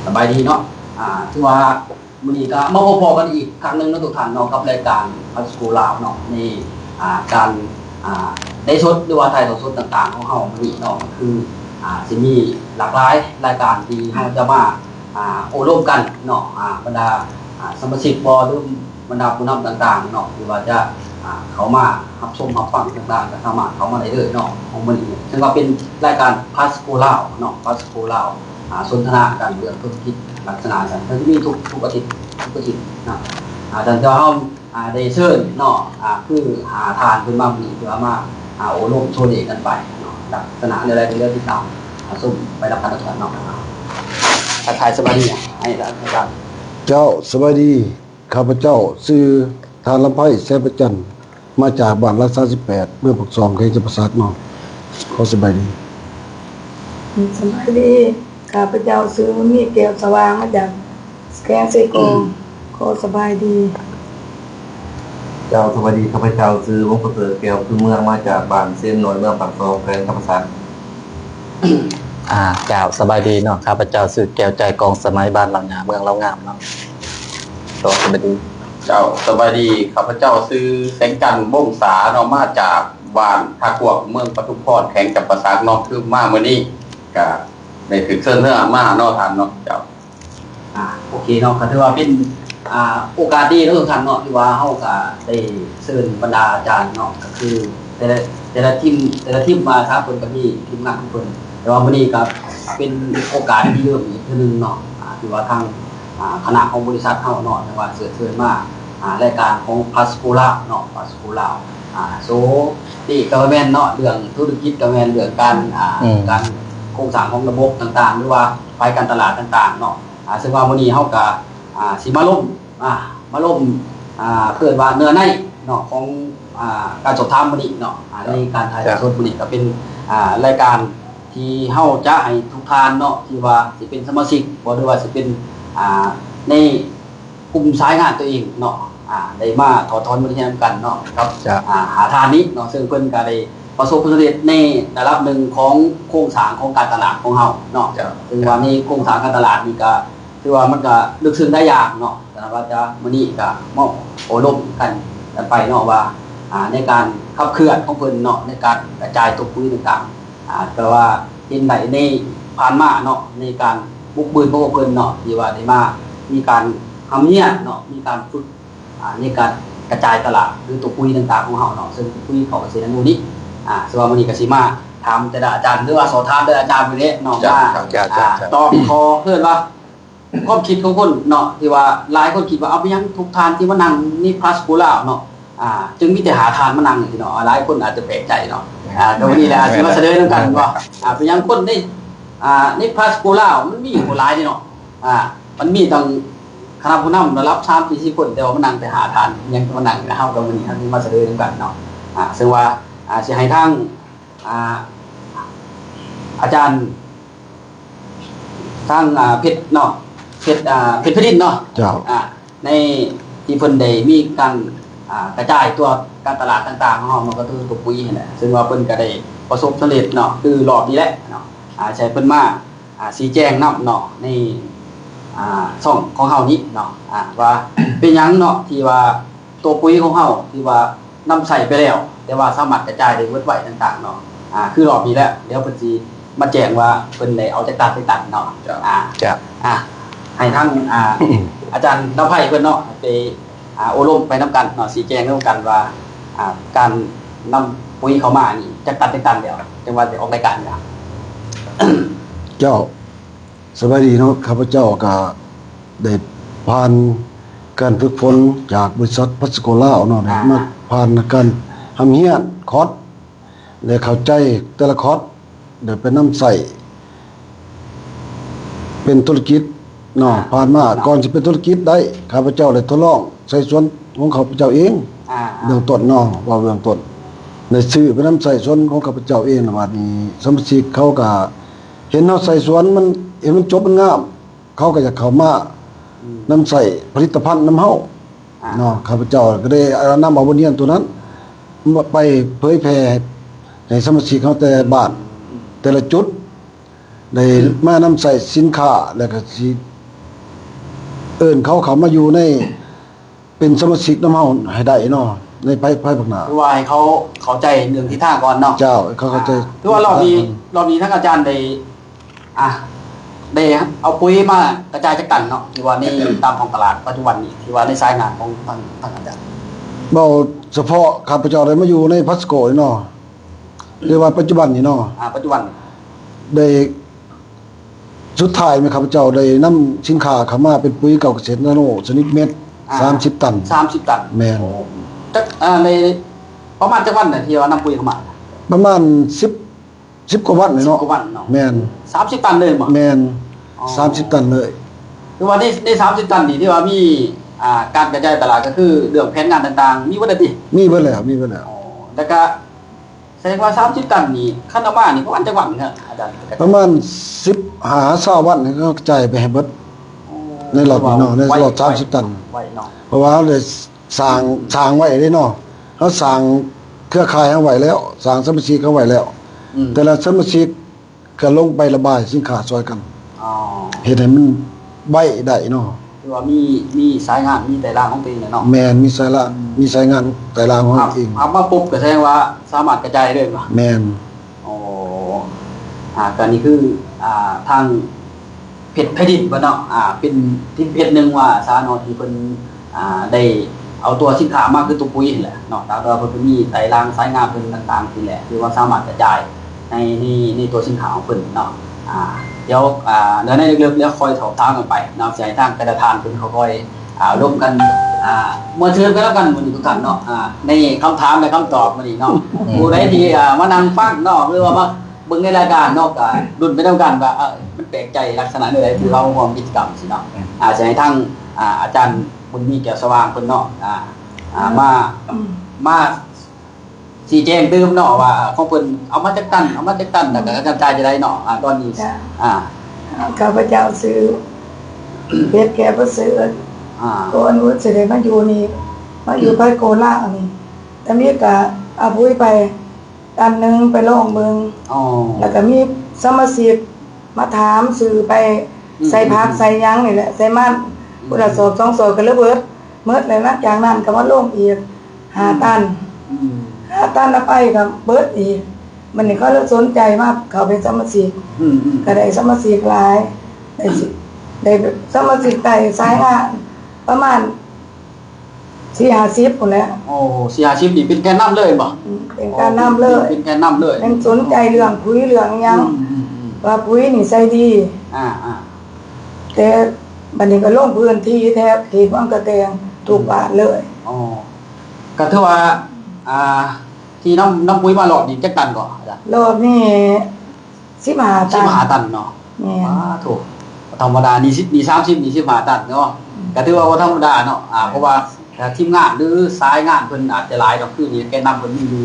ສະບາຍດີເນາະ ອ່າ ຖືວ່າມື້ນີ້ກໍມາພົບພໍ້ກັນອີກຄັ້ງໜຶ່ງເນາະທຸກທ່ານເນາະ ກັບລາຍການ ພາສໂກ ລາວເນາະ ໃນ ອ່າ ການ ອ່າ ໄລຟ໌ສົດ ຫຼືວ່າຖ່າຍທອດສົດຕ່າງໆຂອງເຮົາມື້ນີ້ເນາະ ກໍຄື ອ່າ ຊິມີຫຼາກຫຼາຍລາຍການທີ່ເຮົາຈະມາ ອ່າ ໂອ້ລົມກັນເນາະ ອ່າ ບັນດາ ອ່າ ສະມາຊິກບໍ ຫຼື ບັນດາຜູ້ນຳຕ່າງໆເນາະ ທີ່ວ່າຈະ ອ່າ ເຂົ້າມາຮັບຊົມຮັບຟັງຕ່າງໆ ກໍສາມາດເຂົ້າມາໄດ້ເລີຍເນາະ ຂອງມື້ນີ້ ເຊິ່ງວ່າເປັນລາຍການ ພາສໂກ ລາວເນາະ ພາສໂກ ລາວ ອ່າ ສົນທະນາກັນເລື່ອງທຸລະກິດລັກສະນະຈັ່ງ ກໍຈະມີທຸກ ທຸກອາທິດ ທຸກອາທິດເນາະ ອ່າ ແຕ່ວ່າເຮົາ ອ່າ ໄດ້ເຊີນເນາະ ອ່າ ຄືຫ້າທ່ານເພິ່ນມາມື້ນີ້ ເພື່ອມາ ອ່າ ໂອ້ລົມໂຊເລກັນໄປເນາະ ລັກສະນະແນວໃດກໍເລີຍຕິດຕາມ ອ່າ ຊົມໄປນຳກັນເນາະ ທັກທາຍສະບາຍດີໃຫ້ທ່ານ ເຈົ້າ ສະບາຍດີ. ຂ້າພະເຈົ້າຊື່ທ່ານລຳໄພ ແສງປະຈັນ ມາຈາກບ້ານຫຼັກສາມສິບແປດ ເມືອງປາກຊ່ອງ ແຂວງຈຳປາສັກເນາະ ຂໍສະບາຍດີ. ສະບາຍດີ ຂ້າພະເຈົ້າຊື່ບຸນມີ ແກ້ວສະຫວ່າງ ມາຈາກແຂວງເຊກອງ ຂໍສະບາຍດີ. ເຈົ້າ ສະບາຍດີ ຂ້າພະເຈົ້າຊື່ ວົງປະເສີດ ແກ້ວຄືເມືອງ ມາຈາກບ້ານເຊນນ້ອຍ ເມືອງປາກຊ່ອງ ແຂວງຈຳປາສັກ. ອ່າ ເຈົ້າ ສະບາຍດີເນາະ ຂ້າພະເຈົ້າຊື່ ແກ້ວໃຈ ກອງສະໄໝ ບ້ານເລົ່າຫຍ້າ ເມືອງເລົ່າງາມເນາະ ສະບາຍດີ. ເຈົ້າ ສະບາຍດີ ຂ້າພະເຈົ້າຊື່ ແສງຈັນ ວົງສາເນາະ ມາຈາກບ້ານທ່າກວາງ ເມືອງປະທຸມພອນ ແຂວງຈຳປາສັກເນາະ ຄືມາມື້ນີ້ກະໄດ້ຖືກເຊີນເຮືອມາເນາະທ່ານເນາະ ເຈົ້າ. ອ່າ ໂອເຄເນາະ ກໍຖືວ່າເປັນ ອ່າ ໂອກາດດີເນາະທ່ານເນາະ ທີ່ວ່າເຮົາກໍໄດ້ເຊີນບັນດາອາຈານເນາະ ກໍຄືແຕ່ລະ ແຕ່ລະທີມ ແຕ່ລະທີມມາສາກົນກໍມີທີມງານຂອງເພິ່ນ ແຕ່ວ່າມື້ນີ້ກໍເປັນໂອກາດທີ່ເລີ່ມອີກເທື່ອໜຶ່ງເນາະ ອ່າ ທີ່ວ່າທາງ ອ່າ ຄະນະຂອງບໍລິສັດເຮົາເນາະ ແຕ່ວ່າເຊີນ ເຊີນມາ ອ່າ ລາຍການຂອງ ພາສໂກ ລາວເນາະ ພາສໂກ ລາວ ອ່າ ໂຊ ນີ້ກໍແມ່ນເນາະ ເລື່ອງທຸລະກິດກໍແມ່ນ ເລື່ອງການ ອ່າ ອືມ ການໂຄງສ້າງຂອງລະບົບຕ່າງໆ ຫຼືວ່າຝ່າຍການຕະຫຼາດຕ່າງໆເນາະ ອ່າ ເຊິ່ງວ່າມື້ນີ້ເຮົາກໍ ອ່າ ຊິມາລົມ ອ່າ ມາລົມ ອ່າ ເອີ້ນວ່າເນື້ອໃນເນາະ ຂອງ ອ່າ ການສອບຖາມມື້ນີ້ເນາະ ອ່າ ໃນການຖ່າຍທອດສົດມື້ນີ້ກໍເປັນ ອ່າ ລາຍການທີ່ເຮົາຈະໃຫ້ທຸກທ່ານເນາະ ທີ່ວ່າຊິເປັນສະມາຊິກບໍ ຫຼືວ່າຊິເປັນ ອ່າ ໃນ ກຸ່ມສາຍງານຕົວເອງເນາະ ອ່າ ໄດ້ມາຖອດຖອນບົດຮຽນນຳກັນເນາະ ກັບ ເຈົ້າ ອ່າ ຫ້າທ່ານນີ້ເນາະ ເຊິ່ງເພິ່ນກໍໄດ້ປະສົບຜົນສຳເລັດໃນລະດັບໜຶ່ງຂອງໂຄງສ້າງຂອງການຕະຫຼາດຂອງເຮົາເນາະ ເຈົ້າ ເຊິ່ງວ່າໃນໂຄງສ້າງການຕະຫຼາດນີ້ກໍຖືວ່າມັນກໍເລິກເຊິ່ງຫຼາຍຢ່າງເນາະ ສະນັ້ນວ່າຈະ ມື້ນີ້ກໍມາໂອ້ລົມກັນ ກັນໄປເນາະວ່າ ອ່າ ໃນການຂັບເຄື່ອນຂອງເພິ່ນເນາະ ໃນການກະຈາຍຕົວປຸ໋ຍຕ່າງໆ ອ່າ ແຕ່ວ່າເຫັນໄດ້ໃນຜ່ານມາເນາະ ໃນການບຸກບືນຂອງພວກເພິ່ນເນາະ ທີ່ວ່າໄດ້ມາມີການຮ່ຳຮຽນເນາະ ມີການຝຶກ ອ່າ ໃນການກະຈາຍຕະຫຼາດ ຫຼືຕົວປຸ໋ຍຕ່າງໆຂອງເຮົາເນາະ ເຊິ່ງປຸ໋ຍເຂົ້າກະເສດອະນຸນີ້ ອ່າ ສະນັ້ນວ່າມື້ນີ້ກະຊິມາຖາມແຕ່ລະອາຈານ ຫຼືວ່າສອບຖາມແຕ່ລະອາຈານນີ້ແຫຼະເນາະ ເຈົ້າ ວ່າ ເຈົ້າ ເຈົ້າ ອ່າ ເຈົ້າ ຕອບຂໍ້ ເອີ້ນວ່າ ຄວາມຄິດຂອງຄົນເນາະ ທີ່ວ່າຫຼາຍຄົນຄິດວ່າ ເອົາ ເປັນຫຍັງທຸກທ່ານທີ່ມານັ່ງໃນພາສໂກລາວເນາະ ອ່າ ຈຶ່ງມີແຕ່ຫ້າທ່ານມານັ່ງຊີ້ເນາະ ຫຼາຍຄົນອາດຈະແປກໃຈເນາະ ອ່າ ກໍມື້ນີ້ແຫຼະ ຊິມາສະເໜີນຳກັນວ່າ ອ່າ ເປັນຫຍັງຄົນໃນ ອ່າ ໃນພາສໂກລາວມັນມີບໍ່ຫຼາຍເດເນາະ ອ່າ ມັນມີຕັ້ງຄະນະຜູ້ນຳລະດັບສາມສີ່ສິບຄົນ ແຕ່ວ່າມານັ່ງແຕ່ຫ້າທ່ານ ເປັນຫຍັງມານັ່ງ ແລະເຮົາກໍມື້ນີ້ເຮົາຊິມາສະເໜີນຳກັນເນາະ ອ່າ ເຊິ່ງວ່າ ອ່າ ຊິໃຫ້ທາງ ອ່າ ອາຈານ ທາງ ອ່າ ເພັດເນາະ ເພັດ ອ່າ ເພັດຜະລິດເນາະ ເຈົ້າ ອ່າ ໃນທີ່ເພິ່ນໄດ້ມີການ ອ່າ ກະຈາຍຕົວການຕະຫຼາດຕ່າງໆຂອງເຮົາ ມັນກໍຄືຕົວປຸ໋ຍຫັ້ນແຫຼະ ເຊິ່ງວ່າເພິ່ນກໍໄດ້ປະສົບສຳເລັດເນາະ ຄືລອບນີ້ແຫຼະເນາະ ອ່າ ໃຫ້ເພິ່ນມາ ອ່າ ຊີ້ແຈງນຳເນາະ ໃນ ອ່າ ຊ່ອງຂອງເຮົານີ້ເນາະ ອ່າ ວ່າເປັນຫຍັງເນາະ ທີ່ວ່າ ຕົວປຸ໋ຍຂອງເຮົາທີ່ວ່ານຳໃຊ້ໄປແລ້ວ ແຕ່ວ່າສາມາດກະຈາຍໄດ້ເບິດໄວຕ່າງໆເນາະ ອ່າ ຄືລອບນີ້ແຫຼະ ດຽວເພິ່ນຊິມາແຈ້ງວ່າເພິ່ນໄດ້ເອົາຈັກຕັນຈັກຕັນເນາະ ເຈົ້າ ອ່າ ເຈົ້າ ອ່າ ໃຫ້ທາງ ອ່າ ອາຈານນຳໄພເພິ່ນເນາະ ໄປ ອ່າ ໂອ້ລົມໄປນຳກັນເນາະ ຊີ້ແຈງນຳກັນວ່າ ອ່າ ການນຳປຸ໋ຍເຂົ້າມານີ້ຈັກຕັນຈັກຕັນແລ້ວ ຈັ່ງວ່າໄດ້ອອກລາຍການນີ້ລະ ເຈົ້າ. ສະບາຍດີເນາະ ຂ້າພະເຈົ້າກະໄດ້ຜ່ານການຝຶກຝົນຈາກບໍລິສັດພາສໂກລາວເນາະ ໄດ້ ອ່າ ມາຜ່ານການຮ່ຳຮຽນຄອດ ແລະ ເຂົ້າໃຈແຕ່ລະຄອດ ໄດ້ໄປນຳໃຊ້ເປັນທຸລະກິດເນາະ ອ່າ ຜ່ານມາ ເນາະ ກ່ອນຊິເປັນທຸລະກິດໄດ້ ຂ້າພະເຈົ້າໄດ້ທົດລອງໃສ່ສວນຂອງຂ້າພະເຈົ້າເອງ ອ່າ ເບື້ອງຕົ້ນເນາະ ເວົ້າເບື້ອງຕົ້ນ ໄດ້ຊື້ໄປນຳໃຊ້ສວນຂອງຂ້າພະເຈົ້າເອງ ແລ້ວບາດນີ້ສະມາຊິກເຂົາກະ ເຫັນເຮົາໃສ່ສວນມັນ ເຫັນມັນຈົບມັນງາມ ເຂົາກໍຢາກເຂົ້າມາ ອືມ ນຳໃຊ້ຜະລິດຕະພັນນຳເຮົາ ອ່າ ເນາະ ຂ້າພະເຈົ້າກໍໄດ້ ອ່າ ນຳເອົາບົດຮຽນຕົວນັ້ນມາໄປເຜີຍແຜ່ໃຫ້ສະມາຊິກເຮົາແຕ່ບ້ານ ອືມ ແຕ່ລະຈຸດ ໄດ້ ອືມ ມານຳໃຊ້ສິນຄ້າ ແລ້ວກໍຊິ ເອີ້ນເຂົາເຂົ້າມາຢູ່ໃນ ເປັນສະມາຊິກນຳເຮົາໃຫ້ໄດ້ເນາະ ໃນພາຍ ພາຍພາກໜ້າ ຄືວ່າໃຫ້ເຂົາເຂົ້າໃຈເລື່ອງທິດທາງກ່ອນເນາະ. ເຈົ້າ ເຂົາເຂົ້າໃຈ. ຖືວ່າລອບນີ້ ລອບນີ້ທາງອາຈານໄດ້ ອ່າ ໄດ້ເອົາປຸ໋ຍມາກະຈາຍຈັກຕັນເນາະ ທີ່ວ່າໃນຕາມທ້ອງຕະຫຼາດປັດຈຸບັນນີ້ ທີ່ວ່າໃນສາຍງານຂອງທາງ ທາງອາຈານ? ເວົ້າສະເພາະຂ້າພະເຈົ້າໄດ້ມາຢູ່ໃນພາສໂກນີ້ເນາະ ຫຼືວ່າປັດຈຸບັນນີ້ເນາະ. ອ່າ ປັດຈຸບັນ ໄດ້ ສຸດທ້າຍແມ່ນຂ້າພະເຈົ້າໄດ້ນຳສິນຄ້າເຂົ້າມາເປັນປຸ໋ຍເກົາກະເສດນາໂນຊະນິດເມັດ ອ່າ ສາມສິບຕັນ. ສາມສິບຕັນ. ແມ່ນ. ໂອ້ ຈັກ ອ່າ ໃນປະມານຈັກວັນນະ ທີ່ວ່ານຳປຸ໋ຍເຂົ້າມາ? ປະມານສິບ ສິບກວ່າວັນນີ້ເນາະ. ສິບກວ່າວັນເນາະ. ແມ່ນ. ສາມສິບຕັນເລີຍບໍ່? ແມ່ນ. ອໍ ສາມສິບຕັນເລີຍ. ຄືວ່າໃນ ໃນສາມສິບຕັນນີ້ ທີ່ວ່າມີ ອ່າ ການກະຈາຍຕະຫຼາດ ກໍຄືເລື່ອງແຜນງານຕ່າງໆ ມີເບິດແລ້ວຕິ? ມີເບິດແລ້ວ ມີເບິດແລ້ວ. ອໍ ແລ້ວກະ ສະແດງວ່າສາມສິບຕັນນີ້ ຄັນເອົາມານີ້ປະມານຈັກວັນເນາະອາຈານ? ປະມານສິບຫ້າ ຊາວວັນນີ້ ເຮົາກະຈາຍໄປໃຫ້ເບິດ. ໂອ້ ໃນລອບນີ້ເນາະ ໃນລອບສາມສິບຕັນ. ໄວເນາະ. ເພາະວ່າເຮົາໄດ້ສ້າງ ອືມ ສ້າງໄວ້ເດ້ເນາະ ເຮົາສ້າງເຄືອຂ່າຍເຮົາໄວ້ແລ້ວ ສ້າງສະມາຊິກເຮົາໄວ້ແລ້ວ. ອືມ. ແຕ່ລະສະມາຊິກກະລົງໄປລະບາຍສິນຄ້າຊ່ອຍກັນ. ອໍ ເຮັດໃຫ້ມັນໄວໄດ້ເນາະ. ຄືວ່າມີ ມີສາຍງານ ມີໄຕລາງຂອງຕົວເອງແຫຼະເນາະ. ແມ່ນ ມີສາຍລະ ອືມ ມີສາຍງານໄຕລາງຂອງຕົວເອງ. ເອົາມາປຸບກະສະແດງວ່າສາມາດກະຈາຍໄດ້ເລີຍເນາະ. ແມ່ນ. ອໍ ອ່າ ກະນີ້ຄື ອ່າ ທາງເພັດແຜ່ນດິນເພິ່ນເນາະ ອ່າ ເປັນດິນເພັດໜຶ່ງວ່າຊະເນາະ ທີ່ເພິ່ນ ອ່າ ໄດ້ເອົາຕົວສິນຄ້າມາຄືຕົວປຸ໋ຍຫັ້ນແຫຼະເນາະ. ແຕ່ວ່າເພິ່ນກະມີໄຕລາງສາຍງານເພິ່ນຕ່າງໆ ນີ້ແຫຼະ ທີ່ວ່າສາມາດກະຈາຍໃນ ໃນ ໃນຕົວສິນຄ້າຂອງເພິ່ນເນາະ. ອ່າ ດຽວ ອ່າ ໃນເລິກໆ ດຽວຄ່ອຍສອບຖາມກັນໄປເນາະ ຊິໃຫ້ທາງແຕ່ລະທ່ານເພິ່ນຄ່ອຍ ອ່າ ລົມກັນ ອ່າ ມ່ວນຊື່ນໄປນຳກັນມື້ນີ້ທຸກທ່ານເນາະ. ອ່າ ໃນຄຳຖາມ ແລະ ຄຳຕອບມື້ນີ້ເນາະ ຜູ້ໃດທີ່ ອ່າ ມານັ່ງຟັງເນາະ ຫຼືວ່າມາເບິ່ງໃນລາຍການເນາະ ກະລຸ້ນໄປນຳກັນວ່າ ເອີ ມັນແປກໃຈລັກສະນະແນວໃດ ທີ່ເຮົາຮ່ວມກິດຈະກຳຊີ້ເນາະ. ອືມ. ອ່າ ຊິໃຫ້ທາງ ອ່າ ອາຈານບຸນມີ ແກ້ວສະຫວ່າງເພິ່ນເນາະ ອ່າ ອ່າ ມາ ມາຊີ້ແຈງຕື່ມເນາະ ວ່າຂອງເພິ່ນເອົາມາຈັກຕັນ ເອົາມາຈັກຕັນ ແລ້ວກະກະຈາຍຈັ່ງໃດເນາະ. ອ່າ ຕອນນີ້ ຈ້ະ ອ່າ ຂ້າພະເຈົ້າຊື່ ເພັດ ແກ້ວປະເສີດ ອ່າ ກ່ອນອື່ນຊິໄດ້ມາຢູ່ນີ້ ມາຢູ່ ອືມ ພາຍໂກລາວນີ້ ຕາມີກະເອົາປຸ໋ຍໄປ ຕັນໜຶ່ງໄປລອງເບິ່ງ. ອໍ ແລ້ວກະມີສະມາຊິກມາຖາມຊື້ໄປ ອືມ ໃສ່ຜັກ ອືມ ໃສ່ຫຍັງນີ້ແຫຼະ ໃສ່ມັນ ອືມ ຜູ້ລະສອບສອງສອບກະເລີຍເບິດ ໝົດແລ້ວ ຫຼັງຈາກນັ້ນກະມາລົງອີກ ອືມ ຫ້າຕັນ ອືມ ຫ້າຕັນລະໄປກະເບິດອີກ. ບັດນີ້ເຂົາເລີຍສົນໃຈມາເຂົ້າເປັນສະມາຊິກ ອືມ ອືມ ກະໄດ້ສະມາຊິກຫຼາຍ ໄດ້ ໄດ້ສະມາຊິກໄດ້ສາຍງານປະມານ ສີ່ຫ້າສິບພຸ້ນແຫຼະ. ໂອ້ ສີ່ຫ້າສິບນີ້ເປັນແກນນຳເລີຍແມ່ນບໍ່? ອືມ ເປັນການນຳເລີຍ ເປັນແກນນຳເລີຍ ແມ່ນສົນໃຈເລື່ອງປຸ໋ຍເລື່ອງຫຍັງ ອືມ ອືມ ອືມ ວ່າປຸ໋ຍນີ້ໃສ່ດີ ອ່າ ອ່າ ແຕ່ບັດນີ້ກະລົງພື້ນທີ່ແທບເຂດວັງກະແຕງ ອືມ ທຸກບ້ານເລີຍ. ອໍ ກະຖືວ່າ ອ່າ ທີ່ນຳ ນຳປຸ໋ຍມາລອບນີ້ຈັກຕັນເກາະ? ລອບນີ້ ສິບຫ້າຕັນ ສິບຫ້າຕັນເນາະ. ແມ່ນ. ປາໂທ້ ບໍ່ທຳມະດາ ນີ້ສິບ ນີ້ສາມສິບ ນີ້ສິບຫ້າຕັນເນາະ. ອືມ ກະຖືວ່າບໍ່ທຳມະດາເນາະ ອ່າ ເພາະວ່າ ອ່າ ທີມງານ ຫຼື ສາຍງານເພິ່ນອາດຈະຫຼາຍເນາະ ຄືນີ້ແກນນຳເພິ່ນມີຢູ່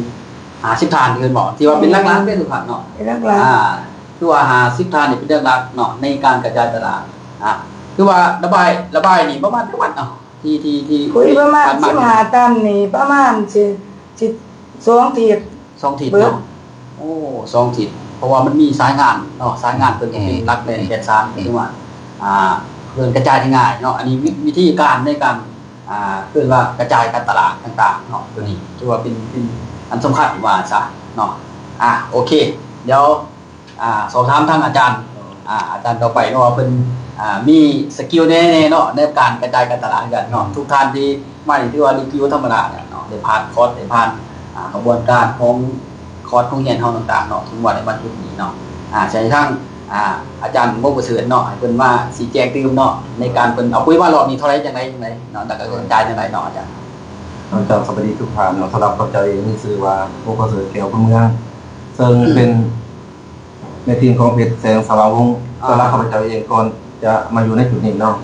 ຫ້າສິບທ່ານ ເພິ່ນບອກ ທີ່ວ່າເປັນຫຼັກໆເດ້ທຸກທ່ານເນາະ ເປັນຫຼັກໆ ອ່າ ຄືວ່າຫ້າສິບທ່ານນີ້ເປັນຫຼັກໆເນາະ ໃນການກະຈາຍຕະຫຼາດ. ອ່າ ຄືວ່າລະບາຍ ລະບາຍນີ້ປະມານຈັກວັນເນາະ? ທີ່ ທີ່ ທີ່ ປຸ໋ຍປະມານສິບຫ້າຕັນນີ້ ປະມານຊິ ຊິສອງທິດ ສອງທິດເນາະ. ໂອ້ ສອງທິດ ເພາະວ່າມັນມີສາຍງານເນາະ ສາຍງານເພິ່ນຈະເປັນ ອືມ ຫຼັກແດ່ນແກ່ນສານ ອືມ ທີ່ວ່າ ອ່າ ເພິ່ນກະຈາຍໄດ້ງ່າຍເນາະ. ອັນນີ້ວິ ວິທີການໃນການ ອ່າ ເອີ້ນວ່າກະຈາຍການຕະຫຼາດຕ່າງໆເນາະ ໂຕນີ້ຖືວ່າເປັນ ເປັນອັນສຳຄັນວ່າຊະເນາະ. ອ່າ ໂອເຄ ດຽວ ອ່າ ສອບຖາມທາງອາຈານ ອ່າ ອາຈານຕໍ່ໄປເນາະ ວ່າເພິ່ນ ອ່າ ມີສະກິວແນວໃດເນາະ ໃນການກະຈາຍການຕະຫຼາດຄືກັນເນາະ. ອືມ ທຸກທ່ານທີ່ມານີ້ຖືວ່າໄດ້ກິວທຳມະດາແລ້ວເນາະ ໄດ້ຜ່ານຄອສ ໄດ້ຜ່ານ ອ່າ ຂະບວນການຂອງຄອສໂຮງຮຽນເຮົາຕ່າງໆເນາະ ເຖິງວ່າໄດ້ມາຈຸດນີ້ເນາະ. ອ່າ ໃຫ້ທາງ ອ່າ ອາຈານວົງປະເສີດເນາະ ໃຫ້ເພິ່ນມາຊີ້ແຈງຕື່ມເນາະ ໃນການເພິ່ນເອົາປຸ໋ຍມາລອບນີ້ເທົ່າໃດ ຈັ່ງໃດ ຈັ່ງໃດເນາະ ແລ້ວກະກະຈາຍຈັ່ງໃດເນາະອາຈານ? ເຈົ້າ ສະບາຍດີທຸກທ່ານເນາະ. ສຳລັບຂ້າພະເຈົ້າເອງມີຊື່ວ່າ ວົງປະເສີດ ແກ້ວຄຸນເມືອງ ເຊິ່ງເປັນ ແມ່ທີມຂອງເພັດ ແສງສະຫວ່າງວົງ. ອ່າ ສຳລັບຂ້າພະເຈົ້າເອງ ກ່ອນຈະມາຢູ່ໃນຈຸດນີ້ເນາະ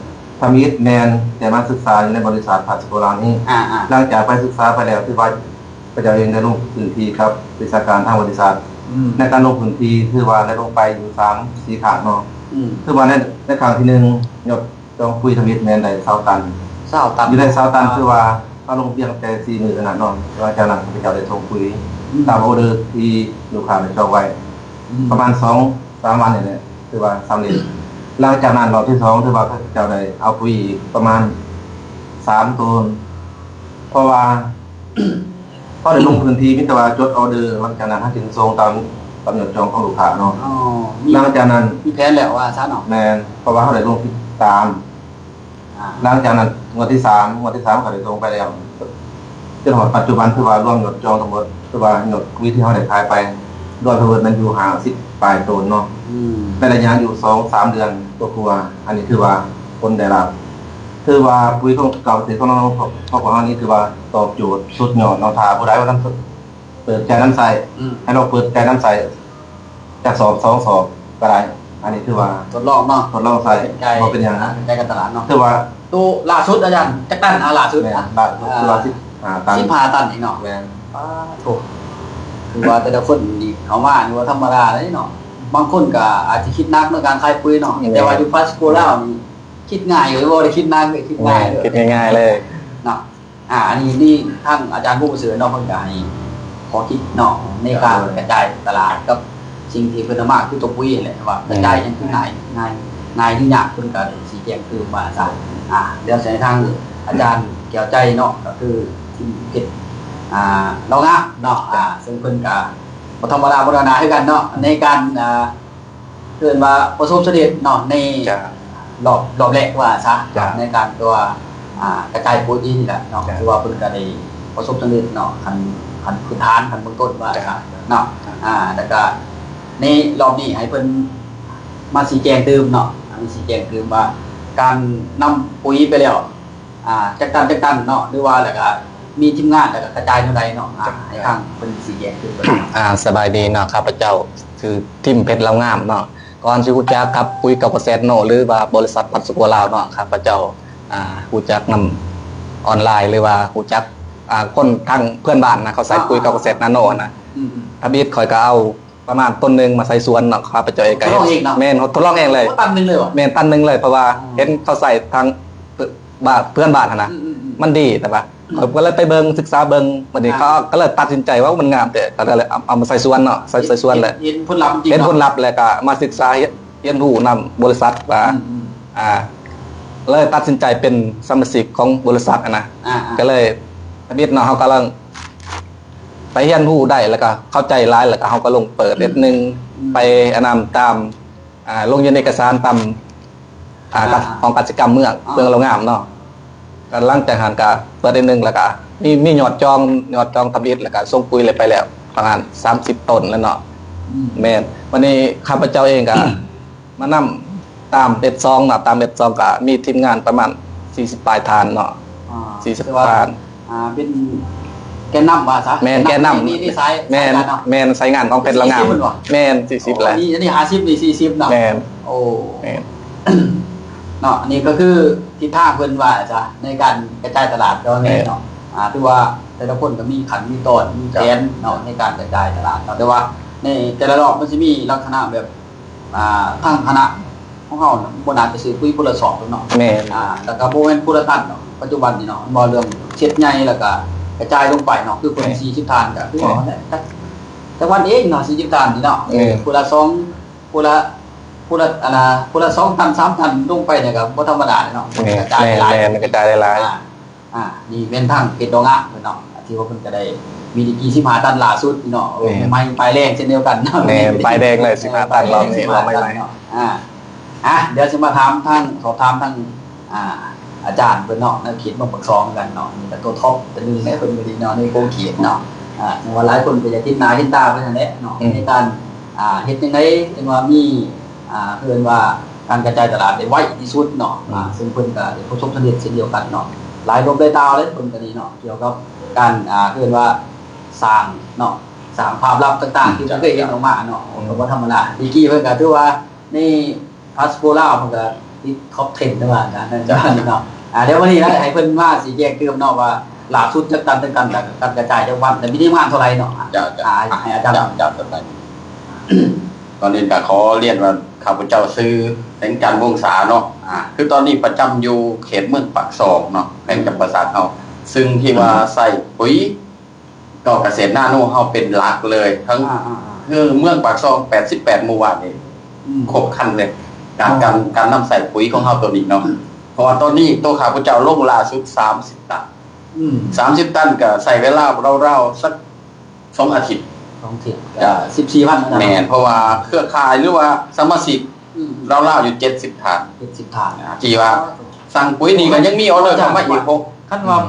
ທຳອິດແມ່ນແຕ່ມາສຶກສາຢູ່ໃນບໍລິສັດພາສໂກລາວນີ້. ອ່າໆ ຫຼັງຈາກໄປສຶກສາໄປແລ້ວ ຖືວ່າຂ້າພະເຈົ້າເອງໄດ້ລົງພື້ນທີ່ກັບວິຊາການທາງບໍລິສັດ. ອືມ ໃນການລົງພື້ນທີ່ ຖືວ່າໄດ້ລົງໄປຢູ່ສາມສີ່ຄັ້ງເນາະ. ອືມ ຖືວ່າໃນ ໃນຄັ້ງທີໜຶ່ງ ຍອດ ຈອງປຸ໋ຍທຳອິດແມ່ນໄດ້ຊາວຕັນ. ຊາວຕັນ ຢູ່ໄດ້ຊາວຕັນ ອ່າ ຖືວ່າເຮົາລົງພຽງແຕ່ສີ່ມື້ເທົ່ານັ້ນເນາະ. ແຕ່ວ່າຈາກນັ້ນຂ້າພະເຈົ້າໄດ້ສົ່ງປຸ໋ຍ ອືມ ຕາມອອເດີທີ່ລູກຄ້າໄດ້ຈອງໄວ້ ອືມ ປະມານສອງສາມວັນນີ້ແຫຼະ ຖືວ່າສຳເລັດ. ຫຼັງຈາກນັ້ນ ຮອບທີສອງ ຖືວ່າເຂົາເຈົ້າໄດ້ເອົາປຸ໋ຍອີກປະມານສາມໂຕນ ເພາະວ່າ ເຮົາໄດ້ລົງພື້ນທີ່ ມີແຕ່ວ່າຈົດອໍເດີ ຫຼັງຈາກນັ້ນເຮົາຈຶ່ງສົ່ງຕາມກຳນົດຈອງຂອງລູກຄ້າເນາະ. ອໍ ມີ ຫຼັງຈາກນັ້ນ ມີແຜນແລ້ວວ່າຊັ້ນເນາະ. ແມ່ນ ເພາະວ່າເຮົາໄດ້ລົງຕິດຕາມ. ອ່າ ຫຼັງຈາກນັ້ນງວດທີສາມ ງວດທີສາມເຂົາໄດ້ສົ່ງໄປແລ້ວ ຈົນຮອດປັດຈຸບັນ ຖືວ່າລວມຍອດຈອງທັງໝົດ ຖືວ່າຍອດປຸ໋ຍທີ່ເຮົາໄດ້ຂາຍໄປ ລວມທັງໝົດແມ່ນຢູ່ຫ້າສິບປາຍໂຕນເນາະ. ອືມ ໃນໄລຍະຢູ່ສອງສາມເດືອນກວ່າໆ ອັນນີ້ຖືວ່າຜົນໄດ້ຮັບ ຖືວ່າປຸ໋ຍຂອງເກາະເສດຂອງເຮົາ ຂອງພວກເຮົານີ້ຖືວ່າຕອບໂຈດສຸດຍອດເນາະ. ຖ້າຜູ້ໃດວ່ານຳ ເປີດໃຈນຳໃຊ້ ອືມ ໃຫ້ລອງເປີດໃຈນຳໃຊ້ ຈັກສອບສອງສອບກໍໄດ້. ອັນນີ້ຖືວ່າທົດລອງເນາະ ທົດລອງໃຊ້ ເປັນໄກ ບໍ່ເປັນຫຍັງ ອ່າ ເປັນໄກການຕະຫຼາດເນາະ. ຖືວ່າໂຕລ່າສຸດອາຈານຈັກຕັນ? ອ່າ ລ່າສຸດ ແມ່ນ ອ່າ ລ່າສຸດ ອ່າ ຄືວ່າສິບຫ້າຕັນ ສິບຫ້າຕັນນີ້ເນາະ. ແມ່ນ ປາດໂທ້ ຄືວ່າແຕ່ລະຄົນນີ້ເຂົ້າມານີ້ບໍ່ທຳມະດາເດ້ເນາະ. ບາງຄົນກໍອາດຈະຄິດໜັກໃນການຂາຍປຸ໋ຍເນາະ. ແມ່ນ ແຕ່ວ່າຢູ່ປາສະໂກລາວນີ້ຄິດງ່າຍເລີຍ ບໍ່ໄດ້ຄິດໜັກເລີຍ ຄິດງ່າຍເລີຍ ແມ່ນ ຄິດງ່າຍໆເລີຍເນາະ. ອ່າ ອັນນີ້ ນີ້ທາງອາຈານຜູ້ປະເສີດເນາະ ເພິ່ນກໍໃຫ້ຂໍ້ຄິດເນາະ ໃນການ ເອີ ກະຈາຍຕະຫຼາດກັບສິ່ງທີ່ເພິ່ນເອົາມາ ຄືຕົວປຸ໋ຍຫັ້ນແຫຼະ ວ່າ ອືມ ກະຈາຍຫຍັງຄືງ່າຍ ງ່າຍ ງ່າຍຫຼືຍາກ ເພິ່ນກໍໄດ້ຊີ້ແຈງຕື່ມວ່າຊັ້ນ. ອ່າ ດຽວໃຫ້ທາງອາຈານແກ້ວໃຈເນາະ ກໍຄືທີ່ເຮັດ ອ່າ ເລົ່າງາມເນາະ ອ່າ ເຊິ່ງເພິ່ນກໍບໍ່ທຳມະດາ ບໍ່ທຳມະດາຄືກັນເນາະ ໃນການ ອ່າ ເອີ້ນວ່າປະສົບສຳເລັດເນາະ ໃນ ເຈົ້າ ລອບ ລອບແລກວ່າຊະ ເຈົ້າ ໃນການຕົວ ອ່າ ກະຈາຍປຸ໋ຍນີ້ແຫຼະເນາະ ເຈົ້າ ຖືວ່າເພິ່ນກໍໄດ້ປະສົບສຳເລັດເນາະ ຂັ້ນ ຂັ້ນພື້ນຖານ ຂັ້ນເບື້ອງຕົ້ນວ່າ ເຈົ້າ ຊະເນາະ. ອ່າ ແລ້ວກໍໃນລອບນີ້ໃຫ້ເພິ່ນມາຊີ້ແຈງຕື່ມເນາະ ມາຊີ້ແຈງຕື່ມວ່າການນຳປຸ໋ຍໄປແລ້ວ ອ່າ ຈັກຕັນ ຈັກຕັນເນາະ ຫຼືວ່າແລ້ວກະມີທີມງານ ແລ້ວກະກະຈາຍແນວໃດເນາະ. ອ່າ ໃຫ້ທາງເພິ່ນຊີ້ແຈງຄືນ. ອ່າ ສະບາຍດີເນາະ ຂ້າພະເຈົ້າຊື່ ທິມ ເພັດ ເລົ່າງາມເນາະ. ກ່ອນຊິຮູ້ຈັກກັບປຸ໋ຍເກົາກະເສດນາໂນ ຫຼືວ່າບໍລິສັດປາສະໂກລາວເນາະ ຂ້າພະເຈົ້າ ອ່າ ຮູ້ຈັກນຳອອນລາຍ ຫຼືວ່າຮູ້ຈັກ ອ່າ ຄົນທາງເພື່ອນບ້ານນະ ເຂົາໃຊ້ປຸ໋ຍ ອ່າ ເກົາກະເສດນາໂນນະ. ອືມໆ ທຳອິດຂ້ອຍກະເອົາ ປະມານຕົ້ນໜຶ່ງມາໃສ່ສວນເນາະ ຂ້າພະເຈົ້າເອງກໍເຮັດ. ທົດລອງເອງເນາະ? ແມ່ນ ທົດລອງເອງເລີຍ. ໂອ້ ຕັນໜຶ່ງເລີຍຫວາ? ແມ່ນ ຕັນໜຶ່ງເລີຍ ເພາະວ່າ ອໍ ເຫັນເຂົາໃສ່ທາງ ບ້ານ ເພື່ອນບ້ານຫັ້ນນະ ອືມໆໆ ມັນດີ ແຕ່ວ່າ ອືມ ຂ້ອຍກໍເລີຍໄປເບິ່ງ ສຶກສາເບິ່ງ ບັດນີ້ ອ່າ ເຂົາກໍເລີຍຕັດສິນໃຈວ່າມັນງາມແຕ່ ກໍເລີຍເອົາ ເອົາມາໃສ່ສວນເນາະ ໃສ່ ໃສ່ສວນແຫຼະ ເຫັນ ເຫັນຜົນລັບ ເຫັນຜົນລັບ ແລ້ວກໍມາສຶກສາຮຽນ ຮຽນຮູ້ນຳບໍລິສັດວ່າ ອືມໆ ອ່າ ເລີຍຕັດສິນໃຈເປັນສະມາຊິກຂອງບໍລິສັດຫັ້ນນະ ອ່າໆ ກໍເລີຍທຳອິດເນາະ ເຮົາກຳລັງ ໄປຮຽນຮູ້ໄດ້ ແລ້ວກໍເຂົ້າໃຈຫຼາຍ ແລ້ວກໍເຮົາກໍລົງເປີດ ອືມ ເຮັດໜຶ່ງ ອືມ ໄປອັນນັ້ນຕາມ ອ່າ ລົງຍື່ນເອກະສານຕາມ ອ່າ ອ່າ ກະ ຫ້ອງກະສິກຳເມືອງ ອ່າ ເມືອງເລົ່າງາມເນາະ. ກໍຫຼັງຈາກຫັ້ນກໍເປີດເຮັດໜຶ່ງ ແລ້ວກໍມີ ມີຍອດຈອງ ຍອດຈອງທຳອິດ ແລ້ວກໍສົ່ງປຸ໋ຍເລີຍໄປແລ້ວປະມານສາມສິບໂຕນແລ້ວເນາະ. ອືມ ແມ່ນ ວັນນີ້ຂ້າພະເຈົ້າເອງກໍ ມານຳຕາມເອັດສອງເນາະ ຕາມເອັດສອງກໍມີທີມງານປະມານສີ່ສິບປາຍທ່ານເນາະ ອ່າ ສີ່ສິບ ຖືວ່າ ທ່ານ ອ່າ ເປັນແກນນຳວ່າຊະ ແມ່ນ ແກນນຳ ໃນ ໃນສາຍ ແມ່ນ ສາຍການເນາະ ແມ່ນ ສາຍງານຂອງເພັດລາວງາມ ສີ່ສິບແມ່ນ ສີ່ສິບ ໂອ້ ແຫຼະ ອັນນີ້ ອັນນີ້ຫ້າສິບ ນີ້ສີ່ສິບເນາະ ແມ່ນ ໂອ້ ແມ່ນ ເນາະ ອັນນີ້ກໍຄືທິດທາງເພິ່ນວ່າຊະ ໃນການກະຈາຍຕະຫຼາດ ກໍວ່າແມ່ນເນາະ ອ່າ ຖືວ່າແຕ່ລະຄົນກໍມີຂັ້ນມີຕອນ ມີແຜນເນາະ ໃນການກະຈາຍຕະຫຼາດເນາະ ແຕ່ວ່າໃນແຕ່ລະລອບມັນຊິມີລັກສະນະແບບ ອ່າ ທາງຄະນະຂອງເຮົານະ ບໍ່ໜ້າຈະຊື້ປຸ໋ຍຄົນລະສອບດອກເນາະ ແມ່ນ ອ່າ ແລ້ວກໍບໍ່ແມ່ນຄົນລະຕັນດອກ ປັດຈຸບັນນີ້ເນາະ ເວົ້າເລື່ອງເຊັດໃຫຍ່ ແລ້ວກໍກະຈາຍລົງໄປເນາະ ຄືຄົນ ແມ່ນ ສີ່ສິບທ່ານ ກໍຄືວ່າ ແມ່ນ ນັ້ນແຫຼະ ຈັກ ຈັກວັນເອງເນາະ ສີ່ສິບທ່ານນີ້ເນາະ ເອີ ແມ່ນ ຄົນລະສອງ ຄົນລະ ຄົນລະ ອັນນ່າ ຄົນລະສອງຕັນ ສາມຕັນ ລົງໄປນີ້ກໍບໍ່ທຳມະດາເນາະ ແມ່ນ ກະຈາຍຫຼາຍ ແມ່ນ ກະຈາຍຫຼາຍ ອ່າ ອ່າ ນີ້ແມ່ນທາງເຂດດອນງາມເພິ່ນເນາະ ທີ່ວ່າເພິ່ນກໍໄດ້ມີດີກຣີສິບຫ້າຕັນລ່າສຸດເນາະ ແມ່ນ ໃໝ່ໆ ປາຍແດງເຊັ່ນດຽວກັນເນາະ ແມ່ນ ປາຍແດງເລີຍ ສິບຫ້າຕັນ ລອບນີ້ ປາຍແດງ ລອບໃໝ່ໆ ສິບຫ້າຕັນເນາະ ອ່າ ອ່າ ດຽວຊິມາຖາມທາງ ສອບຖາມທາງ ອ່າ ອາຈານເພິ່ນເນາະ ໃນເຂດເມືອງປາກຊ່ອງຄືກັນເນາະ ນີ້ກໍຕົວທັອບຕົວໜຶ່ງໃນເພິ່ນກໍດີເນາະ ໃນຂົງເຂດເນາະ ອ່າ ແຕ່ວ່າຫຼາຍຄົນກໍຢາກເຫັນໜ້າເຫັນຕາເພິ່ນຫັ້ນແຫຼະເນາະ ອືມ ໃນການ ອ່າ ເຮັດຈັ່ງໃດຈັ່ງວ່າມີ ອ່າ ເອີ້ນວ່າການກະຈາຍຕະຫຼາດໄດ້ໄວທີ່ສຸດເນາະ ອືມ ອ່າ ເຊິ່ງເພິ່ນກໍໄດ້ປະສົບສຳເລັດເຊັ່ນດຽວກັນເນາະ ຫຼາຍລົບຫຼາຍຕາວເລີຍເພິ່ນກໍດີເນາະ ກ່ຽວກັບການ ອ່າ ເອີ້ນວ່າສ້າງເນາະ ສ້າງພາບລັບຕ່າງໆ ອືມ ທີ່ເພິ່ນເຄີຍເຮັດອອກມາເນາະ ອືມ ກໍບໍ່ທຳມະດາ ດີກຣີເພິ່ນກໍຖືວ່າໃນພາສະໂກລາວ ເພິ່ນກໍຕິດທັອບເທັນ ວ່າຊັ້ນເນາະ ອ່າ ດຽວວັນນີ້ນະ ໃຫ້ເພິ່ນມາຊີ້ແຈງຕື່ມເນາະວ່າ ລ່າສຸດຈັກຕັນ ຈັກຕັນ ແລ້ວການກະຈາຍຈັກວັນ ແລ້ວມີທີມງານເທົ່າໃດເນາະ ເຈົ້າ ເຈົ້າ ອ່າ ໃຫ້ອາຈານ ເຈົ້າ ເຈົ້າ ເຈົ້າ ກ່ອນອື່ນກໍຂໍລຽນວ່າ ຂ້າພະເຈົ້າຊື່ ແສງຈັນ ວົງສາເນາະ ອ່າ ຄືຕອນນີ້ປະຈຳຢູ່ເຂດເມືອງປາກຊ່ອງເນາະ ແຂວງຈຳປາສັກເຮົາ ຊຶ່ງທີ່ວ່າໃຊ້ປຸ໋ຍເກາະກະເສດນາໂນເຮົາເປັນຫຼັກເລີຍ ທັງ ອ່າໆໆ ຄືເມືອງປາກຊ່ອງ ແປດສິບແປດໝູ່ບ້ານນີ້ ອືມ ຄົບຄັນເລີຍ ການ ອໍ ການ ການນຳໃຊ້ປຸຍຂອງເຮົາໂຕນີ້ເນາະ ເພາະວ່າຕອນນີ້ໂຕຂ້າພະເຈົ້າລົງລ່າສຸດສາມສິບຕັນ ອືມ ສາມສິບຕັນກໍໃຊ້ເວລາລາວໆສັກສອງອາທິດ ສອງອາທິດ ກໍສິບສີ່ວັນ ແມ່ນ ເພາະວ່າເຄືອຂ່າຍ ຫຼືວ່າສະມາຊິກ ອືມ ລາວໆຢູ່ເຈັດສິບທ່ານ ເຈັດສິບທ່ານ ອ່າ ທີ່ວ່າສັ່ງປຸຍນີ້ກໍຍັງມີອໍເດີເຂົ້າມາອີກຫົກ ຄັນວ່າ ອືມ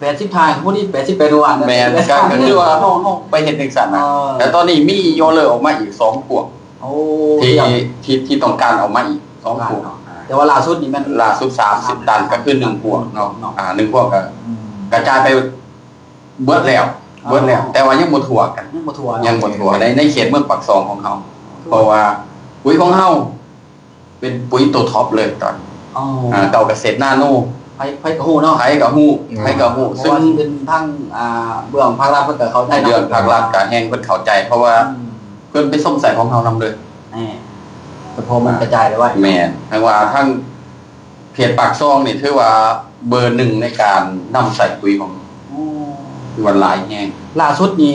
ແປດສິບທ່ານ ພໍດີແປດສິບແປດວັນ ແມ່ນ ກໍ ກໍຄືວ່າເຮົາ ເຮົາໄປເຮັດຈັ່ງຊັ້ນນະ ເອີ ແຕ່ຕອນນີ້ມີອໍເດີອອກມາອີກສອງພວກ ໂອ້ ທີ່ ທີ່ ທີ່ຕ້ອງການອອກມາອີກສອງພວກ ແຕ່ວ່າລ່າສຸດນີ້ແມ່ນລ່າສຸດສາມສິບຕັນ ກໍຄືໜຶ່ງພວກເນາະ ໜຶ່ງພວກ ອ່າ ໜຶ່ງພວກກໍ ອືມ ກະຈາຍໄປເບິດແລ້ວ ອ່າ ເບິດແລ້ວ ແຕ່ວ່າຍັງບໍ່ທົ່ວກັນ ຍັງບໍ່ທົ່ວເນາະ ຍັງບໍ່ທົ່ວ ໃນ ໃນເຂດເມືອງປາກຊ່ອງຂອງເຮົາ ເພາະວ່າປຸຍຂອງເຮົາ ເປັນປຸຍໂຕທັອບເລີຍຕອນນີ້ ອໍ ອ່າ ເກົ້າກະເສດນາໂນ ໃຜ ໃຜກໍຮູ້ເນາະ ໃຜກໍຮູ້ ອືມ ໃຜກໍຮູ້ ເຊິ່ງວ່າຊິເປັນທາງ ອ່າ ເບື້ອງພາກລັດເພິ່ນກໍເຂົ້າໃຈເນາະ ເບື້ອງພາກລັດກໍແຮ່ງເພິ່ນເຂົ້າໃຈ ເພາະວ່າ ອືມ ເພິ່ນໄປຊົມໃຊ້ຂອງເຮົານຳເລີຍ ແນ່ ສະເພາະມັນກະຈາຍໄດ້ໄວ ແມ່ນ ແຕ່ວ່າທາງເຂດປາກຊ່ອງນີ້ຖືວ່າເບີໜຶ່ງໃນການນຳໃຊ້ປຸຍຂອງ ໂອ້ ຖືວ່າຫຼາຍແຮງ ລ່າສຸດນີ້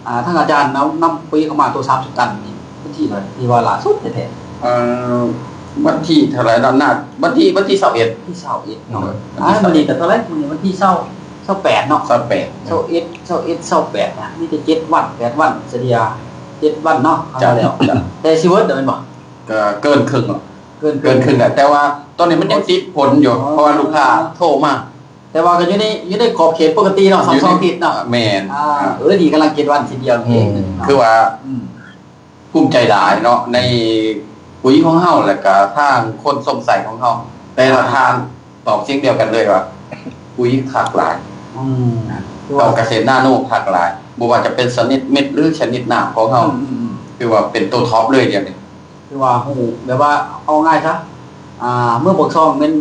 ອ່າ ທາງອາຈານນຳ ນຳປຸຍເຂົ້າມາໂຕສາມສິບຕັນນີ້ ວັນທີເທົ່າໃດ ທີ່ວ່າລ່າສຸດແທ້ໆ ເອີ ວັນທີເທົ່າໃດເນາະ ນາ ວັນທີ ວັນທີຊາວເອັດ ວັນທີຊາວເອັດເນາະ ເອີ ອ່າ ມື້ນີ້ກໍເທົ່າໃດ ມື້ນີ້ວັນທີຊາວ ຊາວແປດເນາະ ຊາວແປດ ຊາວເອັດ ຊາວເອັດ ຊາວແປດນະ ມີແຕ່ເຈັດວັນ ແປດວັນ ສະເດຍເຈັດວັນເນາະ ເອົາແລ້ວ ແຕ່ຊິເບິດແລ້ວແມ່ນບໍ່ ກໍເກີນເຄິ່ງແລ້ວ ເກີນເຄິ່ງ ເກີນເຄິ່ງແລ້ວ ແຕ່ວ່າຕອນນີ້ມັນຍັງຕິດຜົນຢູ່ ອໍ ເພາະວ່າລູກຄ້າໂທມາ ແຕ່ວ່າກໍຢູ່ໃນ ຢູ່ໃນຂອບເຂດປົກກະຕິເນາະ ສອງ ຢູ່ໃນ ສອງອາທິດເນາະ ແມ່ນ ອ່າ ອ່າ ເອີ ດີ ກຳລັງເຈັດວັນ ສິບດຽວເອງ ອືມ ເນາະ ຄືວ່າ ອືມ ພູມໃຈຫຼາຍເນາະ ໃນປຸຍຂອງເຮົາ ແລ້ວກະທາງຄົນຊົມໃຊ້ຂອງເຮົາ ແຕ່ລະທ່ານຕອບສຽງດຽວກັນເລີຍວ່າ ປຸຍຄັກຫຼາຍ ອືມ ເຮົາກະເສດນາໂນຄັກຫຼາຍ ບໍ່ວ່າຈະເປັນຊະນິດເມັດ ຫຼື ຊະນິດນ້ຳຂອງເຮົາ ອືມໆໆ ຖືວ່າເປັນໂຕທັອບເລີຍດຽວນີ້ ຄືວ່າຮູ້ ແບບວ່າເອົາງ່າຍຊະ ອ່າ ເມືອງປາກຊ່ອງແມ່ນ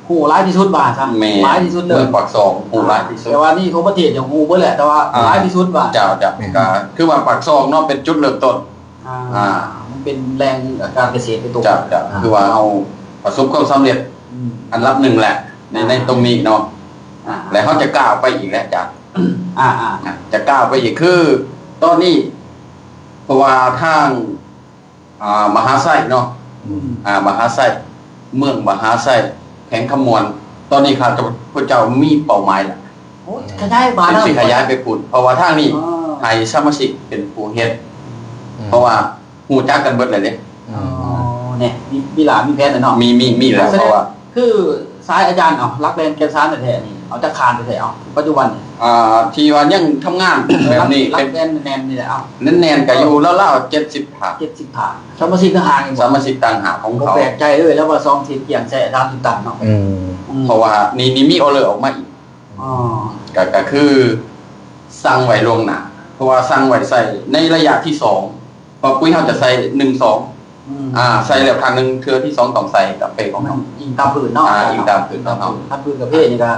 ຮູ້ຫຼາຍທີ່ສຸດວ່າຊະ ແມ່ນ ຫຼາຍທີ່ສຸດເລີຍ ເມືອງປາກຊ່ອງຮູ້ຫຼາຍທີ່ສຸດ ແຕ່ວ່ານີ້ທົ່ວປະເທດຍັງຮູ້ເບິດແຫຼະ ແຕ່ວ່າ ອ່າ ຫຼາຍທີ່ສຸດວ່າ ເຈົ້າ ເຈົ້າ ອືມ ກໍຄືວ່າປາກຊ່ອງເນາະ ເປັນຈຸດເລີ່ມຕົ້ນ ອ່າ ອ່າ ມັນເປັນແຫຼ່ງການກະເສດໂດຍຕົງ ເຈົ້າ ເຈົ້າ ອ່າ ຄືວ່າເຮົາປະສົບຄວາມສຳເລັດ ອືມ ອັນດັບໜຶ່ງແຫຼະ ໃນ ອ່າ ໃນຕົງນີ້ເນາະ ອ່າ ແລະເຮົາຈະກ້າວໄປອີກແຫຼະ ອາຈານ ອ່າໆ ຈະກ້າວໄປອີກ ຄືຕອນນີ້ ເພາະວ່າທາງ ອ່າ ມະຫາໄຊເນາະ ອືມ ອ່າ ມະຫາໄຊ ເມືອງມະຫາໄຊ ແຂວງຄຳມ່ວນ ຕອນນີ້ຂ້າພະເຈົ້າມີເປົ້າໝາຍແລ້ວ ໂອ້ ຂະຫຍາຍມາ ເປັນ ແລ້ວ ຊິຂະຫຍາຍໄປພຸ້ນ ເພາະວ່າທາງນີ້ ອໍ ໃຫ້ສະມາຊິກເປັນຜູ້ເຮັດ ອືມ ເພາະວ່າຮູ້ຈັກກັນເບິດແລ້ວເດ້ ອໍ ອືມ ນີ້ ມີ ມີລະ ມີແຜນແລ້ວເນາະ ມີ ມີ ມີແລ້ວ ເພາະວ່າ ຄືສາຍອາຈານ ເອົາ ຫຼັກແກ່ນແກ່ນສານແທ້ໆນີ້ ເອົາຈັກທ່ານແທ້ໆ ເອົາ ປັດຈຸບັນນີ້ ອ່າ ທີ່ວ່າຍັງທຳງານແບບນີ້ ຫຼັກ ເປັນ ຫຼັກແກ່ນແໜ້ນນີ້ແຫຼະ ເອົາ ແໜ້ນໆ ກໍຢູ່ລາວໆ ເຈັດສິບທ່ານ ເຈັດສິບທ່ານ ສະມາຊິກຕ່າງຫາກ ສະມາຊິກຕ່າງຫາກຂອງເຂົາ ບໍ່ແປກໃຈເລີຍ ແລ້ວວ່າສອງເສດກຽງແຊະສາມສິບຕັນເນາະ ອືມ ອືມ ເພາະວ່ານີ້ ນີ້ມີອໍເດີອອກມາອີກ ອໍ ກໍ ກໍຄືສັ່ງໄວ້ລ່ວງໜ້າ ເພາະວ່າສັ່ງໄວ້ໃສ່ໃນໄລຍະທີສອງ ເພາະປຸຍເຮົາຈະໃສ່ໜຶ່ງ ສອງ ອືມ ອ່າ ໃສ່ແລ້ວຄັ້ງໜຶ່ງ ເທື່ອທີສອງຕ້ອງໃສ່ກະເພຂອງເຮົາ ອີງຕາມພື້ນເນາະ ອ່າ ອີງຕາມພື້ນຂອງເຮົາ ຕາມພື້ນ ຕາມພື້ນກະເພນີ້ກະ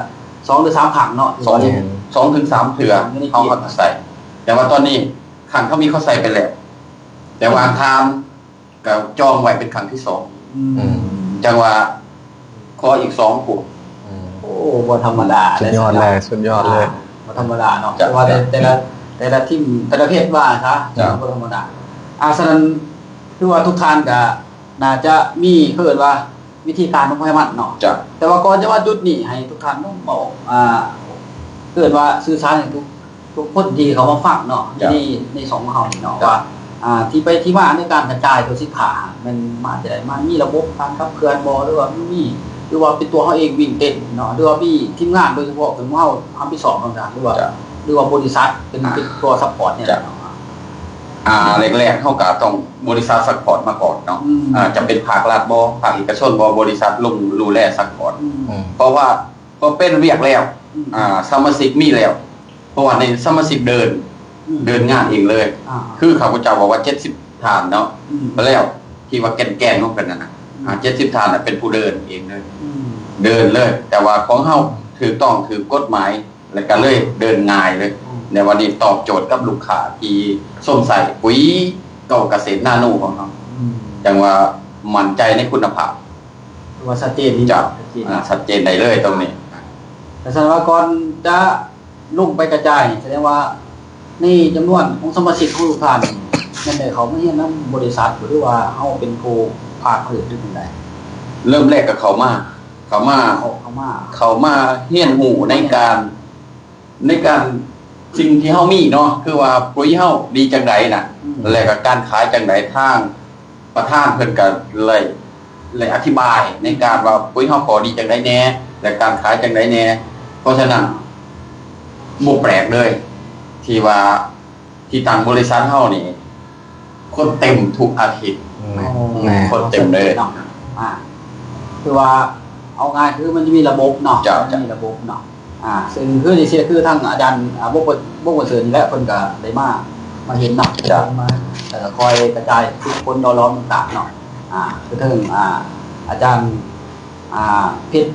ສອງ ຫຼື ສາມຄັ້ງເນາະ ສອງ ສອງເຖິງສາມເທື່ອ ເຮົາ ເຮົາຈະໃສ່ ແຕ່ວ່າຕອນນີ້ຄັ້ງທຳອິດເຂົາໃສ່ໄປແລ້ວ ແຕ່ວ່າທາງ ກໍຈອງໄວ້ເປັນຄັ້ງທີສອງ ອືມ ອືມ ຈັ່ງວ່າຂໍອີກສອງພວກ ອືມ ໂອ້ ບໍ່ທຳມະດາ ສຸດຍອດເລີຍ ສຸດຍອດເລີຍ ອ່າ ບໍ່ທຳມະດາເນາະ ເພາະວ່າແຕ່ລະ ແຕ່ລະທີມ ແຕ່ລະເຂດວ່າຊະ ບໍ່ທຳມະດາ ອ່າ ສະນັ້ນ ຄືວ່າທຸກທ່ານກໍໜ້າຈະມີ ເຂົາເອີ້ນວ່າ ວິທີການຂອງໃຜມັນເນາະ ເຈົ້າ ແຕ່ວ່າກ່ອນຈະມາຈຸດນີ້ ໃຫ້ທຸກທ່ານເວົ້າ ອ່າ ເອີ້ນວ່າສື່ສານໃຫ້ທຸກ ທຸກຄົນທີ່ເຂົ້າມາຟັງເນາະ ເຈົ້າ ໃນ ໃນຊ່ອງຂອງເຮົານີ້ເນາະ ເຈົ້າ ວ່າ ອ່າ ທີ່ໄປທີ່ມາໃນການກະຈາຍໂຕສິບຫ້າຫັ້ນ ແມ່ນມາຈາກໃດ ມາມີລະບົບການຂັບເຄື່ອນບໍ່ ຫຼືວ່າມີ ຫຼືວ່າເປັນຕົວເຮົາເອງວິ່ງເຕັ້ນເນາະ ຫຼືວ່າມີທີມງານໂດຍສະເພາະເປັນພວກເຮົາຮັບຜິດຊອບຕ່າງໆ ຫຼືວ່າ ເຈົ້າ ຫຼືວ່າບໍລິສັດເປັນ ເຈົ້າ ເປັນຕົວຊັບພອດແນວໃດເນາະ ອ່າ ແລກໆ ເຮົາກະຕ້ອງບໍລິສັດຊັບພອດມາກ່ອນເນາະ ອືມ ອ່າ ຈະເປັນພາກລັດບໍ່ ພາກເອກະຊົນບໍ່ ບໍລິສັດລົງດູແລຊັບພອດ ອືມ ເພາະວ່າ ພໍເປັນວຽກແລ້ວ ອືມ ອ່າ ສະມາຊິກມີແລ້ວ ເພາະວ່າໃນສະມາຊິກເດີນ ອືມ ເດີນງານເອງເລີຍ ອ່າ ຄືຂ້າພະເຈົ້າບອກວ່າເຈັດສິບທ່ານເນາະ ອືມ ແລ້ວທີ່ວ່າແກ່ນໆຂອງເພິ່ນນັ້ນນະ ອືມ ອ່າ ເຈັດສິບທ່ານນະເປັນຜູ້ເດີນເອງເລີຍ ອືມ ເດີນເລີຍ ແຕ່ວ່າຂອງເຮົາຖືກຕ້ອງ ຖືກກົດໝາຍ ແລ້ວກໍເລີຍເດີນງ່າຍເລີຍ ອືມ ໃນວັນນີ້ຕອບໂຈດກັບລູກຄ້າທີ່ຊົມໃຊ້ປຸຍເກົ້າກະເສດນາໂນຂອງເຮົາ ອືມ ຈັ່ງວ່າໝັ້ນໃຈໃນຄຸນນະພາບ ຖືວ່າຊັດເຈນດີ ເຈົ້າ ຊັດເຈນ ອ່າ ຊັດເຈນໄດ້ເລີຍຕົງນີ້ ແຕ່ສະນັ້ນວ່າກ່ອນຈະລົງໄປກະຈາຍນີ້ ສະແດງວ່າໃນຈຳນວນຂອງສະມາຊິກຂອງທຸກທ່ານນີ້ ແມ່ນໄດ້ເຂົ້າມາຮຽນນຳບໍລິສັດ ຫຼືວ່າເຮົາເປັນຜູ້ ປາກເພິ່ນເປັນຈັ່ງໃດ? ເລີ່ມແລກກໍເຂົ້າມາ ເຂົ້າມາ ເຂົ້າ ເຂົ້າມາ ເຂົ້າມາຮຽນຮູ້ໃນການ ໃນການ ສິ່ງທີ່ເຮົາມີເນາະ ຄືວ່າປຸ໋ຍເຮົາດີຈັ່ງໃດນະ ອືມ ແລະກໍການຂາຍຈັ່ງໃດ ທາງປະທານເພິ່ນກໍໄດ້ ໄດ້ອະທິບາຍໃນການວ່າປຸ໋ຍເຮົາກໍດີຈັ່ງໃດແດ່ ແລະການຂາຍຈັ່ງໃດແດ່. ເພາະສະນັ້ນ ບໍ່ແປກເລີຍ ທີ່ວ່າ ທີ່ຕັ້ງບໍລິສັດເຮົານີ້ ຄົນເຕັມທຸກອາທິດ ອືມ ແມ່ນ ແມ່ນ ຄົນເຕັມເລີຍ ເນາະ ອ່າ ຄືວ່າເອົາງ່າຍຄືມັນຈະມີລະບົບເນາະ ເຈົ້າ ມັນຈະມີລະບົບເນາະ ອ່າ ເຊິ່ງຄືນີ້ຊິ ຄືທາງອາຈານ ອ່າ ບົກ ບົກປະເສີດນີ້ແຫຼະ ເພິ່ນກໍໄດ້ມາ ມາເຫັນເນາະ ເຈົ້າ ມາ ແລ້ວກໍຄອຍກະຈາຍຝຶກຝົນຫຼໍ່ຫຼອມຕ່າງໆເນາະ ອ່າ ຄືເຖິງ ອ່າ ອາຈານ ອ່າ ເພັດ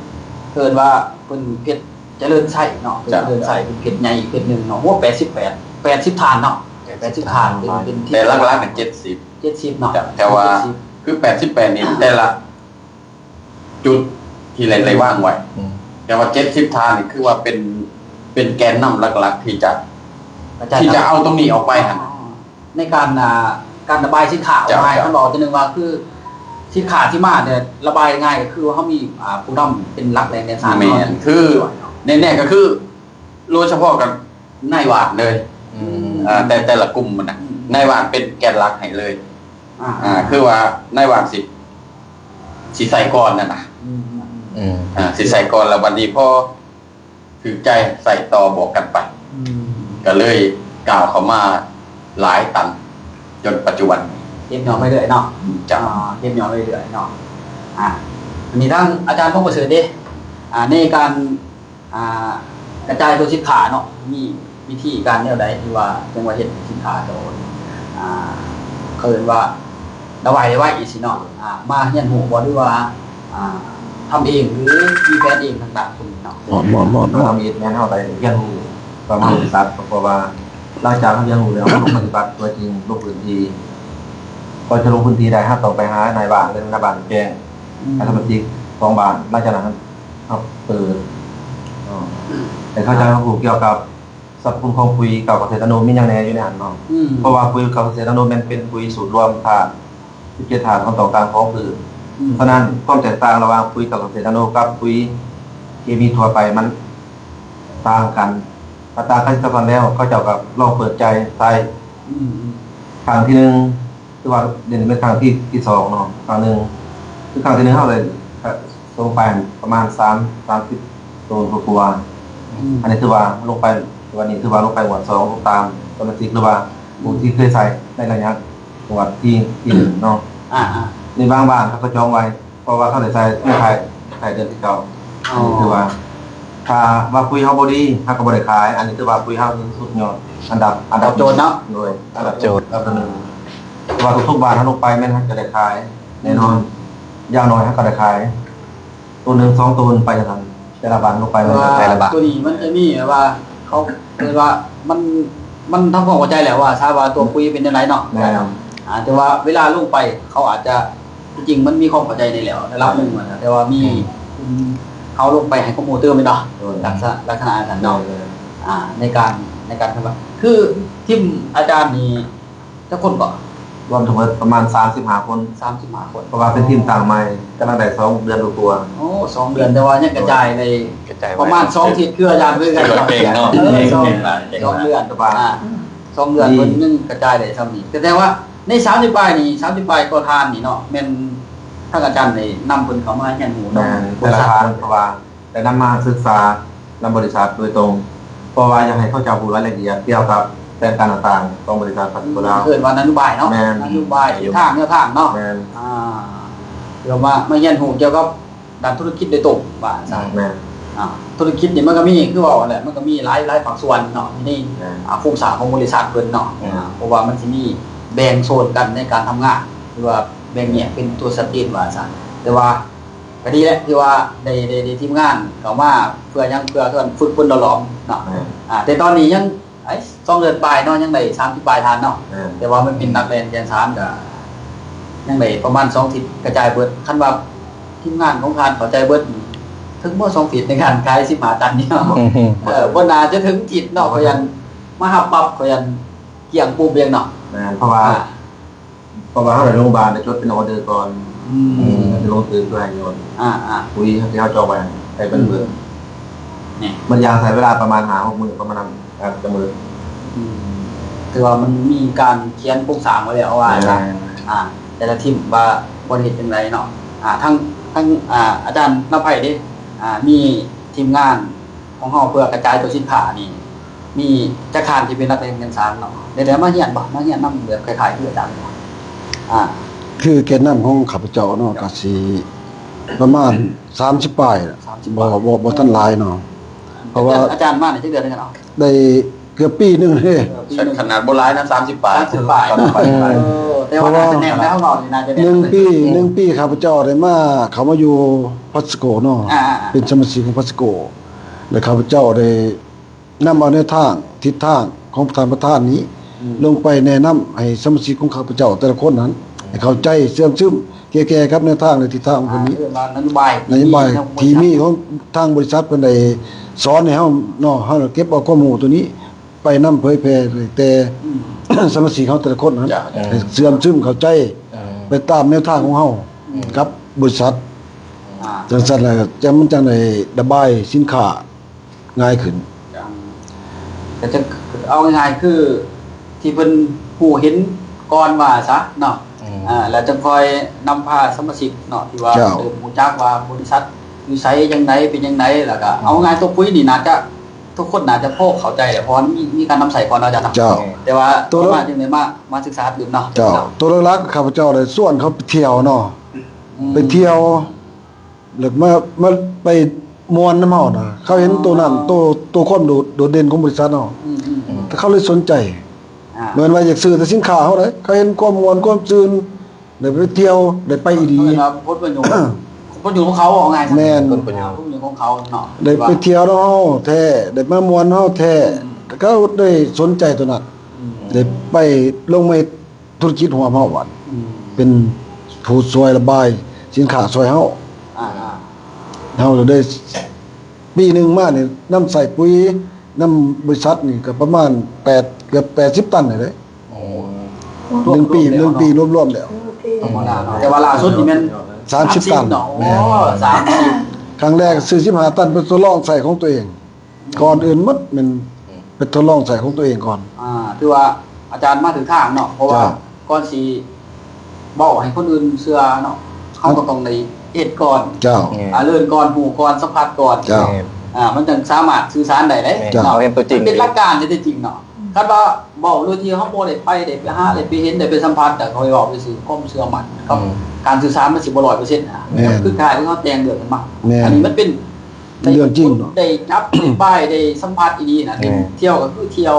ເອີ້ນວ່າເພິ່ນເພັດ ຈະເລີນໄຊເນາະ ເຈົ້າ ຈະເລີນໄຊ ເປັນເຂດໃຫຍ່ອີກເຂດໜຶ່ງເນາະ ໂອ້ ແປດສິບແປດ ແປດສິບທ່ານເນາະ ແປດສິບທ່ານ ເປັນ ເປັນທີ່ ແຕ່ຫຼັກໆ ເຈັດສິບ ເຈັດສິບເນາະ ເຈົ້າ ແຕ່ວ່າຄືແປດສິບແປດນີ້ ແຕ່ລະຈຸດທີ່ໄດ້ ໄດ້ວາງໄວ້ ອືມ ແຕ່ວ່າເຈັດສິບທ່ານນີ້ ຄືວ່າເປັນ ເປັນແກນນຳຫຼັກໆ ທີ່ຈະ ທີ່ຈະເອົາຕົງນີ້ອອກໄປຫັ້ນ ໃນການ ອ່າ ການລະບາຍສິນຄ້າອອກມາ ເຈົ້າ ເຈົ້າ ຄັນເວົ້າຈັ່ງໜຶ່ງວ່າ ຄືສິນຄ້າທີ່ມາເນຍ ລະບາຍງ່າຍກໍຄືວ່າເຮົາມີ ອ່າ ຜູ້ນຳເປັນຫຼັກແຫຼ່ງແກ່ນສານ ແມ່ນ ເນາະ ຄືແນ່ໆ ກໍຄືໂດຍສະເພາະກັບນາຍຫວ່ານເລີຍ ອືມ ອ່າ ແຕ່ ແຕ່ລະກຸ່ມມັນນະ ອືມ ນາຍຫວ່ານເປັນແກນຫຼັກໃຫ້ເລີຍ ອ່າ ອ່າ ຄືວ່ານາຍຫວ່ານຊິ ຊິໃສ່ກ່ອນຫັ້ນນະ ອືມ ອືມ ອືມ ອ່າ ຊິໃສ່ກ່ອນ ແລ້ວບັດນີ້ພໍ ຖືກໃຈໃສ່ຕໍ່ບວກກັນໄປ ອືມ ກໍເລີຍກ້າວເຂົ້າມາຫຼາຍຕັນ ຈົນປັດຈຸບັນ ເຮັດຫຍໍ້ໄປເລື້ອຍເນາະ ເຈົ້າ ອ່າ ເຮັດຫຍໍ້ໄປເລື້ອຍເນາະ ອ່າ ອັນນີ້ທາງອາຈານພົງປະເສີດເດ ອ່າ ໃນການ ອ່າ ກະຈາຍຕົວສິນຄ້າເນາະ ມີວິທີການແນວໃດທີ່ວ່າຈັ່ງວ່າເຮັດໃຫ້ສິນຄ້າໂຕ ອ່າ ເຂົາເອີ້ນວ່າ ລະໄວ ລະໄວ ຈັ່ງຊີ້ເນາະ ອ່າ ມາຮຽນຮູ້ບໍ່ ຫຼືວ່າ ອ່າ ທຳເອງ ຫຼືມີແຜນເອງຕ່າງໆ ພວກນີ້ເນາະ ເຮົາທຳອິດແມ່ນເຮົາໄດ້ຮຽນຮູ້ປະມານບໍລິສັດ ເພາະວ່າຫຼັງຈາກເຮົາຮຽນຮູ້ແລ້ວ ເຮົາລົງປະຕິບັດຕົວຈິງ ລົງພື້ນທີ່ ກ່ອນຈະລົງພື້ນທີ່ໄດ້ ເຮົາຕ້ອງໄປຫານາຍບ້ານ ແລະນາຍບ້ານແຈ້ງ ອືມ ໃຫ້ສະມາຊິກຂອງບ້ານ ຫຼັງຈາກນັ້ນເຮົາເປີດ ເອີ ໃຫ້ເຂົ້າໃຈ ອືມ ຮູ້ກ່ຽວກັບ ສັບພະຄຸນຂອງປຸ໋ຍເກົ້າເກສດນາໂນ ມີຫຍັງແດ່ຢູ່ໃນຫັ້ນເນາະ ອືມ ເພາະວ່າປຸ໋ຍເກົ້າເກສດນາໂນ ແມ່ນເປັນປຸ໋ຍສູດລວມທາດສິບເຈັດທາດຂອງຕ້ອງການຂອງພືດ ອືມ ສະນັ້ນ ຄວາມແຕກຕ່າງລະຫວ່າງປຸ໋ຍເກົ້າເກສດນາໂນ ກັບປຸ໋ຍເຄມີທົ່ວໄປມັນຕ່າງກັນ ຖ້າຕ່າງກັນຊັ້ນແລ້ວ ເຂົາເຈົ້າກໍລອງເປີດໃຈໃຊ້ ອືມ ຄັ້ງທີໜຶ່ງ ຄືວ່າດຽວນີ້ເປັນຄັ້ງທີ ທີສອງເນາະ ຄັ້ງໜຶ່ງ ຄືຄັ້ງທີໜຶ່ງເຮົາໄດ້ ເອີ ສົ່ງໄປປະມານສາມ ສາມສິບໂຕກວ່າໆ ອືມ ອັນນີ້ຖືວ່າລົງໄປ ວັນນີ້ຖືວ່າລົງໄປງວດສອງ ລົງຕາມສະມາຊິກ ຫຼືວ່າຜູ້ທີ່ເຄີຍໃຊ້ໃນໄລຍະງວດທີ ທີໜຶ່ງເນາະ ອ່າໆ ໃນບາງບ້ານເຂົາກໍຈອງໄວ້ ເພາະວ່າເຂົາໄດ້ໃຊ້ໃນທ້າຍ ທ້າຍເດືອນທີເກົ້າ ອໍ ອັນນີ້ຖືວ່າ ຖ້າວ່າປຸ໋ຍເຮົາບໍ່ດີ ເຮົາກໍບໍ່ໄດ້ຂາຍ ອັນນີ້ຖືວ່າປຸ໋ຍເຮົາສຸດຍອດ ອັນດັບ ອັນດັບ ຕອບໂຈດເນາະ ໂດຍ ອັນດັບ ຕອບໂຈດ ອັນດັບໜຶ່ງ ເພາະວ່າທຸກໆບ້ານເຮົາລົງໄປແມ່ນເຮົາຈະໄດ້ຂາຍແນ່ນອນ ອືມ ຢ່າງໜ້ອຍເຮົາກໍໄດ້ຂາຍ ໂຕໜຶ່ງສອງໂຕໄປຈັ່ງຊັ້ນ ແຕ່ລະບ້ານລົງໄປ ແຕ່ລະບ້ານ ໂຕນີ້ມັນຈະມີແບບວ່າ ເຂົາເອີ້ນວ່າ ມັນ ມັນທຳຄວາມເຂົ້າໃຈແລ້ວວ່າ ຖ້າວ່າຕົວປຸ໋ຍເປັນຈັ່ງໃດເນາະ ແມ່ນ ອ່າ ແຕ່ວ່າເວລາລົງໄປ ເຂົາອາດຈະ ທີ່ຈິງມັນມີຄວາມເຂົ້າໃຈໃນແລ້ວ ລະດັບໜຶ່ງ ອືມ ວ່າຊັ້ນ ແຕ່ວ່າມີ ອືມ ຄົນເຮົາລົງໄປໃຫ້ຄວາມຮູ້ຕື່ມແມ່ນບໍ່ ໂດຍ ລັກສະ ລັກສະນະນັ້ນເນາະ ໂດຍ ອ່າ ໃນການ ໃນການ ຄືທີມອາຈານນີ້ ຈັກຄົນເກາະ? ລວມທັງໝົດປະມານສາມສິບຫ້າຄົນ ສາມສິບຫ້າຄົນ ເພາະວ່າເປັນທີມຕັ້ງໃໝ່ ກຳລັງໄດ້ສອງເດືອນກວ່າໆ ໂອ້ ສອງເດືອນ ແຕ່ວ່າຍັງກະຈາຍໄດ້ ກະຈາຍໄວ ປະມານສອງທິດ ຄືອາຈານເຄີຍກັນ ເກັ່ງເນາະ ເອີ ເກັ່ງ ສອງ ເກັ່ງຫຼາຍ ສອງເດືອນ ແຕ່ວ່າ ອ່າ ສອງເດືອນ ດີ ເພິ່ນຍັງກະຈາຍໄດ້ຊ່ຳນີ້ ແຕ່ ແຕ່ວ່າໃນສາມສິບປາຍນີ້ ສາມສິບປາຍກວ່າທ່ານນີ້ເນາະ ແມ່ນທາງອາຈານໄດ້ນຳເພິ່ນເຂົ້າມາຮຽນຮູ້ນຳ ແມ່ນ ແຕ່ລະທ່ານ ເພາະວ່າ ໄດ້ນຳມາສຶກສານຳບໍລິສັດໂດຍຕົງ ເພາະວ່າຢາກໃຫ້ເຂົາເຈົ້າຮູ້ລາຍລະອຽດກ່ຽວກັບແຜນການຕ່າງໆຂອງບໍລິສັດປະຊາຊົນລາວ ເອີ້ນວ່ານະໂຍບາຍເນາະ ແມ່ນ ນະໂຍບາຍ ທິດທາງແນວທາງເນາະ ແມ່ນ ອ່າ ເພື່ອມາ ມາຮຽນຮູ້ກ່ຽວກັບດ້ານທຸລະກິດໂດຍຕົງ ວ່າຊັ້ນ ແມ່ນ ອ່າ ທຸລະກິດນີ້ມັນກໍມີ ຄືເວົ້າຫັ້ນແຫຼະ ມັນກໍມີຫຼາຍ ຫຼາຍພາກສ່ວນເນາະ ຢູ່ໃນ ແມ່ນ ອ່າ ໂຄງສ້າງຂອງບໍລິສັດເພິ່ນເນາະ ແມ່ນ ອ່າ ເພາະວ່າມັນຊິມີແບ່ງໂຊນກັນໃນການທຳງານ ຫຼືວ່າແບ່ງແຍກເປັນຕົວຊັດເຈນ ວ່າຊັ້ນ ແຕ່ວ່າ ກໍດີແຫຼະ ທີ່ວ່າໄດ້ ໄດ້ ໄດ້ທີມງານເຂົ້າມາ ເພື່ອຫຍັງ ເພື່ອເພື່ອຝຶກຝົນຫຼໍ່ຫຼອມເນາະ ແມ່ນ ອ່າ ແຕ່ຕອນນີ້ຍັງ ໄອ້ ສອງເດືອນປາຍເນາະ ຍັງໄດ້ສາມສິບປາຍທ່ານເນາະ ແມ່ນ ແຕ່ວ່າມັນເປັນນັກແລ່ນແກ່ນສານ ກໍຍັງໄດ້ປະມານສອງທິດກະຈາຍເບິດ ຄັນວ່າທີມງານຂອງທ່ານເຂົ້າໃຈເບິດ ເຖິງບໍ່ສອງທິດໃນການຂາຍສິບຫ້າຕັນນີ້ເນາະ ອືຮຶ ເອີ ບໍ່ໜ້າຈະເຖິງທິດເນາະ ຂ້ອຍຢ້ານມາຮັບປັບ ຂ້ອຍຢ້ານກ້ຽງປຸບເອງເນາະ ແມ່ນ ເພາະວ່າ ອ່າ ເພາະວ່າເຮົາໄດ້ລົງບານ ໄດ້ຈົດເປັນອອເດີກ່ອນ ອືມ ອືມ ເຮົາຈະລົງຊື່ເພື່ອໃຫ້ໂຍນ ອ່າໆ ປຸ໋ຍທີ່ເຮົາຈອງໄວ້ໃຫ້ເພິ່ນເບິ່ງ ອືມ ນີ້ ມັນຢາກໃຊ້ເວລາປະມານຫ້າຫົກມື້ ປະມານນັ້ນ ອ່າ ຈະໝົດ ອືມ ຖືວ່າມັນມີການຂຽນໂຄງສ້າງໄວ້ແລ້ວວ່າ ແມ່ນ ອ່າ ແຕ່ລະທີມວ່າບໍ່ໄດ້ເຮັດຈັ່ງໃດເນາະ ອ່າ ທັງ ທັງ ອ່າ ອາຈານນຳໄພເດ້ ອ່າ ມີທີມງານຂອງເຮົາເພື່ອກະຈາຍຕົວສິນຄ້ານີ້ ມີຈັກທ່ານທີ່ເປັນນັກເຣີຍນຮຽນສານເນາະ ໄດ້ ໄດ້ມາຮຽນບໍ່? ມາຮຽນນຳແບບຄ້າຍໆຄືອາຈານບໍ່? ອ່າ ຄືແກນນຳຂອງຂ້າພະເຈົ້າເນາະ ກໍຊິປະມານສາມສິບປາຍ ສາມສິບປາຍ ບໍ່ ບໍ່ ບໍ່ທັນຫຼາຍເນາະ ເພາະວ່າ ອາຈານ ອາຈານມາໄດ້ຈັກເດືອນແລ້ວເນາະ? ໄດ້ເກືອບປີໜຶ່ງເດ້ ເອີ ປີໜຶ່ງ ຂະໜາດບໍ່ຫຼາຍນະ ສາມສິບປາຍ ສາມສິບປາຍ ເອີ ແຕ່ວ່າໜ້າຈະແໜ້ນແລ້ວເນາະ ໜຶ່ງປີ ໜຶ່ງປີຂ້າພະເຈົ້າໄດ້ມາ ເຂົ້າມາຢູ່ພາສະໂກເນາະ ອ່າໆໆ ເປັນສະມາຊິກຂອງພາສະໂກ ແລະ ຂ້າພະເຈົ້າໄດ້ ນຳເອົາແນວທາງ, ທິດທາງຂອງທ່ານປະທານນີ້ ອືມ ລົງໄປແນະນຳໃຫ້ສະມາຊິກຂອງຂ້າພະເຈົ້າແຕ່ລະຄົນນັ້ນ ໃຫ້ເຂົ້າໃຈເຊື່ອມຊຶມ ແກ່ກັບແນວທາງ ແລະ ທິດທາງຂອງເພິ່ນນີ້ ອ່າ ນະໂຍບາຍ ນະໂຍບາຍທີ່ມີຂອງທາງບໍລິສັດເພິ່ນໄດ້ສອນໃຫ້ເຮົາເນາະ ເຮົາເກັບເອົາຄວາມຮູ້ຕົວນີ້ໄປນຳເຜີຍແຜ່ໃຫ້ແຕ່ ອືມ ສະມາຊິກເຮົາແຕ່ລະຄົນນັ້ນ ເຊື່ອມຊຶມເຂົ້າໃຈ ເອີ ໄປຕາມແນວທາງຂອງເຮົາ ອືມ ກັບບໍລິສັດ ອ່າ ຈັ່ງຊັ້ນລະ ຈັ່ງ ມັນຈັ່ງໄດ້ລະບາຍສິນຄ້າ ງ່າຍຂຶ້ນ ກໍຈະເອົາງ່າຍໆ ຄືທີ່ເພິ່ນຮູ້ເຫັນກ່ອນວ່າຊະເນາະ ອືມ ອ່າ ແລ້ວຈັ່ງຄ່ອຍນຳພາສະມາຊິກເນາະ ທີ່ວ່າ ເຈົ້າ ເລີ່ມຮູ້ຈັກວ່າບໍລິສັດຢູ່ໃສ ຈັ່ງໃດ ເປັນຈັ່ງໃດ ແລ້ວກໍ ອືມ ເອົາງ່າຍຕົວປຸ໋ຍນີ້ໜ້າຈະ ທຸກຄົນໜ້າຈະພໍເຂົ້າໃຈແລ້ວ ເພາະວ່າມີ ມີການນຳໃຊ້ກ່ອນເນາະ ອາຈານເນາະ ເຈົ້າ ແຕ່ວ່າຕໍ່ມາຈຶ່ງໄດ້ມາ ມາສຶກສາຕື່ມເນາະ ເຈົ້າ ເຈົ້າ ຕົວຫຼັກໆ ຂ້າພະເຈົ້າໄດ້ຊວນເຂົາໄປທ່ຽວເນາະ ອືມ ໄປທ່ຽວ ແລ້ວມາ ມາໄປມ່ວນນຳເຮົານະ ເຂົາເຫັນ ອໍ ໂຕນັ້ນ ໂຕ ໂຕຄວາມໂດດ ໂດດເດັ່ນຂອງບໍລິສັດເຮົາ ອືມໆໆ ແຕ່ເຂົາເລີຍສົນໃຈ ອ່າ ບໍ່ແມ່ນວ່າຢາກຊື້ແຕ່ສິນຄ້າເຮົາເດ້ ເຂົາເຫັນຄວາມມ່ວນຄວາມຊື່ນ ໄດ້ໄປທ່ຽວ ໄດ້ໄປອີ່ຫຼີ ເຂົາເອີ້ນວ່າຜົນປະໂຫຍດ ຜົນປະໂຫຍດຂອງເຂົາ ເວົ້າງ່າຍໆ ແມ່ນ ຜົນປະໂຫຍດຂອງເຂົາເນາະ ໄດ້ໄປທ່ຽວນຳເຮົາແທ້ ໄດ້ມາມ່ວນນຳເຮົາແທ້ ອືມ ແຕ່ເຂົາໄດ້ສົນໃຈໂຕນັ້ນ ອືມ ໄດ້ໄປລົງມາເຮັດ ທຸລະກິດຮ່ວມເຮົາບັດ ອືມ ເປັນຜູ້ຊ່ວຍລະບາຍສິນຄ້າຊ່ວຍເຮົາ ອ່າ ເຮົາໄດ້ ປີໜຶ່ງມານີ້ ນຳໃຊ້ປຸ໋ຍນຳບໍລິສັດນີ້ກໍປະມານແປດ ເກືອບແປດສິບຕັນນີ້ເດ້ ໂອ້ ໜຶ່ງປີ ໜຶ່ງປີລວມໆແລ້ວ ທຳມະດາເນາະ ແຕ່ວ່າລ່າສຸດນີ້ແມ່ນສາມສິບຕັນ ໂອ້ ແມ່ນ ສາມສິບ ຄັ້ງແລກຊື້ສິບຫ້າຕັນ ເປັນທົດລອງໃຊ້ຂອງຕົວເອງ ກ່ອນອື່ນໝົດແມ່ນ ອືມ ໄປທົດລອງໃຊ້ຂອງຕົວເອງກ່ອນ ອ່າ ຖືວ່າອາຈານມາຖືກທາງເນາະ ເພາະວ່າ ເຈົ້າ ກ່ອນຊິເວົ້າໃຫ້ຄົນອື່ນເຊື່ອເນາະ ເຮົາກໍຕ້ອງໄດ້ເຮັດກ່ອນ ເຈົ້າ ອ່າ ເລີນກ່ອນ ຮູ້ກ່ອນ ສຳຜັດກ່ອນ ເຈົ້າ ອ່າ ມັນຈັ່ງສາມາດສື່ສານໄດ້ເດ້ ເຈົ້າ ເນາະ ເຮົາເຫັນຕົວຈິງ ເປັນຫຼັກການທີ່ແທ້ຈິງເນາະ ຄັນວ່າເວົ້າໂດຍທີ່ເຮົາບໍ່ໄດ້ໄປ ໄດ້ໄປຫາ ໄດ້ໄປເຫັນ ໄດ້ໄປສຳຜັດ ແຕ່ເຮົາເວົ້າໄປຊື່ຄວາມເຊື່ອໝັ້ນກັບ ອືມ ການສື່ສານມັນຊິບໍ່ຮ້ອຍເປີເຊັນນະ ແມ່ນ ຄືຄ້າຍເຮົາແຕ່ງເລື່ອງຂຶ້ນມາ ແມ່ນ ອັນນີ້ມັນເປັນ ເລື່ອງຈິງເນາະ ໄດ້ຈັບ ໄດ້ປາຍ ໄດ້ສຳຜັດອີ່ຫຼີນະ ແມ່ນ ທ່ຽວກໍຄືທ່ຽວ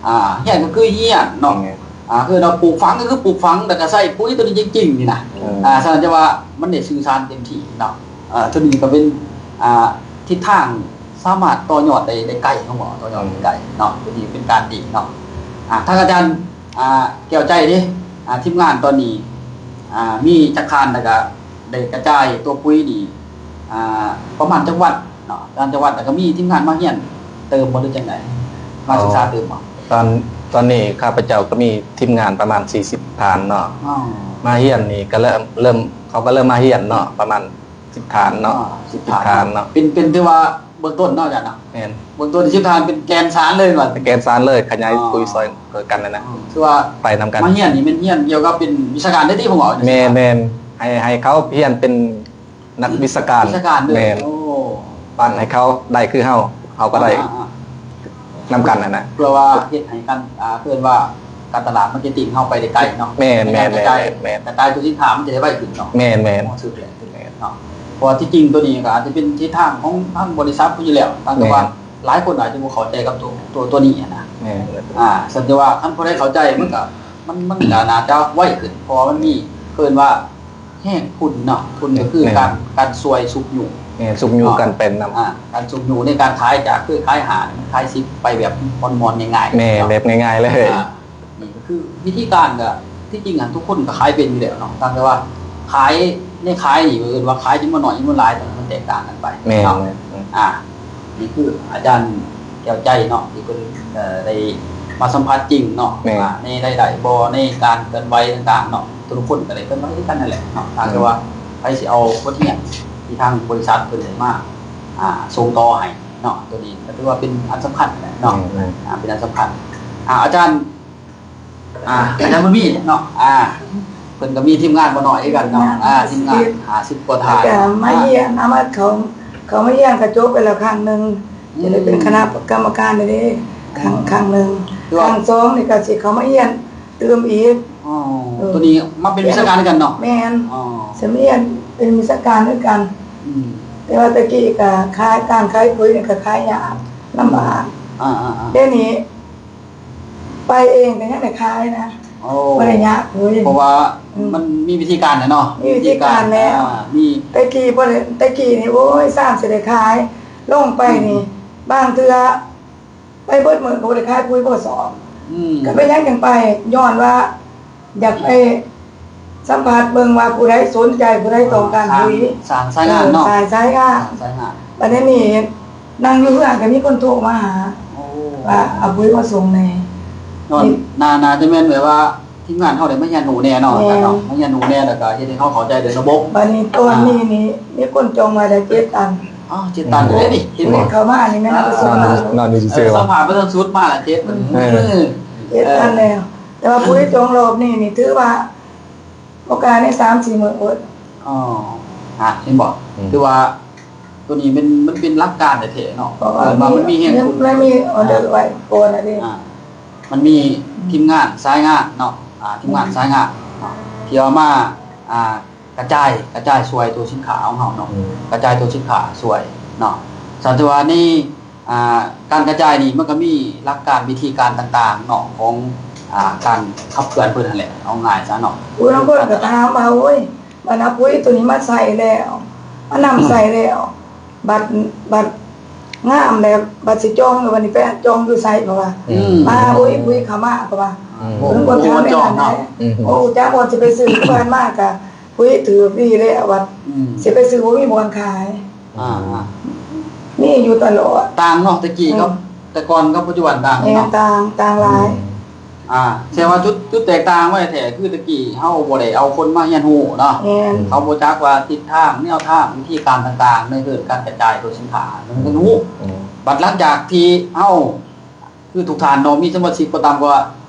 ອ່າ ຮຽນກໍຄືຮຽນເນາະ ແມ່ນ ອ່າ ຄືເຮົາປູກຝັງກໍຄືປູກຝັງ ແລ້ວກໍໃສ່ປຸ໋ຍຕົວນີ້ຈິງໆນີ້ນະ ອືມ ອ່າ ສະນັ້ນຈະວ່າມັນໄດ້ສື່ສານເຕັມທີ່ເນາະ ອ່າ ໂຕນີ້ກໍເປັນ ອ່າ ທິດທາງສາມາດຕໍ່ຍອດໄດ້ ໄດ້ໄກເນາະ ຕໍ່ຍອດໄດ້ໄກເນາະ ໂຕນີ້ເປັນການດີເນາະ ອ່າ ທາງອາຈານ ອ່າ ແກ້ວໃຈເດ້ ອ່າ ທີມງານຕອນນີ້ ອ່າ ມີຈັກທ່ານ ແລ້ວກໍໄດ້ກະຈາຍຕົວປຸ໋ຍນີ້ ອ່າ ປະມານຈັກວັດເນາະ ການຈັກວັດ ແລ້ວກໍມີທີມງານມາຮຽນເຕີມບໍ່ ຫຼືຈັ່ງໃດ ມາສຶກສາຕື່ມບໍ່? ຕອນ ຕອນນີ້ຂ້າພະເຈົ້າກໍມີທີມງານປະມານສີ່ສິບທ່ານເນາະ ມາຮຽນນີ້ກໍເລີ່ມ ເລີ່ມ ເຂົາກໍເລີ່ມມາຮຽນເນາະ ປະມານສິບທ່ານເນາະ ສິບທ່ານເນາະ ເປັນ ເປັນ ຖືວ່າເບື້ອງຕົ້ນເນາະອາຈານເນາະ ແມ່ນ ເບື້ອງຕົ້ນສິບທ່ານເປັນແກ່ນສານເລີຍວ່າ ແກ່ນສານເລີຍ ຂະຫຍາຍປຸ໋ຍຊ່ອຍກັນນັ້ນນະ ຖືວ່າໄປນຳກັນ ມາຮຽນນີ້ແມ່ນຮຽນກ່ຽວກັບເປັນວິຊາການໄດ້ຕິ ຜົມເວົ້າ ແມ່ນໆ ໃຫ້ ໃຫ້ເຂົາຮຽນເປັນ ນັກວິຊາການ ວິຊາການເດີ ແມ່ນ ໂອ້ ປັ້ນໃຫ້ເຂົາໄດ້ຄືເຮົາ ເຮົາກໍໄດ້ ອ່າໆໆ ນຳກັນຫັ້ນນະ ເພື່ອວ່າເຮັດໃຫ້ການ ອ່າ ເອີ້ນວ່າການຕະຫຼາດມາເກັດຕິງເຮົາໄປໄດ້ໄກເນາະ ແມ່ນໆໆ ກະຈາຍ ກະຈາຍຕົວສິນຄ້າມັນຈະໄດ້ໄວຂຶ້ນເນາະ ແມ່ນໆ ເພາະວ່າທີ່ຈິງໂຕນີ້ກໍອາດຈະເປັນທິດທາງຂອງທາງບໍລິສັດເພິ່ນຢູ່ແລ້ວ ແຕ່ວ່າ ແມ່ນ ຫຼາຍຄົນອາດຈະບໍ່ເຂົ້າໃຈກັບໂຕ ໂຕ ໂຕນີ້ຫັ້ນນະ ແມ່ນ ອ່າ ສັນຈະວ່າຄັນຜູ້ໃດເຂົ້າໃຈມັນກໍ ມັນ ມັນກໍໜ້າຈະໄວຂຶ້ນ ເພາະວ່າມັນມີ ເອີ້ນວ່າ ແຮງທຶນເນາະ ທຶນກໍຄື ແມ່ນ ການ ການຊ່ວຍຊຸກຍູ້ ແມ່ນ ຊຸກຍູ້ ເນາະ ກັນໄປນຳ ອ່າ ການຊຸກຍູ້ໃນການຂາຍ ຈາກເຄີຍຂາຍຫ້າ ມັນຂາຍສິບ ໄປແບບມ່ວນໆ ງ່າຍໆ ແມ່ນ ເນາະ ແບບງ່າຍໆເລີຍ ອ່າ ນີ້ກໍຄືວິທີການ ກໍທີ່ຈິງຫັ້ນທຸກຄົນກໍຂາຍເປັນຢູ່ແລ້ວເນາະ ຕ່າງແຕ່ວ່າຂາຍ ໃນຂາຍນີ້ ເອີ້ນວ່າຂາຍຈຳນວນໜ້ອຍ ຈຳນວນຫຼາຍ ມັນແຕກຕ່າງກັນໄປ ແມ່ນ ເນາະ ແມ່ນ ອ່າ ນີ້ຄືອາຈານແກ້ວໃຈເນາະ ທີ່ເພິ່ນ ເອີ ໄດ້ ມາສຳຜັດຈິງເນາະ ແມ່ນ ວ່າໃນລາຍໄດ້ບໍ່ ໃນການເຄື່ອນໄຫວຕ່າງໆເນາະ ທຸກໆຄົນກໍໄດ້ເຄື່ອນໄຫວຄືກັນນັ້ນແຫຼະເນາະ. ຖ້າ ແມ່ນ ເກີດວ່າໃຜຊິເອົາບົດຮຽນທີ່ທາງບໍລິສັດເພິ່ນມາ ອ່າ ສົ່ງຕໍ່ໃຫ້ເນາະ ໂຕນີ້ກໍຖືວ່າເປັນອັນສຳຄັນແຫຼະເນາະ ແມ່ນໆ ອ່າ ເປັນອັນສຳຄັນ. ອ່າ ອາຈານ ອ່າ ອາຈານບຸນມີເນາະ ອ່າ ເພິ່ນກໍມີທີມງານບໍ່ໜ້ອຍຄືກັນເນາະ ອ່າ ທີມງານຫ້າສິບກວ່າທ່ານ ກໍມາຮຽນ ອ່າ ເອົາມາ ເຂົາ ເຂົາມາຮຽນກໍຈົບໄປແລ້ວຄັ້ງໜຶ່ງ ອືມ ຈະໄດ້ເປັນຄະນະກຳມະການໄດ້ເດ້ ຄັ້ງ ອືມ ຄັ້ງໜຶ່ງ ຄັ້ງສອງນີ້ກໍຊິເຂົ້າມາຮຽນຕື່ມອີກ. ອໍ ເອີ ໂຕນີ້ມາເປັນວິຊາການຄືກັນເນາະ? ແມ່ນ ອໍ ຊິມາຮຽນເປັນວິຊາການຄືກັນ ອືມ ແຕ່ວ່າແຕ່ກີ້ກໍຂາຍ ການຂາຍປຸ໋ຍນີ້ກໍຂາຍຍາກ ລຳບາກ ອ່າໆໆ ດຽວນີ້ ໄປເອງກໍຍັງໄດ້ຂາຍນະ. ໂອ້ ບໍ່ໄດ້ຍາກເລີຍ ເພາະວ່າ ອືມ ມັນມີວິທີການແຫຼະເນາະ ມີວິທີການແລ້ວ ມີ ແຕ່ກີ້ບໍ່ໄດ້ ແຕ່ກີ້ນີ້ ໂອ້ຍ ຊ່າງຊິໄດ້ຂາຍ ລົງໄປນີ້ ອືມ ບາງເທື່ອໄປເບິດມື້ກໍບໍ່ໄດ້ຂາຍປຸ໋ຍພໍສອບ ອືມ ກໍເປັນຫຍັງຈັ່ງໄປ ຍ້ອນວ່າ ຢາກໄປສຳພາດເບິ່ງວ່າຜູ້ໃດສົນໃຈ ຜູ້ໃດຕ້ອງການປຸ໋ຍ ສ້າງສາຍງານເນາະ ເອີ ສ້າງສາຍງານ ສ້າງສາຍງານ. ບັດນີ້ນີ້ ນັ່ງຢູ່ເຮືອນກໍມີຄົນໂທມາຫາ ໂອ້ ວ່າເອົາປຸ໋ຍມາສົ່ງແດ່. ເນາະ ໜ້າ ໜ້າຈະແມ່ນແບບວ່າທີມງານເຮົາໄດ້ມາຮຽນຮູ້ແດ່ເນາະ ແມ່ນ ອາຈານເນາະ ມາຮຽນຮູ້ແດ່ ແລ້ວກໍເຮັດໃຫ້ເຮົາເຂົ້າໃຈເລື່ອງລະບົບ. ບັດນີ້ຕອນນີ້ນີ້ ອ່າ ມີຄົນຈອງໄວ້ແລ້ວເຈັດຕັນ. ອໍ ເຈັດຕັນເດ້ນີ້ ເຫັນບໍ່? ເຂົ້າມານີ້ແມ່ນ ອ່າ ປະສົບ ເອີ ສຳພາດມາທັນສຸດມາແລ້ວເຈັດ ອືມ ເອີ ເຈັດຕັນແລ້ວ. ແຕ່ວ່າຜູ້ທີ່ຈອງລອບນີ້ນີ້ ຖືວ່າບໍ່ກາຍໃນສາມສີ່ມື້ເບິດ. ອໍ ອ່າ ເຫັນບໍ່? ອືມ ຖືວ່າໂຕນີ້ມັນ ມັນເປັນຫຼັກການແທ້ໆເນາະ ເພາະວ່າ ເອີ ມັນມີແຮງ ມັນມີອໍເດີໄວ້ກ່ອນນະເດ້ ອ່າ ມັນມີ ອືມ ທີມງານສາຍງານເນາະ ອ່າ ທີມງານສາຍງານເນາະ ທີ່ເອົາມາ ອ່າ ກະຈາຍ ກະຈາຍຊ່ວຍຕົວສິນຄ້າຂອງເຮົາເນາະ ອືມ ກະຈາຍຕົວສິນຄ້າຊ່ວຍເນາະ. ສັນຕິວ່າໃນ ອ່າ ການກະຈາຍນີ້ມັນກໍມີຫຼັກການ ວິທີການຕ່າງໆເນາະ ຂອງ ອ່າ ການຂັບເຄື່ອນເພິ່ນຫັ້ນແຫຼະ ເອົາງ່າຍຊະເນາະ. ຜູ້ລາງຄົນກໍຖາມວ່າ ໂອ້ຍ ບັດເອົາປຸ໋ຍໂຕນີ້ມາໃສ່ແລ້ວ ມານຳໃສ່ແລ້ວ ບັດ ບັດງາມແລ້ວ ບັດຊິຈອງ ບັດນີ້ໄປຈອງຢູ່ໃສ ເຂົາວ່າ ອືມ ມາ ໂອ້ຍ ປຸ໋ຍເຂົ້າມາ ເຂົາວ່າ ອືມ ເພິ່ນກໍຖາມແນວນັ້ນແຫຼະ ອືມ ໂອ້ ຈັກວ່າຊິໄປຊື້ ຜ່ານມາກໍ ປຸ໋ຍຖືກດີແລ້ວ ບັດ ອືມ ຊິໄປຊື້ບໍ່ມີບ່ອນຂາຍ. ອ່າ ອ່າ ມີຢູ່ຕະຫຼອດ ຕ່າງເນາະ ແຕ່ກີ້ກັບ ອືມ ແຕ່ກ່ອນກັບປັດຈຸບັນຕ່າງ ແມ່ນ ເນາະ ຕ່າງ ຕ່າງຫຼາຍ ອືມ ອ່າ ແສດງວ່າຈຸດ ຈຸດແຕກຕ່າງໄວ້ແທ້ ຄືແຕ່ກີ້ເຮົາບໍ່ໄດ້ເອົາຄົນມາຮຽນຮູ້ເນາະ ແມ່ນ ເຂົາບໍ່ຈັກວ່າທິດທາງ ແນວທາງ ວິທີການຕ່າງໆ ໃນເລື່ອງການກະຈາຍຕົວສິນຄ້າ ມັນຮູ້ ອືມ ບັດຫຼັງຈາກທີ່ເຮົາ ຄືທຸກທ່ານເນາະ ມີສະມາຊິກບໍ່ຕ່ຳກວ່າ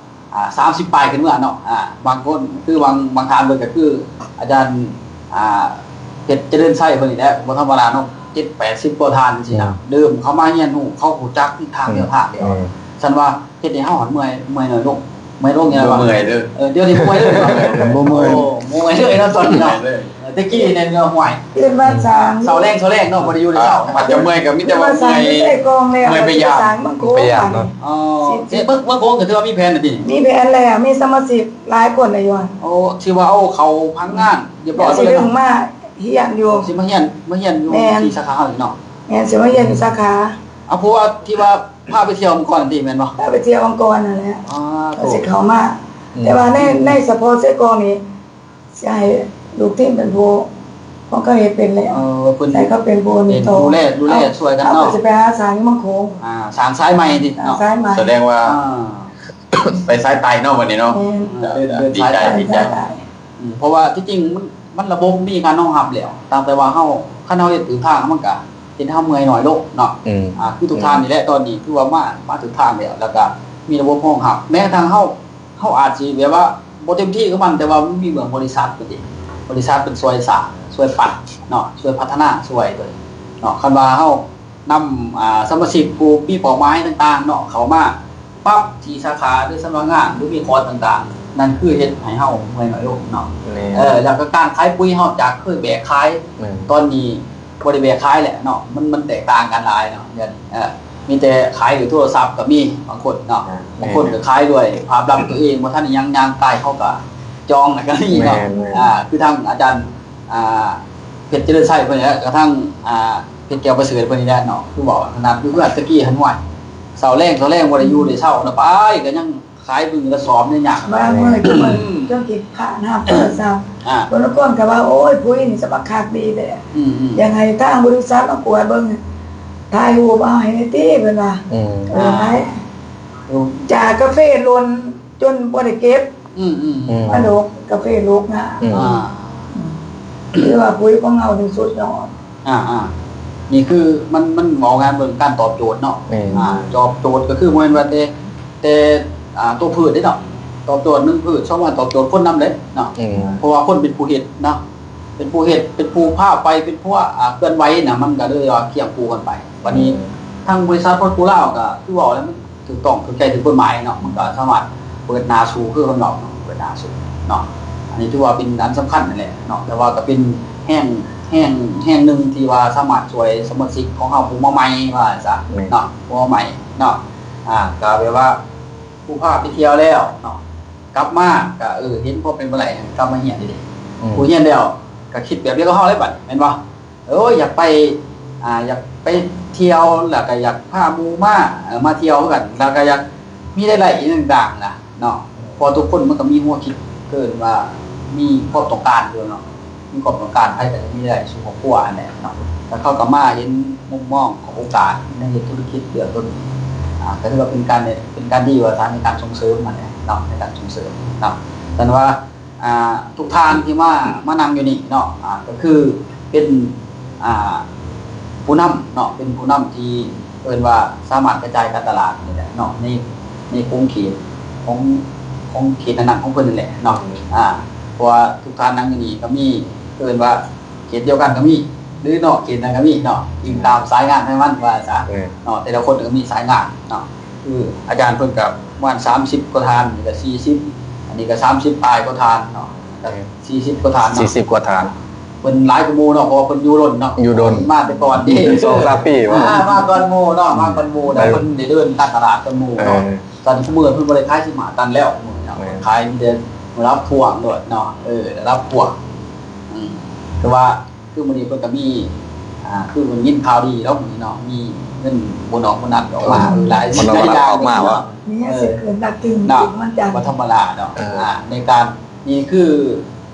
ອ່າ ສາມສິບປາຍຂຶ້ນເມືອເນາະ ອ່າ ບາງຄົນ ຄືບາງ ບາງທ່ານເພິ່ນກໍຄືອາຈານ ອ່າ ເພັດຈະເລີນໄຊເພິ່ນນີ້ແຫຼະ ບໍ່ທຳມະດາເນາະ ເຈັດແປດສິບກວ່າທ່ານຈັ່ງຊີ້ນະ ອືມ ເລີ່ມເຂົ້າມາຮຽນຮູ້ ເຂົາຮູ້ຈັກທິດທາງ ອືມ ແນວທາງແລ້ວ ອືມ ຊັ້ນວ່າເຮັດໃຫ້ເຮົາຫັ້ນເມື່ອຍ ເມື່ອຍໜ້ອຍລົງ ເມື່ອຍລົງ ບໍ່ເມື່ອຍເລີຍ ເອີ ດຽວນີ້ບໍ່ເມື່ອຍເລີຍ ບໍ່ເມື່ອຍ ໂອ້ ບໍ່ເມື່ອຍເລີຍເນາະ ຕອນນີ້ເນາະ ເອີ ແຕ່ກີ້ນີ້ເນາະ ຫ້ວຍ ຕື່ນມາສາງ ອ່າ ເຊົ້າແລງ ເຊົ້າແລງເນາະ ບໍ່ໄດ້ຢູ່ໃນເຊົ້າ ອາດຈະເມື່ອຍກໍມີແຕ່ວ່າເມື່ອຍ ເມື່ອຍໄປຢາມ ໄປຢາມເນາະ ອໍ ເອີ ເມືອງ ເມືອງໂຂງກໍຖືວ່າມີແຜນແລ້ວຕິ ມີແຜນແລ້ວ ມີສະມາຊິກຫຼາຍຄົນແລ້ວຢູ່ ໂອ້ ຖືວ່າເອົາເຂົ້າພັງງານຮຽບຮ້ອຍ ຊິດຶງມາຮຽນຢູ່ ຊິມາຮຽນ ມາຮຽນຢູ່ ແມ່ນ ທີ່ສາຂາເຮົານີ້ເນາະ ແມ່ນ ຊິມາຮຽນຢູ່ສາຂາ ເອົາ ເພາະວ່າທີ່ວ່າພາໄປທ່ຽວມັງກອນນີ້ແມ່ນບໍ່? ພາໄປທ່ຽວມັງກອນນັ້ນແຫຼະ ອໍ ກໍຊິເຂົ້າມາ ອືມ ແຕ່ວ່າໃນ ໃນສະເພາະເຊກອງນີ້ ຊິໃຫ້ລູກທີມເປັນຜູ້ ເພາະເຂົາເຮັດເປັນແລ້ວ ເອີ ເພິ່ນໃຫ້ເຂົາເປັນຜູ້ນີ້ຕໍ່ ດູແລ ດູແລຊ່ວຍກັນເນາະ ເຮົາກໍຊິໄປຫາສ້າງຢູ່ເມືອງໂຂງ ອ່າ ສ້າງສາຍໃໝ່ນີ້ເນາະ ສ້າງສາຍໃໝ່ ສະແດງວ່າ ອ່າ ໄປສາຍໃຕ້ເນາະ ບັດນີ້ເນາະ ແມ່ນ ເດີນ ເດີນ ດີໃຈ ສາຍໃຕ້ ດີໃຈ ສາຍໃຕ້ ອືມ ເພາະວ່າທີ່ຈິງມັນ ມັນລະບົບມີການຮອງຮັບແລ້ວ ຕັ້ງແຕ່ວ່າເຮົາ ຄັນເຮົາເຮັດຖືກທາງ ມັນກະເຮັດໃຫ້ເຮົາເມື່ອຍໜ້ອຍລົງເນາະ ອືມ ອ່າ ຄືທຸກທ່ານນີ້ແຫຼະ ຕອນນີ້ຖືວ່າມາ ມາຖືກທາງແລ້ວ ແລ້ວກະມີລະບົບຮອງຮັບ ແມ້ກະທັ້ງເຮົາ ເຮົາອາດຊິແບບວ່າບໍ່ເຕັມທີ່ກັບມັນ ແຕ່ວ່າມັນມີເບື້ອງບໍລິສັດເພິ່ນເດ ບໍລິສັດເພິ່ນຊ່ວຍສ້າງ ຊ່ວຍປັ້ນເນາະ ຊ່ວຍພັດທະນາ ຊ່ວຍໂຕນີ້ເນາະ ຄັນວ່າເຮົານຳ ອ່າ ສະມາຊິກຜູ້ມີເປົ້າໝາຍຕ່າງໆເນາະ ເຂົ້າມາປັບທີ່ສາຂາ ຫຼື ສຳນັກງານ ຫຼື ມີຄອດຕ່າງໆ ນັ້ນຄືເຮັດໃຫ້ເຮົາເມື່ອຍໜ້ອຍລົງເນາະ ແມ່ນ ເອີ ແລ້ວກໍການຂາຍປຸ໋ຍ ເຮົາຈາກເຄີຍແບກຂາຍ ແມ່ນ ຕອນນີ້ບໍ່ໄດ້ແບກຂາຍແຫຼະເນາະ ມັນ ມັນແຕກຕ່າງກັນຫຼາຍເນາະ ດຽວນີ້ ເອີ ມີແຕ່ຂາຍດ້ວຍໂທລະສັບກໍມີບາງຄົນເນາະ ອ່າ ບາງຄົນກໍຂາຍດ້ວຍພາບລັບຕົວເອງ ບໍ່ທັນຫຍັງ ຍ່າງກາຍເຂົາກໍຈອງ ແລ້ວກໍມີເນາະ ແມ່ນໆ ອ່າ ຄືທາງອາຈານ ອ່າ ເພັດຈະເລີນໄຊເພິ່ນນີ້ແຫຼະ ກະທັ່ງ ອ່າ ເພັດແກ້ວປະເສີດເພິ່ນນີ້ແຫຼະເນາະ ຄືເວົ້າຂະໜາດຢູ່ເຮືອນແຕ່ກີ້ຫັ້ນ ຫ້ວຍ ເຊົ້າແລງ ເຊົ້າແລງບໍ່ໄດ້ຢູ່ໄດ້ເຊົານະ ໄປກໍຍັງຂາຍເບິ່ງກະສອບໃນຍາມ ບາງມື້ກໍເພິ່ນ ອືມ ຈົນຂີ້ຄ້ານຫາໂທລະສັບ ອ່າ ຄົນລະຄົນກໍວ່າ ໂອ້ຍ ປຸ໋ຍນີ້ສະມາຄັກດີແທ້ ອືມໆ ຢາກໃຫ້ທາງບໍລິສັດມາກວດເບິ່ງ ຖ່າຍຮູບເອົາໃຫ້ແດ່ຕິ ເພິ່ນວ່າ ອືມ ເອີ ອ່າ ໄດ້ ຈາກກາເຟຫຼົ່ນຈົນບໍ່ໄດ້ເກັບ ອືມໆ ອືມ ມາດົກ ກາເຟດົກນະ ອືມ ອ່າ ອືມ ຖືວ່າປຸ໋ຍຂອງເຮົານີ້ສຸດຍອດ ອ່າໆ ນີ້ຄືມັນ ມັນເວົ້າງານເລື່ອງການຕອບໂຈດເນາະ ແມ່ນ ອ່າ ຕອບໂຈດກໍຄືບໍ່ແມ່ນວ່າແຕ່ ແຕ່ ອ່າ ຕົວພືດເດ້ເນາະ ຕອບໂຈດໜຶ່ງພືດ ສອງມາຕອບໂຈດຄົນນຳເດ້ເນາະ ແມ່ນ ເພາະວ່າຄົນເປັນຜູ້ເຮັດເນາະ ເປັນຜູ້ເຮັດ ເປັນຜູ້ພາໄປ ເປັນຜູ້ ອ່າ ເຄື່ອນໄຫວນະ ມັນກໍເລີຍວ່າຄຽງຄູ່ກັນໄປ. ບັດນີ້ ອືມ ທາງບໍລິສັດພອດປູລາວກໍຄືເວົ້າແລ້ວ ມັນຖືກຕ້ອງຖືກໃຈຖືກກົດໝາຍເນາະ ມັນກໍສາມາດເປີດໜ້າສູ້ ຄືເພິ່ນເວົ້າເນາະ ເປີດໜ້າສູ້ເນາະ ອັນນີ້ຖືວ່າເປັນອັນສຳຄັນນັ້ນແຫຼະເນາະ ແຕ່ວ່າກໍເປັນແຮງ ແຮງ ແຮງໜຶ່ງທີ່ວ່າສາມາດຊ່ວຍສະມາຊິກຂອງເຮົາຜູ້ມາໃໝ່ວ່າຊັ້ນຊະ ແມ່ນ ເນາະ ຜູ້ມາໃໝ່ເນາະ ອ່າ ກໍແບບວ່າ ຜູ້ພາໄປທ່ຽວແລ້ວເນາະ ກັບມາກໍ ເອີ ເຫັນພໍເປັນໄປໄດ້ ກັບມາຮຽນເດ້ ອືມ ຜູ້ຮຽນແລ້ວກໍຄິດແບບດຽວກັບເຮົາເລີຍບັດນີ້ ແມ່ນບໍ່? ໂອ້ຍ ຢາກໄປ ອ່າ ຢາກໄປທ່ຽວ ແລ້ວກໍຢາກພາໝູ່ມາ ເອີ ມາທ່ຽວຄືກັນ ແລ້ວກໍຢາກມີລາຍໄດ້ອີ່ຫຍັງຕ່າງໆນະເນາະ ເພາະທຸກຄົນມັນກໍມີຫົວຄິດ ເອີ້ນວ່າມີຄວາມຕ້ອງການຢູ່ເນາະ. ມີຄວາມຕ້ອງການ ໃຜກໍຢາກມີລາຍໄດ້ສູ່ຄອບຄົວຫັ້ນແຫຼະເນາະ ແລ້ວເຂົາກໍມາເຫັນມຸມມອງຂອງໂອກາດໃນເຮັດທຸລະກິດເບື້ອງຕົ້ນ ອ່າ ກໍຖືວ່າເປັນການ ເປັນການດີວ່າຊະ ໃນການສົ່ງເສີມຫັ້ນແຫຼະເນາະ ໃນການສົ່ງເສີມເນາະ ແຕ່ວ່າ ອ່າ ທຸກທ່ານທີ່ມາ ມານັ່ງຢູ່ນີ້ເນາະ ອ່າ ກໍຄືເປັນ ອ່າ ຜູ້ນຳເນາະ ເປັນຜູ້ນຳທີ່ເອີ້ນວ່າສາມາດກະຈາຍການຕະຫຼາດນີ້ແຫຼະເນາະ ໃນ ໃນຂົງເຂດຂອງ ຂອງເຂດນັ້ນໆຂອງເພິ່ນນັ້ນແຫຼະເນາະ ອືມ ອ່າ ເພາະວ່າທຸກທ່ານນັ່ງຢູ່ນີ້ກໍມີ ເອີ້ນວ່າເຂດດຽວກັນກໍມີ ຫຼືນອກເຂດນັ້ນກໍມີເນາະ ອີງຕາມສາຍງານໃຫ້ມັນວ່າຊະ ເອີ ເນາະ ແຕ່ລະຄົນກໍມີສາຍງານເນາະ ຄືອາຈານເພິ່ນກໍປະມານສາມສິບກວ່າທ່ານ ນີ້ກໍສີ່ສິບ ອັນນີ້ກໍສາມສິບປາຍກວ່າທ່ານເນາະ ກໍ ເອີ ສີ່ສິບກວ່າທ່ານເນາະ ສີ່ສິບກວ່າທ່ານ ເພິ່ນຫຼາຍກວ່າໝູ່ເນາະ ເພາະວ່າເພິ່ນຢູ່ດົນເນາະ ຢູ່ດົນ ມາແຕ່ກ່ອນເດ້ ສອງສາມປີ ອ່າ ມາກ່ອນໝູ່ເນາະ ມາກ່ອນໝູ່ ເອີ ເພິ່ນໄດ້ເດີນການຕະຫຼາດກ່ອນໝູ່ເນາະ ເອີ ຕອນນີ້ ມື້ນີ້ເພິ່ນບໍ່ໄດ້ຂາຍສິບຫ້າຕັນແລ້ວ ມື້ນີ້ເນາະ ແມ່ນ ເພິ່ນຂາຍມີແຕ່ລະດັບພວກໂລດເນາະ ເອີ ລະດັບພວກ ອືມ ແຕ່ວ່າຄືມື້ນີ້ເພິ່ນກໍມີ ອ່າ ຄືເພິ່ນຍິນຂ່າວດີແລ້ວມື້ນີ້ເນາະ ມີເງິນໂບນອສໂບນັດອອກມາ ເອີ ຫຼາຍສິ່ງຫຼາຍຢ່າງ ໂບນອສໂບນັດອອກມາ ເອີ ມີເງິນເດືອນ ເອີ ເປັນຫຼັກ ເປັນ ເນາະ ມັນຈະ ບໍ່ທຳມະດາເນາະ ເອີ ອ່າ ໃນການ ນີ້ຄ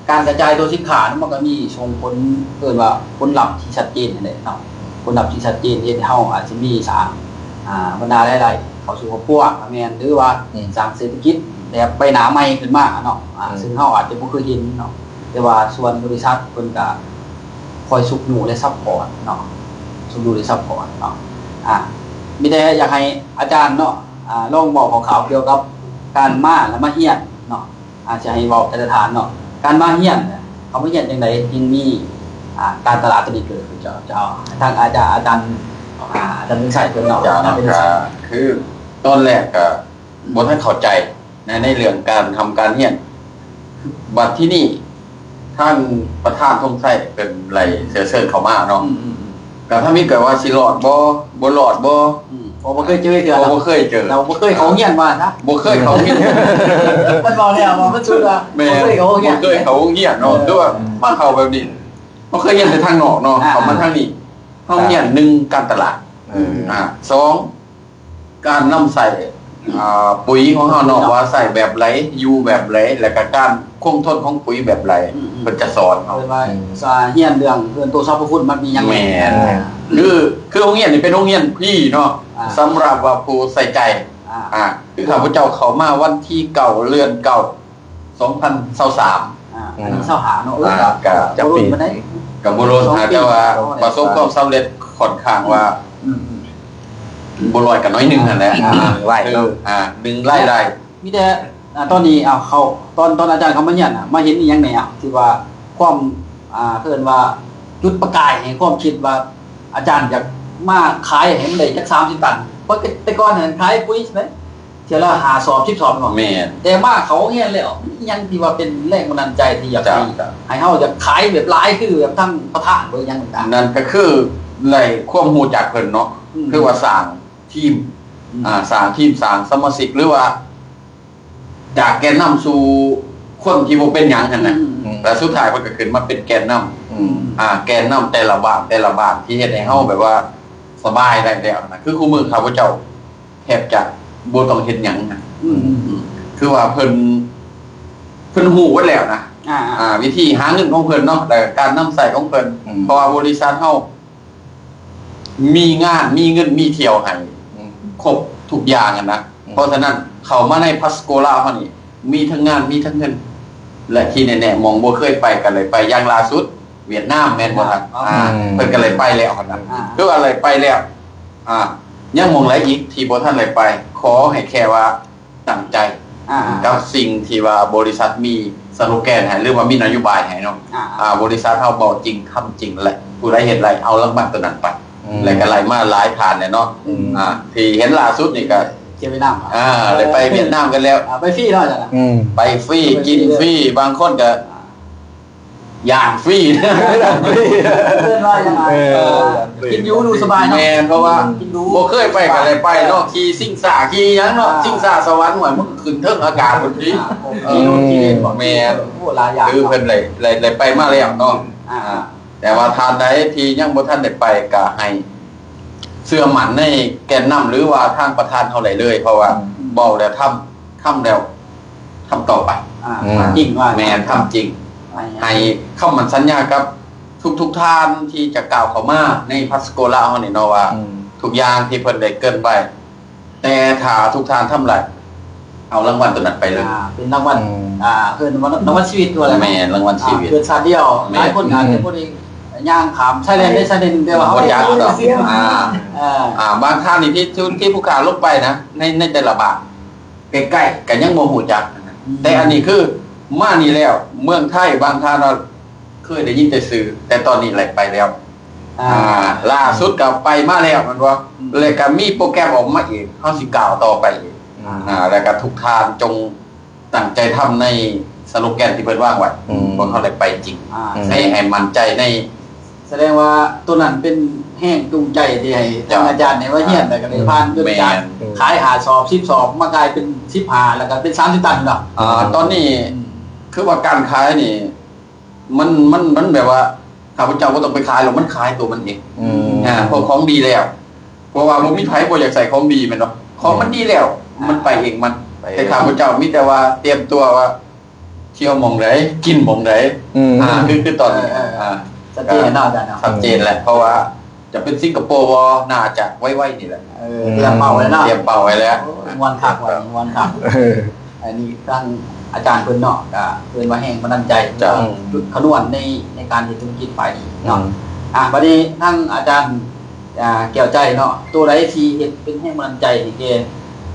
ືການກະຈາຍຕົວສິນຄ້າເນາະ ມັນກໍມີສົ່ງຜົນ ເອີ້ນວ່າຜົນລັບທີ່ຊັດເຈນຫັ້ນແຫຼະເນາະ ຜົນລັບທີ່ຊັດເຈນເຮັດໃຫ້ເຮົາອາດຈະມີສ້າງ ອ່າ ບັນດາລາຍໄດ້ເຂົ້າສູ່ຄອບຄົວກໍແມ່ນ ຫຼືວ່າ ອືມ ສ້າງເສດຖະກິດແບບໃບໜ້າໃໝ່ຂຶ້ນມາເນາະ ອ່າ ອືມ ຊຶ່ງເຮົາອາດຈະບໍ່ເຄີຍເຫັນເນາະ ແຕ່ວ່າສ່ວນບໍລິສັດເພິ່ນກໍຄອຍຊຸກຍູ້ ແລະ ຊັບພອດເນາະ ຊຸກຍູ້ ແລະ ຊັບພອດເນາະ ອ່າ ມີແຕ່ຢາກໃຫ້ອາຈານເນາະ ອ່າ ລອງເວົ້າຄ່າວໆກ່ຽວກັບການມາ ແລະ ມາຮຽນເນາະ ອາດຈະໃຫ້ເວົ້າແຕ່ລະທ່ານເນາະ ການມາຮຽນ ເຂົ້າມາຮຽນຈັ່ງໃດຈຶ່ງມີ ອ່າ ການຕະຫຼາດຕົວນີ້ເກີດຂຶ້ນ ເຈົ້າ ເຈົ້າ ທາງອາຈານ ອາຈານ ອ່າ ອາຈານວິໄຊເພິ່ນເນາະ ເຈົ້າ ອາຈານວິໄຊ ກໍຄືຕອນແລກກໍບໍ່ທັນເຂົ້າໃຈໃນ ໃນເລື່ອງການທຳການຮຽນ ບັດທີນີ້ ທາງປະທານ ສົງໄຊ ເພິ່ນໄລ່ເຊື້ອເຊີນເຂົ້າມາເນາະ ອືມໆ ກໍທຳອິດກໍວ່າຊິລອດບໍ່ ບໍ່ລອດບໍ່ ອືມ ເພາະບໍ່ເຄີຍເຈີເທື່ອ ເພາະບໍ່ເຄີຍເຈີ ແລ້ວບໍ່ເຄີຍເຂົ້າໂຮງຮຽນວ່າຊະ ບໍ່ເຄີຍເຂົ້າໂຮງຮຽນ ເພິ່ນເວົ້າແລ້ວວ່າມັນສຸດວ່າ ແມ່ນ ບໍ່ເຄີຍເຂົ້າໂຮງຮຽນ ບໍ່ເຄີຍເຂົ້າໂຮງຮຽນເນາະ ເອີ ຄືວ່າມາເຂົ້າແບບນີ້ ບໍ່ເຄີຍຮຽນແຕ່ທາງນອກເນາະ ອ່າ ເຂົ້າມາທາງນີ້ ເຮົາຮຽນ ໜຶ່ງ ການຕະຫຼາດ ເອີ ອ່າ ສອງ ການນຳໃຊ້ ອ່າ ປຸ໋ຍຂອງເຮົາເນາະ ວ່າໃຊ້ແບບໃດ ຢູ່ແບບໃດ ແລ້ວກະການຄົງທົນຂອງປຸ໋ຍແບບໃດ ອືມໆ ເພິ່ນຈະສອນເຮົາ ເພິ່ນວ່າ ອືມ ສາ ຮຽນເລື່ອງເອີ້ນໂຕສັບພະຄຸນມັນມີຫຍັງແດ່ ແມ່ນ ອ່າ ຄື ຄືໂຮງຮຽນນີ້ເປັນໂຮງຮຽນຟຣີເນາະ ອ່າ ສຳລັບວ່າຜູ້ໃສ່ໃຈ ອ່າ ອ່າ ຄືຂ້າພະເຈົ້າເຂົ້າມາວັນທີເກົ້າ ເດືອນເກົ້າ ສອງພັນຊາວສາມ ອ່າ ອັນນີ້ຊາວຫ້າເນາະ ເອີ ອ່າ ກໍ ກໍຈັກປີ ບໍ່ດົນປານໃດ ກໍບໍ່ດົນ ສອງປີ ແຕ່ວ່າ ສອງປີ ປະສົບຄວາມສຳເລັດຂ້ອນຂ້າງວ່າ ອືມໆ ບໍ່ລອດກໍໜ້ອຍໜຶ່ງຫັ້ນແຫຼະ ອ່າ ໄວເນາະ ອ່າ ໜຶ່ງລາຍໄດ້ ມີແຕ່ ອ່າ ຕອນນີ້ ເອົາ ເຂົ້າ ຕອນ ຕອນອາຈານເຂົ້າມາຮຽນນະ ມາເຫັນອີ່ຫຍັງແດ່ທີ່ວ່າຄວາມ ອ່າ ເອີ້ນວ່າຈຸດປະກາຍໃຫ້ຄວາມຄິດວ່າອາຈານຢາກມາຂາຍໃຫ້ມັນໄດ້ຈັກສາມສິບຕັນ ເພາະແຕ່ກ່ອນຫັ້ນຂາຍປຸ໋ຍໃຊ່ໄໝ ເທື່ອລະຫ້າສອບ ສິບສອບເນາະ ແມ່ນ ແຕ່ມາເຂົ້າໂຮງຮຽນແລ້ວ ມີຫຍັງທີ່ວ່າເປັນແຮງບັນດານໃຈທີ່ຢາກ ເຈົ້າ ໃຫ້ເຮົາຢາກຂາຍແບບຫຼາຍຄືແບບທາງປະທານ ຫຼືຫຍັງຕ່າງໆ ນັ້ນກໍຄືໄດ້ຄວາມຮູ້ຈັກເພິ່ນເນາະ ອືມ ຄືວ່າສ້າງທີມ ອືມ ອ່າ ສ້າງທີມ ສ້າງສະມາຊິກ ຫຼືວ່າຈາກແກນນຳສູ່ຄົນທີ່ບໍ່ເປັນຫຍັງຫັ້ນນະ ອືມ ແລ້ວສຸດທ້າຍເພິ່ນກໍຂຶ້ນມາເປັນແກນນຳ ອືມ ອ່າ ແກນນຳແຕ່ລະບ້ານ ແຕ່ລະບ້ານ ທີ່ເຮັດໃຫ້ເຮົາແບບວ່າສະບາຍໄດ້ແລ້ວນະ ຄືຄູ່ມື້ຂ້າພະເຈົ້າ ແທບຈະບໍ່ຕ້ອງເຮັດຫຍັງນະ ອືມ ອືມ ຄືວ່າເພິ່ນ ເພິ່ນຮູ້ໝົດແລ້ວນະ ອ່າ ອ່າ ວິທີຫາເງິນຂອງເພິ່ນເນາະ ແລ້ວການນຳໃຊ້ຂອງເພິ່ນ ອືມ ເພາະວ່າບໍລິສັດເຮົາມີງານ ມີເງິນ ມີທ່ຽວໃຫ້ ອືມ ຄົບທຸກຢ່າງຫັ້ນນະ ອື ເພາະສະນັ້ນ ເຂົ້າມາໃນພາສໂກລາວເຮົານີ້ ມີທັງງານ ມີທັງເງິນ ແລະ ທີ່ແນ່ໆ ໝ່ອງບໍ່ເຄີຍໄປກໍໄດ້ໄປ. ຢ່າງລ່າສຸດ ຫວຽດນາມ ແມ່ນບໍ່ທ່ານ? ອ່າ ອືມ ເພິ່ນກໍໄດ້ໄປແລ້ວຫັ້ນນະ ອ່າ ຄືວ່າໄດ້ໄປແລ້ວ. ອ່າ ຍັງໝ່ອງໃດອີກທີ່ບໍ່ທັນໄດ້ໄປ? ຂໍໃຫ້ແຄ່ວ່າຕັ້ງໃຈ ອ່າ ກັບສິ່ງທີ່ວ່າບໍລິສັດມີສະໂລແກນໃຫ້ ຫຼືວ່າມີນະໂຍບາຍໃຫ້ເນາະ. ອ່າ ອ່າ ບໍລິສັດເຮົາເວົ້າຈິງ ທຳຈິງ ແລະ ຜູ້ໃດເຮັດໄດ້ ເອົາລາງວັນຕົວນັ້ນໄປ. ອືມ ແລະ ກໍໄລ່ມາຫຼາຍທ່ານແຫຼະເນາະ. ອືມ ອ່າ ທີ່ເຫັນລ່າສຸດນີ້ກໍ ຈຽວຫວຽດນາມ ອ່າ ໄດ້ໄປຫວຽດນາມກັນແລ້ວ. ອ່າ ໄປຟຣີເນາະອາຈານເນາະ. ອືມ ໄປຟຣີ ໄປຟຣີ ກິນຟຣີ ເລີຍ ບາງຄົນກໍ ຢ້ານຟຣີ ເອີ້ນວ່າຫຍັງ ເອີ ເອີ ກິນຢູ່ດູສະບາຍເນາະ. ແມ່ນ ເພາະວ່າ ອືມ ບໍ່ເຄີຍໄປກໍໄດ້ໄປເນາະ. ຂີ່ຊິງຊ້າ ຂີ່ຫຍັງເນາະ ອ່າ ຊິງຊ້າສະຫວັນ ຫ້ວຍ ມັນຂຶ້ນເທິງອາກາດພຸ້ນຕິ. ອ່າ ອືມ ແມ່ນ ໂອ້ ຫຼາຍຢ່າງ ຄືເພິ່ນໄດ້ ໄດ້ ໄດ້ໄປມາແລ້ວເນາະ. ອ່າ ອ່າ ແຕ່ວ່າທ່ານໃດທີ່ຍັງບໍ່ທັນໄດ້ໄປ ກໍໃຫ້ເຊື່ອໝັ້ນໃນແກນນຳ ຫຼືວ່າທາງປະທານເຮົາໄດ້ເລີຍ ເພາະວ່າ ອືມ ເວົ້າແລ້ວທຳ ທຳແລ້ວ ທຳຕໍ່ໄປ. ອ່າ ອືມ ທຳຈິງວ່າ ແມ່ນ ທຳຈິງ. ໃຫ້ ໃຫ້ຄຳໝັ້ນສັນຍາກັບທຸກໆທ່ານທີ່ຈະກ້າວເຂົ້າມາໃນພາສໂກລາວເຮົານີ້ເນາະ ວ່າ ອືມ ທຸກຢ່າງທີ່ເພິ່ນໄດ້ເກີ່ນໄວ້ ແຕ່ຖ້າທຸກທ່ານທຳໄດ້ ເອົາລາງວັນຕົວນັ້ນໄປເລີຍ. ອ່າ ເປັນລາງວັນ ອືມ ອ່າ ເອີ້ນວ່າລາງວັນຊີວິດວ່າແລ້ວ. ແມ່ນ ລາງວັນຊີວິດ ອ່າ ເກີດຊາດດຽວ. ແມ່ນ ຫຼາຍຄົນອາດຈະບໍ່ໄດ້ ອືມ ຍ່າງຂ້າມຊາຍແດນໄດ້ຊາຍແດນໜຶ່ງ ແຕ່ວ່າເຮົາ ບໍ່ຈັກດອກ. ອ່າ ອ່າ ບາງທ່ານນີ້ທີ່ ທີ່ ທີ່ຜູ້ຂ້າລົງໄປນະ ໃນ ໃນແຕ່ລະບ້ານ ໃກ້ໆ ກໍຍັງບໍ່ຮູ້ຈັກ. ອືມ ແຕ່ອັນນີ້ຄືມານີ້ແລ້ວ ເມືອງໄທ ບາງທ່ານວ່າເຄີຍໄດ້ຍິນແຕ່ຊື່ ແຕ່ຕອນນີ້ໄດ້ໄປແລ້ວ. ອ່າ ອ່າ ລ່າສຸດກໍໄປມາແລ້ວແມ່ນບໍ່? ອືມ ແລ້ວກໍມີໂປຣແກຣມອອກມາອີກ ເຮົາຊິກ້າວຕໍ່ໄປອີກ. ອ່າ ອ່າ ແລ້ວກໍທຸກທ່ານຈົ່ງຕັ້ງໃຈທຳໃນສະໂລແກນທີ່ເພິ່ນວາງໄວ້. ອືມ ພວກເຮົາໄດ້ໄປຈິງ. ອ່າ ໃຫ້ ໃຫ້ໝັ້ນໃຈໃນ ສະແດງວ່າໂຕນັ້ນເປັນແຮງຈູງໃຈທີ່ໃຫ້ ເຈົ້າ ທາງອາຈານນີ້ມາຮຽນ ອ່າ ແລ້ວກໍໄດ້ຜ່ານ ອືມ ຈົນຈາກ ແມ່ນ ຂາຍຫ້າສອບ ສິບສອບ ມາກາຍເປັນສິບຫ້າ ແລ້ວກໍເປັນສາມສິບຕັນເນາະ. ອ່າ ອືມ ຕອນນີ້ ອືມ ຄືວ່າການຂາຍນີ້ ມັນ ມັນ ມັນແບບວ່າ ຂ້າພະເຈົ້າບໍ່ຕ້ອງໄປຂາຍແລ້ວ ມັນຂາຍຕົວມັນເອງ. ອືມ ອ່າ ເພາະຂອງດີແລ້ວ ເພາະວ່າບໍ່ມີໃຜບໍ່ຢາກໃຊ້ຂອງດີແມ່ນບໍ່? ຂອງມັນດີແລ້ວ ອ່າ ມັນໄປເອງມັນ. ໄປເອງ. ແຕ່ຂ້າພະເຈົ້າມີແຕ່ວ່າຕຽມຕົວວ່າ ທ່ຽວໝ່ອງໃດ ກິນໝ່ອງໃດ. ອືມ ອ່າ ຄື ຄືຕອນນີ້ ເອີ ເອີ ອ່າ ຊັດເຈນເນາະອາຈານເນາະ. ຊັດເຈນແຫຼະ ເພາະວ່າຈະເປັນສິງກະໂປບໍ່ ໜ້າຈະໄວໆນີ້ແຫຼະ. ເອີ ອືມ ຕຽມເປົ້າໄວ້ເນາະ ຕຽມເປົ້າໄວ້ແລ້ວ. ໂອ້ຍ ມ່ວນຄັກວ່າ ມ່ວນຄັກ. ເອີ ອັນນີ້ທາງອາຈານເພິ່ນເນາະ ກໍເອີ້ນວ່າແຮງບັນດານໃຈ ເຈົ້າ ຈຸດຂະນວນໃນ ໃນການເຮັດທຸລະກິດໄປນີ້ເນາະ. ອືມ ອ່າ ບັດນີ້ທາງອາຈານ ອ່າ ແກ້ວໃຈເນາະ ໂຕໃດທີ່ເຮັດເປັນແຮງບັນດານໃຈໃຫ້ແກ່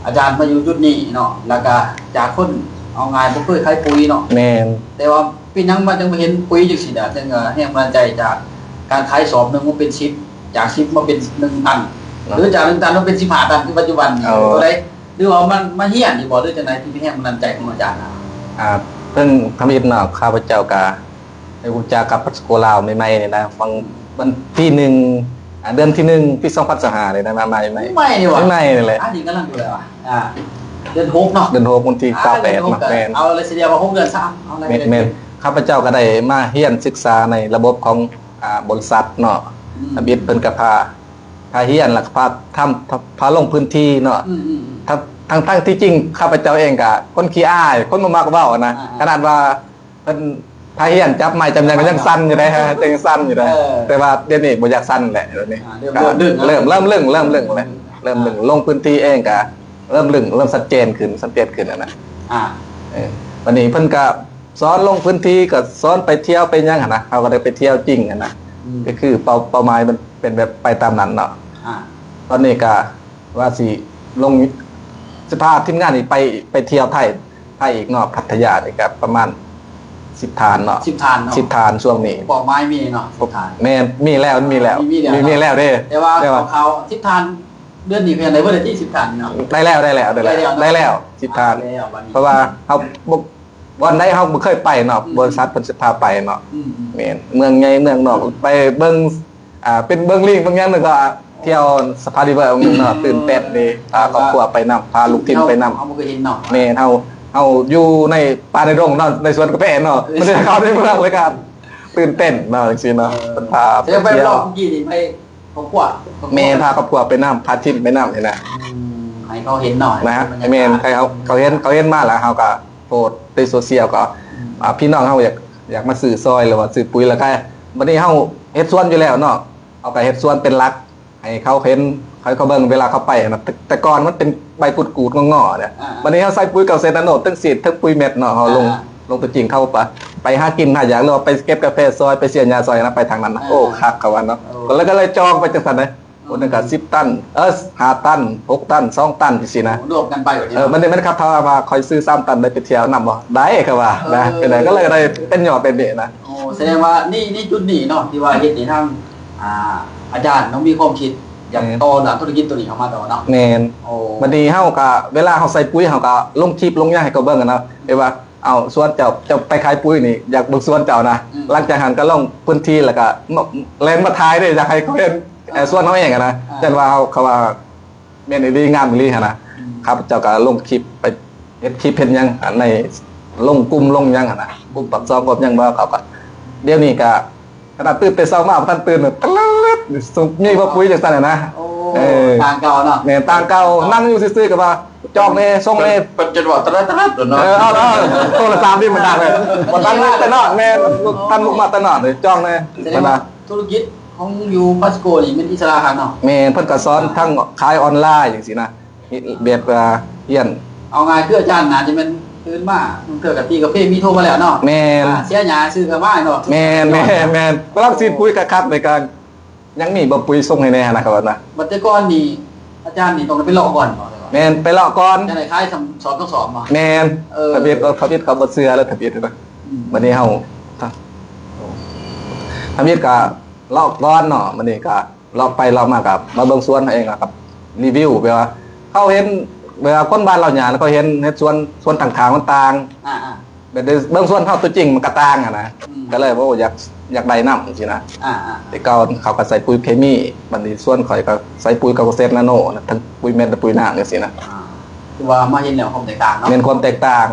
ອາຈານມາຢູ່ຈຸດນີ້ເນາະ? ແລ້ວກໍຈາກຄົນ ເອົາງ່າຍ ບໍ່ເຄີຍຂາຍປຸ໋ຍເນາະ. ແມ່ນ ແຕ່ວ່າ ເປັນຫຍັງມັນຈຶ່ງມາເຫັນປຸ໋ຍຈັ່ງຊີ້ນະ? ຈັ່ງວ່າແຮງບັນດານໃຈຈາກການຂາຍສອບໜຶ່ງມາເປັນສິບ ຈາກສິບມາເປັນໜຶ່ງຕັນ ເນາະ ຫຼືຈາກໜຶ່ງຕັນມາເປັນສິບຫ້າຕັນ ຄືປັດຈຸບັນນີ້ ໂຕໃດ ຫຼືວ່າມັນມາຮຽນຢູ່ບໍ່ ຫຼືຈັ່ງໃດ ທີ່ເປັນແຮງບັນດານໃຈຂອງອາຈານນະ? ອ່າ ເພິ່ງທຳອິດເນາະ ຂ້າພະເຈົ້າກະໄດ້ຮູ້ຈັກກັບພາສໂກລາວໃໝ່ໆນີ້ນະ ຫວ່າງວັນທີໜຶ່ງ ອ່າ ເດືອນທີໜຶ່ງ ປີສອງພັນຊາວຫ້ານີ້ນະ ມາໃໝ່ໆ ໃໝ່ນີ້ຫວະ ໃໝ່ນີ້ແຫຼະ. ອັນນີ້ກຳລັງຢູ່ແລ້ວ ອ່າ ເດືອນຫົກເນາະ ເດືອນຫົກ ວັນທີຊາວແປດເນາະ. ແມ່ນ ເອົາລະຊິໄດ້ວ່າຫົກເດືອນຊະ ເອົາລະ ແມ່ນ ແມ່ນ ຂ້າພະເຈົ້າກໍໄດ້ມາຮຽນສຶກສາໃນລະບົບຂອງ ອ່າ ບໍລິສັດເນາະ. ອືມ ທຳອິດເພິ່ນກໍພາ ພາຮຽນ ແລ້ວກໍພາທຳ ພາ ພາລົງພື້ນທີ່ເນາະ. ອືມໆໆ ທັງ ທັງ ທັງທີ່ຈິງຂ້າພະເຈົ້າເອງກໍຄົນຂີ້ອາຍ ຄົນບໍ່ມັກເວົ້ານະ ອ່າໆ ຂະໜາດວ່າ ເພິ່ນພາຮຽນຈັບໄມ້ຈັບຫຍັງກໍຍັງສັ່ນຢູ່ເດ້ ຍັງສັ່ນຢູ່ເດ້. ເອີ ແຕ່ວ່າດຽວນີ້ບໍ່ຢາກສັ່ນແຫຼະ ດຽວນີ້ ອ່າ ເລີ່ມ ກໍ ເລີ່ມ ເລີ່ມ ເລີ່ມລຶ້ງ ເລີ່ມລຶ້ງແຫຼະ ອ່າ ເລີ່ມລຶ້ງ ລົງພື້ນທີ່ເອງກໍເລີ່ມລຶ້ງ ເລີ່ມຊັດເຈນຂຶ້ນ ຊັດເຈນຂຶ້ນຫັ້ນນະ. ອ່າ ເອີ ບັດນີ້ເພິ່ນກໍສອນລົງພື້ນທີ່ ກໍສອນໄປທ່ຽວໄປຫຍັງຫັ້ນນະ ເຮົາກໍໄດ້ໄປທ່ຽວຈິງຫັ້ນນະ. ອືມ ກໍຄືເປົ້າ ເປົ້າໝາຍມັນເປັນແບບໄປຕາມນັ້ນເນາະ. ອ່າ ຕອນນີ້ກໍ ວ່າຊິລົງ ຊິພາທີມງານນີ້ໄປ ໄປທ່ຽວໄທ ໄທອີກເນາະ ພັດທະຍານີ້ກໍປະມານສິບທ່ານເນາະ ສິບທ່ານເນາະ ສິບທ່ານຊ່ວງນີ້. ເປົ້າໝາຍມີເນາະ ສິບທ່ານ ແມ່ນ ມີແລ້ວ ມີແລ້ວ ມີ ມີແລ້ວ ມີແລ້ວເດ້. ແຕ່ວ່າ ແຕ່ວ່າ ຂອງເຂົາສິບທ່ານ ເດືອນນີ້ກໍຍັງໄດ້ບໍ່ໄດ້ຕິ ສິບທ່ານເນາະ. ໄດ້ແລ້ວ ໄດ້ແລ້ວ ໄດ້ແລ້ວ ໄດ້ແລ້ວ ໄດ້ແລ້ວ ສິບທ່ານ ໄດ້ແລ້ວບັດນີ້ ເພາະວ່າເຮົາບໍ່ ບ່ອນໃດເຮົາບໍ່ເຄີຍໄປເນາະ ອືມ ບໍລິສັດເພິ່ນຊິພາໄປເນາະ. ອືມໆ ແມ່ນ ເມືອງໃຫຍ່ເມືອງນອກ ໄປເບິ່ງ ອ່າ ເປັນເບິ່ງລີ້ເບິ່ງຫຍັງ ແລ້ວກໍທ່ຽວ Safari World ເນາະ ຕື່ນເຕັ້ນເດ້ ພາຄອບຄົວໄປນຳ ພາລູກທີມໄປນຳ ເຮົາບໍ່ເຄີຍເຫັນເນາະ. ແມ່ນ ເຮົາ ເຮົາຢູ່ໃນປ່າໃນດົງເນາະ ໃນສວນກາແຟເນາະ ເອີ ບໍ່ໄດ້ເຂົ້າໃນເມືອງເລີຍ ກໍຕື່ນເຕັ້ນເນາະ ຈັ່ງຊີ້ເນາະ. ເອີ ເພິ່ນພາໄປທ່ຽວ ເມື່ອກີ້ນີ້ໄປຄອບຄົວ ແມ່ນ ພາຄອບຄົວໄປນຳ ພາທີມໄປນຳນີ້ນະ. ອືມ ໃຫ້ເຂົາເຫັນເນາະ ນະ ແມ່ນ ໃຫ້ເຂົາ ເຂົາເຫັນ ເຂົາເຫັນມາແລ້ວ ເຮົາກໍໂພສໃນໂຊຊຽວ ກໍ ອືມ ອ່າ ພີ່ນ້ອງເຮົາຢາກ ຢາກມາຊື້ຊອຍ ຫຼືວ່າຊື້ປຸ໋ຍ ແລ້ວກໍບັດນີ້ເຮົາເຮັດສວນຢູ່ແລ້ວເນາະ ເຮົາກໍເຮັດສວນເປັນຫຼັກ ໃຫ້ເຂົາເຫັນ ເຂ ຂ້ອຍກໍເບິ່ງເວລາເຂົາໄປນະ ແຕ່ ແຕ່ກ່ອນມັນເປັນໃບກຸດໆງໍໆເດ້. ອ່າໆ ບັດນີ້ເຮົາໃສ່ປຸ໋ຍເກາະເສດນາໂນດ ທັງສີດທັງປຸ໋ຍເມັດເນາະ ເຮົາລົງ ອ່າໆ ລົງຕົວຈິງ ເຂົາໄປ ໄປຫາກິນຫາຢາກ ຫຼືວ່າໄປເກັບກາແຟຊ່ອຍ ໄປເສຍຫຍ້າຊ່ອຍນະ ໄປທາງນັ້ນນະ. ອ່າໆ ໂອ້ ຄັກເຂົາວ່າເນາະ. ໂອ້ ກໍເລີຍ ກໍເລີຍຈອງໄປຈັ່ງຊັ້ນເດ້. ອືມ ຄົນໜຶ່ງກໍສິບຕັນ ເອີ ຫ້າຕັນ ຫົກຕັນ ສອງຕັນ ຈັ່ງຊີ້ນະ. ໂອ້ ລວມກັນໄປແບບນີ້ ເອີ ເນາະ. ມັນ ມັນຄັບຖ້າວ່າຂ້ອຍຊື້ສາມຕັນ ໄດ້ໄປທ່ຽວນຳບໍ່? ໄດ້ ເຂົາວ່ານະ. ເອີ ເປັນໄດ ກໍເລີຍໄດ້ເປັນຍອດເປັນນີ້ນະ. ໂອ້ ສະແດງວ່ານີ້ ນີ້ຈຸດນີ້ເນາະ ທີ່ວ່າເຮັດໃຫ້ທາງ ອ່າ ອາຈານຕ້ອງມີຄວາມຄິດຢາກ ແມ່ນ ຕໍ່ດ້ານທຸລະກິດໂຕນີ້ເຂົ້າມາຕໍ່ເນາະ. ແມ່ນ. ໂອ້ ບັດນີ້ເຮົາກໍ ເວລາເຮົາໃສ່ປຸ໋ຍ ເຮົາກໍລົງຄລິບລົງຫຍັງໃຫ້ເຂົາເບິ່ງນະ ແບບວ່າ ເອົາ ສວນເຈົ້າ ເຈົ້າໄປຂາຍປຸ໋ຍນີ້ ຢາກເບິ່ງສວນເຈົ້ານະ. ອືມ ຫຼັງຈາກນັ້ນກໍລົງພື້ນທີ່ ແລ້ວກໍມາ ແລ່ນມາຖ່າຍເດ້ ຢາກໃຫ້ເຂົາເຫັນ ເອີ ສວນເຮົາເອງຫັ້ນນະ. ອ່າ ເຊັ່ນວ່າເຮົາ ເຂົາວ່າ ແມ່ນອີ່ຫຼີ ງາມອີ່ຫຼີຫັ້ນນະ. ອືມ ຂ້າພະເຈົ້າກໍລົງຄລິບ ໄປເຮັດຄລິບເຮັດຫຍັງ ອັນໃນລົງກຸ່ມລົງຫຍັງຫັ້ນນະ ກຸ່ມປາກຊ່ອງ ກຸ່ມຫຍັງ ວ່າເຂົາກໍ ດຽວນີ້ກໍ ຂະໜາດຕື່ນແຕ່ເຊົ້າມາ ບໍ່ທັນຕື່ນ ຕະເລີດ ມີບໍ່ປຸ໋ຍຈັ່ງຊັ້ນນະ. ໂອ້ ເອີ ຕ່າງເກົ່າເນາະ. ແມ່ນ ຕ່າງເກົ່າ. ເອີ ນັ່ງຢູ່ຊື່ໆກໍວ່າ ຈອງແດ່ ສົ່ງແດ່ ເພິ່ນ ເພິ່ນຈົນວ່າຕະເລີດຕະເລີດເນາະ. ເອີ ເອົາ ເອົາ ໂທລະສັບນີ້ມັນດັງເລີຍ ບໍ່ທັນແຕ່ນອນ. ແມ່ນ ທັນລຸກມາແຕ່ນອນເລີຍ ຈອງແດ່. ແສດງວ່າທຸລະກິດຂອງຢູ່ພາສໂກນີ້ແມ່ນອິດສະຫຼະຄັກເນາະ. ແມ່ນ ເພິ່ນກໍສອນທັງຂາຍອອນລາຍຈັ່ງຊີ້ນະ. ແບບວ່າຮຽນ ເອົາງ່າຍຄືອາຈານໜ້າຈະແມ່ນຕື່ນມາ ບາງເທື່ອກໍຕີກາເຟມີໂທມາແລ້ວເນາະ. ແມ່ນ. ອ່າ ເສຍຫຍ້າຊື້ກະມາເນາະ. ແມ່ນ ແມ່ນ ແມ່ນ. ກຳລັງສີດປຸ໋ຍຄັກໆ ນີ້ກໍຍັງມີບໍ່ປຸ໋ຍສົ່ງໃຫ້ແດ່ຫັ້ນນະ ເຂົາວ່ານະ. ບັດແຕ່ກ່ອນນີ້ ອາຈານນີ້ຕ້ອງໄດ້ໄປເລາະກ່ອນບໍ? ແມ່ນ ໄປເລາະກ່ອນ ຈັ່ງໄດ້ຂາຍສອງກະສອບບໍ? ແມ່ນ. ເອີ ທຳອິດ ທຳອິດເຂົາບໍ່ເຊື່ອແລ້ວ ທຳອິດນະ. ອືມ ບັດນີ້ເຮົາ ທຳອິດກໍເລາະກ່ອນເນາະ ບັດນີ້ກໍ ເລາະໄປເລາະມາກໍມາເບິ່ງສວນເຮົາເອງ ແລ້ວກໍຣີວິວ ແບບວ່າເຂົາເຫັນ ແບບວ່າຄົນບ້ານເລົ່າຫຍ້າ ແລ້ວເຂົາເຫັນ ເຫັນສວນ ສວນຕ່າງໆ ມັນຕ່າງ. ອ່າໆ ແບບໄດ້ເບິ່ງສວນເຮົາຕົວຈິງມັນກໍຕ່າງຫັ້ນນະ. ອືມ ກໍເລີຍ ໂອ້ ຢາກ ຢາກໄດ້ນຳຈັ່ງຊີ້ນະ. ອ່າໆ ແຕ່ເກົ່າເຂົາກໍໃສ່ປຸ໋ຍເຄມີ ບັດນີ້ສວນຂ້ອຍກໍໃສ່ປຸ໋ຍເກາະເສດນາໂນນະ ທັງປຸ໋ຍເມັດ ແລະ ປຸ໋ຍນ້ຳຈັ່ງຊີ້ນະ. ອ່າ ຄືວ່າມາເຫັນແລ້ວຄວາມແຕກຕ່າງເນາະ. ແມ່ນຄວາມແຕກຕ່າງ.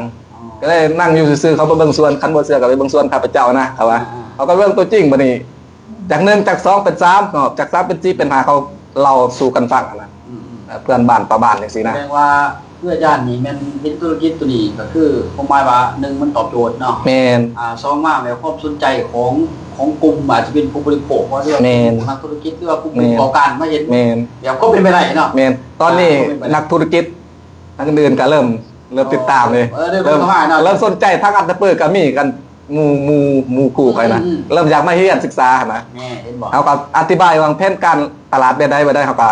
ອໍ ກໍເລີຍນັ່ງຢູ່ຊື່ໆ ເຂົາບໍ່ເບິ່ງສວນ ຄັນບໍ່ເຊື່ອກໍໄປເບິ່ງສວນຂ້າພະເຈົ້ານະ ເຂົາວ່າ. ອ່າໆ ເຂົາກໍເບິ່ງຕົວຈິງ ບັດນີ້ ຈາກໜຶ່ງ ຈາກສອງ ເປັນສາມເນາະ ຈາກສາມ ເປັນສີ່ ເປັນຫ້າ ເຂົາເລົ່າສູ່ກັນຟັງຫັ້ນນະ. ອືມໆ ເອີ ເພື່ອນບ້ານປາບ້ານຈັ່ງຊີ້ນະ. ແສດງວ່າຄືອາຈານນີ້ແມ່ນເຮັດທຸລະກິດໂຕນີ້ ກໍຄືຄວາມໝາຍວ່າ ໜຶ່ງ ມັນຕອບໂຈດເນາະ. ແມ່ນ. ອ່າ ສອງ ມາແບບຄວາມສົນໃຈຂອງ ຂອງກຸ່ມ ອາດຈະເປັນຜູ້ບໍລິໂພກ ຫຼືວ່າ ແມ່ນ ກຸ່ມນັກທຸລະກິດ ຫຼືວ່າກຸ່ມ ແມ່ນ ຜູ້ປະກອບການມາເຫັນ. ແມ່ນ. ແບບຄວາມເປັນໄປໄດ້ເນາະ. ແມ່ນ. ຕອນນີ້ ອ່າ ຄວາມເປັນໄປໄດ້ ນັກທຸລະກິດ ທາງອື່ນກໍເລີ່ມ ເລີ່ມຕິດຕາມເລີຍ. ອໍ ເອີ ເລີ່ມ ເລີ່ມ ເລີ່ມເຂົ້າມາເນາະ. ເລີ່ມສົນໃຈ ທາງອັດຕະປືກໍມີກັນ ໝູ່ ໝູ່ ໝູ່ຄູ່ຂ້ອຍນະ. ອືມໆ ເລີ່ມຢາກມາຮຽນສຶກສາຫັ້ນນະ. ແມ່ນ ເຫັນບໍ່? ເຮົາກໍອະທິບາຍວ່າແຜນການຕະຫຼາດແບບໃດ ແບບໃດ ເຮົາກໍ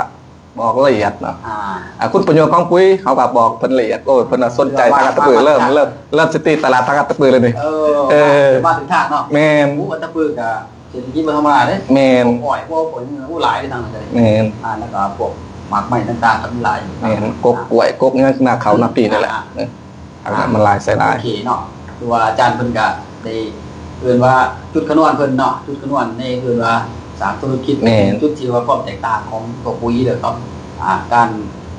ບອກລະອຽດເນາະ. ອ່າ ອ່າ ຄຸນປະໂຫຍດຂອງປຸ໋ຍ ເຮົາກໍບອກເພິ່ນລະອຽດ. ໂອ້ຍ ເພິ່ນວ່າສົນໃຈ ທາງອັດຕະປື ເລີ່ມ ເລີ່ມ ເລີ່ມສະຕິຕະຫຼາດທາງອັດຕະປືເລີຍນີ້. ເອີ ເອີ ມາເຖິງທາງເນາະ. ແມ່ນ. ໂອ້ ອັດຕະປືກໍ ເສດຖະກິດບໍ່ທຳມະດາເດ້. ແມ່ນ. ອ້ອຍ ໂອ້ ໂອ້ ໂອ້ ຫຼາຍເດ້ທາງນັ້ນກໍໄດ້. ແມ່ນ. ອ່າ ແລ້ວກໍພວກໝາກໄມ້ຕ່າງໆກໍມີຫຼາຍຢູ່. ແມ່ນ. ກົກກ້ວຍ ກົກຫຍັງ ນາເຂົ້ານາປີນີ້ແຫຼະ. ອ່າໆ ເອີ ອັນນັ້ນມັນຫຼາຍ ໃສ່ຫຼາຍ. ໂອເຄເນາະ ຄືວ່າອາຈານເພິ່ນກໍໄດ້ ເອີ້ນວ່າຈຸດຂະນວນເພິ່ນເນາະ ຈຸດຂະນວນໃນ ເອີ້ນວ່າສ້າງທຸລະກິດ. ແມ່ນ. ຈຸດທີ່ວ່າຄວາມແຕກຕ່າງຂອງຕົວປຸ໋ຍ ແລ້ວກໍ ອ່າ ການ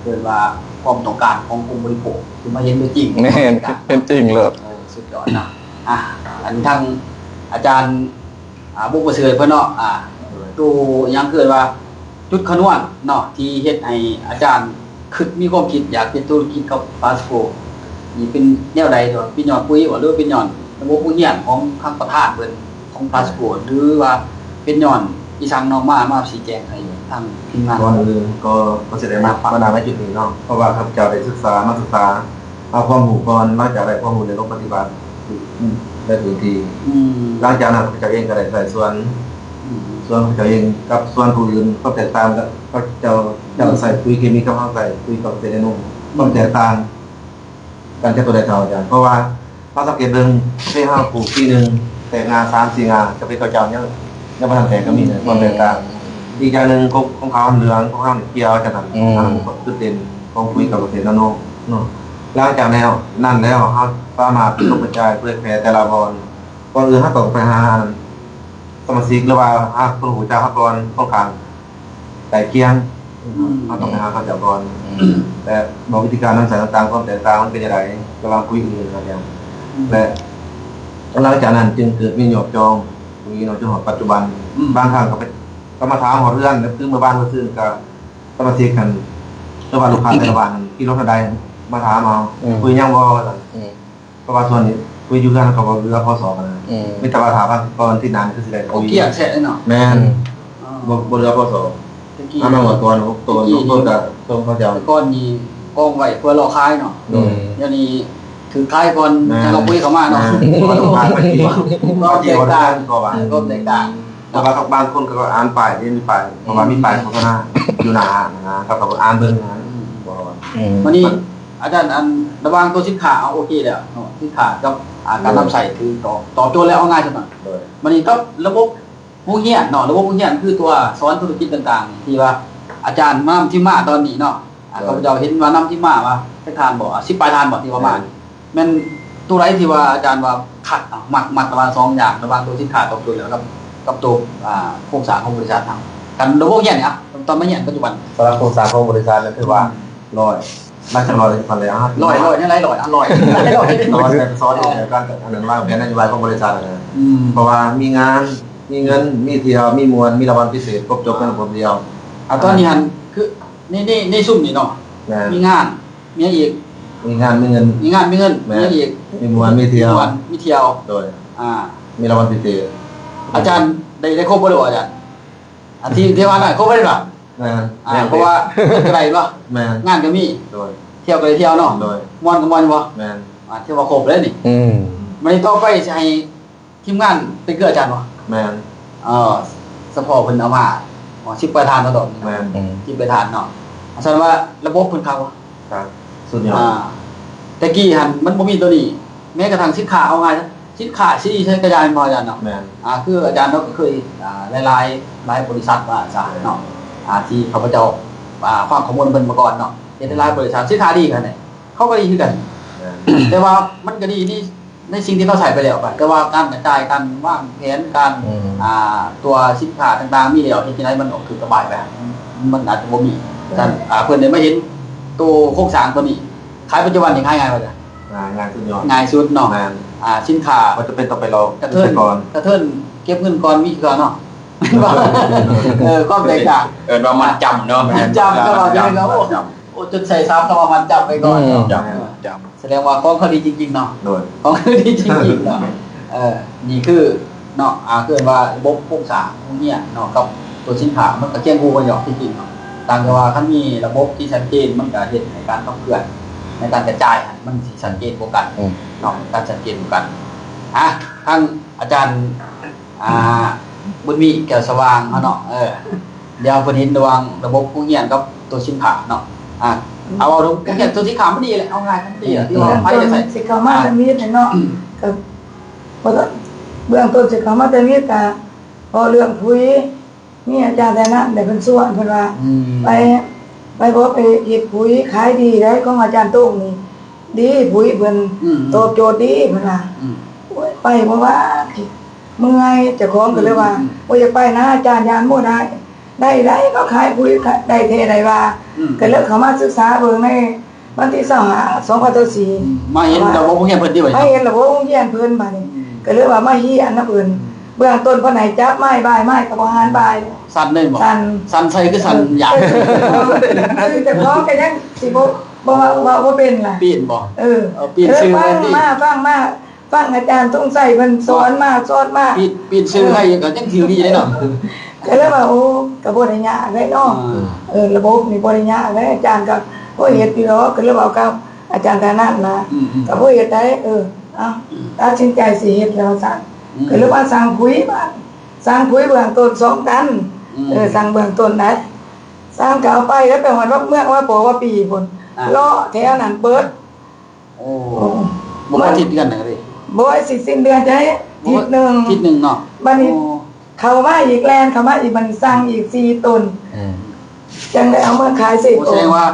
ເອີ້ນວ່າຄວາມຕ້ອງການຂອງກຸ່ມບໍລິໂພກ ທີ່ມາເຫັນຕົວຈິງ. ແມ່ນ. ເຫັນຈິງເລີຍ. ໂອ້ ສຸດຍອດເນາະ. ອ່າ ອັນທາງອາຈານ ອ່າ ບຸກປະເສີດເພິ່ນເນາະ ອ່າ ໂຕຫຍັງເອີ້ນວ່າຈຸດຂະນວນເນາະ ທີ່ເຮັດໃຫ້ອາຈານຄິດ ມີຄວາມຄິດຢາກເຮັດທຸລະກິດກັບພາສໂກ ນີ້ເປັນແນວໃດ? ເປັນຍ້ອນປຸ໋ຍບໍ ຫຼືວ່າເປັນຍ້ອນລະບົບໂຮງຮຽນຂອງທາງປະທານເພິ່ນຂອງພາສໂກ ຫຼືວ່າເປັນຍ້ອນອີ່ສັງເນາະ? ມາ ມາຊີ້ແຈງໃຫ້ທາງທີມງານ. ກ່ອນອື່ນກໍ ກໍຊິໄດ້ມາ ມານັ່ງໃນຈຸດນີ້ເນາະ ເພາະວ່າຂ້າພະເຈົ້າໄດ້ສຶກສາ ມາສຶກສາ ເອົາຄວາມຮູ້ກ່ອນ ຫຼັງຈາກໄດ້ຄວາມຮູ້ແລ້ວລົງປະຕິບັດໃນພື້ນທີ່. ອືມ. ຫຼັງຈາກນັ້ນ ຂ້າພະເຈົ້າເອງກໍໄດ້ໃຊ້ສວນ ອືມ ສວນຂອງເຈົ້າເອງກັບສວນຜູ້ອື່ນ ຄວາມແຕກຕ່າງກັບເຈົ້າ ເຈົ້າໃຊ້ປຸ໋ຍເຄມີກັບເຮົາໃຊ້ປຸ໋ຍເກາະເສດນາໂນ ຄວາມແຕກຕ່າງກັນຈະຕົວໃດເຈົ້າອາຈານ? ເພາະວ່າເຮົາສັງເກດເບິ່ງ ເວລາເຮົາປູກປີໜຶ່ງແຕກງ່າສາມສີ່ງ່າ ຈະເປັນເຂົ້າເຈົ້າຍັງ ຍັງບໍ່ທັນແຕກກໍມີນະ ຄວາມແຕກຕ່າງ. ອີກຢ່າງໜຶ່ງ ກົກຂອງເຂົາເຫຼືອງ ຂອງເຮົານີ້ຂຽວ ຈະນັ້ນ ອືມ ອັນນັ້ນຄືຈຸດເດັ່ນຂອງປຸ໋ຍເກາະເສດນາໂນເນາະ. ຫຼັງຈາກແລ້ວ ນັ້ນແລ້ວ ເຮົາສາມາດລົງກະຈາຍເຜີຍແຜ່ແຕ່ລະບ່ອນ ກ່ອນອື່ນເຮົາຕ້ອງໄປຫາສະມາຊິກ ຫຼືວ່າຫາຄົນຮູ້ຈັກເຮົາກ່ອນ ຄົນຂ້າງໃກ້ຄຽງ. ອືມ. ເຮົາຕ້ອງໄປຫາເຂົາເຈົ້າກ່ອນ ອືມ ແລະ ບອກວິທີການນຳໃຊ້ຕ່າງໆ ຄວາມແຕກຕ່າງມັນເປັນຈັ່ງໃດ ລະຫວ່າງປຸ໋ຍອື່ນກັນແລ້ວ ອືມ ແລະ ຫຼັງຈາກນັ້ນຈຶ່ງເກີດມີຍອກຈອງປຸ໋ຍເນາະ ຈົນຮອດປັດຈຸບັນ. ອືມ. ບາງຄັ້ງກໍໄປ ກໍມາຖາມຮອດເຮືອນ ຄືເມື່ອວານມື້ຊືນກໍສະມາຊິກຫັ້ນ ຫຼືວ່າລູກຄ້າແຕ່ລະບ້ານຫັ້ນ ຂີ່ລົດເທົ່າໃດ ມາຖາມເຮົາ ອືມ ປຸ໋ຍຍັງບໍ່ ວ່າຊັ້ນ. ອືມ. ເພາະວ່າຊ່ວງນີ້ປຸ໋ຍຢູ່ເຮືອນເຂົາບໍ່ເຫຼືອພໍສອກນະ. ອືມ. ມີແຕ່ວ່າຖ້າວ່າກ່ອນທີ່ໜ້ານີ້ຄືຊິໄດ້ປຸ໋ຍ ໂອ້ ກ້ຽງແຊະເລີຍເນາະ. ແມ່ນ. ອືມ. ບໍ່ ບໍ່ເຫຼືອພໍສອກ. ຕະກີ້ ອັນນັ້ນວ່າຕອນ ໂຕ ຕະກີ້ ໂຕ ນີ້ ໂຕກະສົ່ງເຂົາເຈົ້າ ແຕ່ກ່ອນນີ້ກອງໄວ້ເພື່ອລໍຂາຍເນາະ. ໂດຍ ດຽວນີ້ຖືກຂາຍກ່ອນ ແມ່ນ ຈັ່ງເອົາປຸ໋ຍເຂົ້າມາເນາະ. ແມ່ນ ເພາະວ່າຕ້ອງການມັນ ຄວາມແຕກຕ່າງ ເພາະວ່າ ເອີ ຄວາມແຕກຕ່າງ ແຕ່ວ່າບາງຄົນກໍອ່ານປ້າຍ ເຫັນປ້າຍ ເພາະວ່າມີປ້າຍໂຄສະນາຢູ່ໜ້າຮ້ານນະ ເຂົາກໍອ່ານເບິ່ງນະ. ອືມ ບໍ່ວ່າ ອືມ ບາດນີ້ ອາຈານ ອັນ ລະຫວ່າງຕົວສິນຄ້າ ເອົາ ໂອເຄແລ້ວເນາະ ສິນຄ້າກັບ ອ່າ ການນຳໃຊ້ ຄືຕອບ ຕອບໂຈດແລ້ວ ເອົາງ່າຍຊະໜ້ອຍ. ໂດຍ ບາດນີ້ກັບລະບົບໂຮງຮຽນເນາະ ລະບົບໂຮງຮຽນ ຄືຕົວສອນທຸລະກິດຕ່າງໆ ທີ່ວ່າອາຈານນຳທີມມາຕອນນີ້ເນາະ. ອ່າ ໂດຍ ຂ້າພະເຈົ້າເຫັນວ່ານຳທີມມາວ່າຈັກທ່ານບໍ ອ່າ ສິບປາຍທ່ານບໍ ທີ່ວ່າມາ ໂດຍ ແມ່ນຕົວໃດທີ່ວ່າອາຈານວ່າຄັກ ມັກ ມັກລະຫວ່າງສອງຢ່າງ ລະຫວ່າງຕົວສິນຄ້າຕອບໂຈດແລ້ວກັບ ກັບຕົວ ອ່າ ໂຄງສ້າງຂອງບໍລິສັດເຮົາ ກັນລະບົບຮຽນນີ້ ອະ ຕອນມາຮຽນປັດຈຸບັນ? ສຳລັບໂຄງສ້າງຂອງບໍລິສັດນະ ຄືວ່າ ອືມ ຮ້ອຍ ຫຼັກຈາກຮ້ອຍ ເທົ່າໃດ ຮ້ອຍ ຮ້ອຍ ຍັງຫຼາຍຮ້ອຍ ອ່ະ ຮ້ອຍ ຫຼາຍຮ້ອຍ ເພາະວ່າສອນຢູ່ໃນການ ອັນນັ້ນ ວາງແຜນນະໂຍບາຍຂອງບໍລິສັດນະ. ອືມ ເພາະວ່າມີງານ ມີເງິນ ມີທ່ຽວ ມີມ່ວນ ມີລາງວັນພິເສດ ຄົບຈົບໃນລະບົບດຽວ. ອ່າ ຕອນນີ້ຫັ້ນ ຄື ໃນ ໃນ ໃນຊຸມນີ້ເນາະ ແມ່ນ ມີງານ ມີຫຍັງອີກ? ມີງານ ມີເງິນ ມີງານ ມີເງິນ ແມ່ນ ມີຫຍັງອີກ? ມີມ່ວນ ມີທ່ຽວ ມີມ່ວນ ມີທ່ຽວ ໂດຍ ອ່າ ມີລາງວັນພິເສດ. ອາຈານໄດ້ ໄດ້ຄົບເບິດແລ້ວບໍ່ອາຈານ? ອັນທີ່ ທີ່ວ່ານັ້ນຄົບເບິດແລ້ວບໍ່? ແມ່ນ ອ່າ ແມ່ນ ເພາະວ່າເງິນກໍໄດ້ເນາະ ແມ່ນ ງານກໍມີ ໂດຍ ທ່ຽວກໍໄດ້ທ່ຽວເນາະ ໂດຍ ມ່ວນກໍມ່ວນຢູ່ບໍ່? ແມ່ນ ອ່າ ຖືວ່າຄົບເລີຍນີ້. ອືມ ບາດນີ້ຕໍ່ໄປຊິໃຫ້ ທີມງານເປັນຄືອາຈານບໍ່? ແມ່ນ ເອີ ສະເພາະເພິ່ນເອົາມາ ສິບປາຍທ່ານເນາະ ຕອນນີ້ ແມ່ນ ອືມ ສິບປາຍທ່ານເນາະ. ອາຈານວ່າລະບົບເພິ່ນຄັກບໍ່? ຄັກ ສຸດຍອດ. ອ່າ ແຕ່ກີ້ຫັ້ນມັນບໍ່ມີໂຕນີ້ ແມ້ກະທັ່ງສິນຄ້າ ເອົາງ່າຍຊະ ສິນຄ້າສີໃສກະຢ່າແມ່ນບໍ່ອາຈານເນາະ? ແມ່ນ ອ່າ ຄືອາຈານເນາະ ກໍເຄີຍ ອ່າ ຫຼາຍໆ ຫຼາຍບໍລິສັດວ່າຊະເນາະ ອ່າ ທີ່ຂ້າພະເຈົ້າ ອ່າ ຟັງຂໍ້ມູນເພິ່ນມາກ່ອນເນາະ ເຮັດໃຫ້ຫຼາຍບໍລິສັດ ສິນຄ້າດີຂະໜາດໃດ ເຂົາກໍດີຄືກັນ. ແມ່ນ ແຕ່ວ່າມັນກໍດີໃນ ໃນສິ່ງທີ່ເຂົາໃຊ້ໄປແລ້ວ ແຕ່ວ່າການກະຈາຍ ການວາງແຜນ ການ ອືມ ອ່າ ຕົວສິນຄ້າຕ່າງໆມີແລ້ວ ເຮັດຈັ່ງໃດມັນອອກຖືກລະບາຍໄປ ມັນອາດຈະບໍ່ມີ. ແມ່ນ ການ ອ່າ ເພິ່ນໄດ້ມາເຫັນໂຕໂຄງສ້າງໂຕນີ້ ຂາຍປັດຈຸບັນນີ້ຂາຍງ່າຍບໍ່ອາຈານ? ງ່າຍ ງ່າຍສຸດຍອດ ງ່າຍສຸດເນາະ. ແມ່ນ ອ່າ ສິນຄ້າ ບໍ່ຈຳເປັນຕ້ອງໄປລອກ ກະເທີນ ກະເທີນເກັບເງິນກ່ອນ ມີຄືເກົ່າເນາະ. ເອີ ຄວາມແຕກຕ່າງ ເອີ້ນວ່າມັດຈຳເນາະ. ແມ່ນ ມັດຈຳ ແມ່ນ ກໍວ່າຈັ່ງໃດກໍ ໂອ້ ມັດຈຳ ໂອ້ ຈົນໃສ່ສາມຄຳວ່າມັດຈຳໄປກ່ອນເນາະ. ຈຳ ເອີ ຈຳ ສະແດງວ່າຂອງເຂົາດີຈິງໆເນາະ. ໂດຍ ຂອງເຂົາດີຈິງໆເນາະ. ເອີ ນີ້ຄືເນາະ ອ່າ ເອີ້ນວ່າລະບົບໂຄງສ້າງໂຮງຮຽນເນາະ ກັບຕົວສິນຄ້າ ມັນກໍຄຽງຄູ່ກັນຢູ່ທີ່ຈິງເນາະ ຕ່າງແຕ່ວ່າຄັນມີລະບົບທີ່ຊັດເຈນ ມັນກໍເຮັດໃຫ້ການຂັບເຄື່ອນໃນການກະຈາຍຫັ້ນ ມັນຊິຊັດເຈນກວ່າກັນ ອືມ ເນາະ ການຊັດເຈນກວ່າກັນ. ອ່ະ ທາງອາຈານ ອ່າ ບຸນມີ ແກ້ວສະຫວ່າງເຮົາເນາະ ເອີ ດຽວເພິ່ນເຫັນລະຫວ່າງລະບົບໂຮງຮຽນກັບຕົວສິນຄ້າເນາະ. ອ່າ ເອົາ ເອົາໂຮງຮຽນຕົວສິນຄ້າມັນດີແຫຼະ ເອົາງ່າຍມັນດີແຫຼະ ອືມ ທີ່ວ່າໃຜຈະໃສ່ ຊິເຂົ້າມາທຳອິດເນາະ ອືມ ກໍບໍ່ຕ້ອງ ເບື້ອງຕົ້ນຊິເຂົ້າມາທຳອິດ ກໍເວົ້າເລື່ອງປຸ໋ຍ ມີອາຈານແຕ່ນັ້ນແຫຼະ ເພິ່ນຊວນ ເພິ່ນວ່າ ອືມ ໄປ ໄປບໍ່ ໄປເຮັດປຸ໋ຍຂາຍດີໄດ໋ ຂອງອາຈານໂຕ້ງນີ້ ດີ ປຸ໋ຍເພິ່ນ ອືມ ຕອບໂຈດດີ ເພິ່ນວ່າ ອືມ ໂອ້ຍ ໄປບໍ່ວ່າ ເມື່ອຍ ເຈົ້າຂອງກໍເລີຍວ່າ ອືມ ບໍ່ຢາກໄປນະ ອາຈານ ຢ້ານບໍ່ໄດ້ ໄດ້ ໄດ້ ເຂົາຂາຍປຸ໋ຍ ໄດ້ແທ້ໄດ້ວ່າ ອືມ ກໍເລີຍເຂົ້າມາສຶກສາເບິ່ງໃນວັນທີຊາວຫ້າ ສອງພັນຊາວສີ່ ອືມ ມາເຫັນລະບົບໂຮງຮຽນເພິ່ນຕິ ມາເຫັນລະບົບໂຮງຮຽນເພິ່ນ ບາດນີ້ ອືມ ກໍເລີຍວ່າມາຮຽນນຳເພິ່ນ ອືມ ເບື້ອງຕົ້ນເພິ່ນໃຫ້ຈັບໄມ້ບາຍ ໄມ້ກໍບໍ່ຫັນບາຍ ສັ່ນເລີຍບໍ? ສັ່ນ ສັ່ນໃສ່ຄືສັ່ນຢາກ ເອີ ເຈົ້າຂອງກໍຍັງຊິບໍ່ ບໍ່ ເວົ້າ ເວົ້າບໍ່ເປັນລະ ປີ້ນບໍ? ເອີ ເອີ ປີ້ນຊື່ ເອີ ຟັງມາ ຟັງມາ ຟັງອາຈານສົງໄຊເພິ່ນສອນມາ ສອນມາ ປີ້ນ ປີ້ນຊື່ໃຫ້ກໍຍັງຖືດີເດ້ເນາະ. ກໍເລີຍວ່າ ໂອ້ ກໍບໍ່ໄດ້ຍາກເດ້ເນາະ ອ່າ ເອີ ລະບົບນີ້ບໍ່ໄດ້ຍາກເດ້ ອາຈານກໍພໍເຮັດຢູ່ດອກ ກໍເລີຍເວົ້າກັບອາຈານທ່ານນັ້ນນະ ອືມໆ ກໍພໍເຮັດໄດ້ ເອີ ເອົາ ອືມ ຕັດສິນໃຈຊິເຮັດແລ້ວວ່າຊັ້ນ ອືມ ກໍເລີຍວ່າສັ່ງປຸ໋ຍ ບາດ ສັ່ງປຸ໋ຍເບື້ອງຕົ້ນສອງຕັນ ອືມ ເອີ ສັ່ງເບື້ອງຕົ້ນໄດ້ ສັ່ງກໍເອົາໄປ ແລ້ວໄປຮອດວັດເມືອງ ວັດປໍວາປີພຸ້ນ ອ່າ ເລາະແຖວນັ້ນເບິດ ໂອ້ ໂອ້ ບໍ່ພອດສິ້ນເດືອນນະເດ ບໍ່ ຊິສິ້ນເດືອນໃດ ທິດໜຶ່ງ ທິດໜຶ່ງເນາະ ບາດນີ້ ໂອ້ ເຂົ້າມາອີກ ແລ່ນເຂົ້າມາອີກ ມັນສັ່ງອີກສີ່ຕົນ ອືມ ຈັ່ງໄດ້ເອົາມາຂາຍສີ່ ໂອ້ ຕົນ ສະແດງວ່າ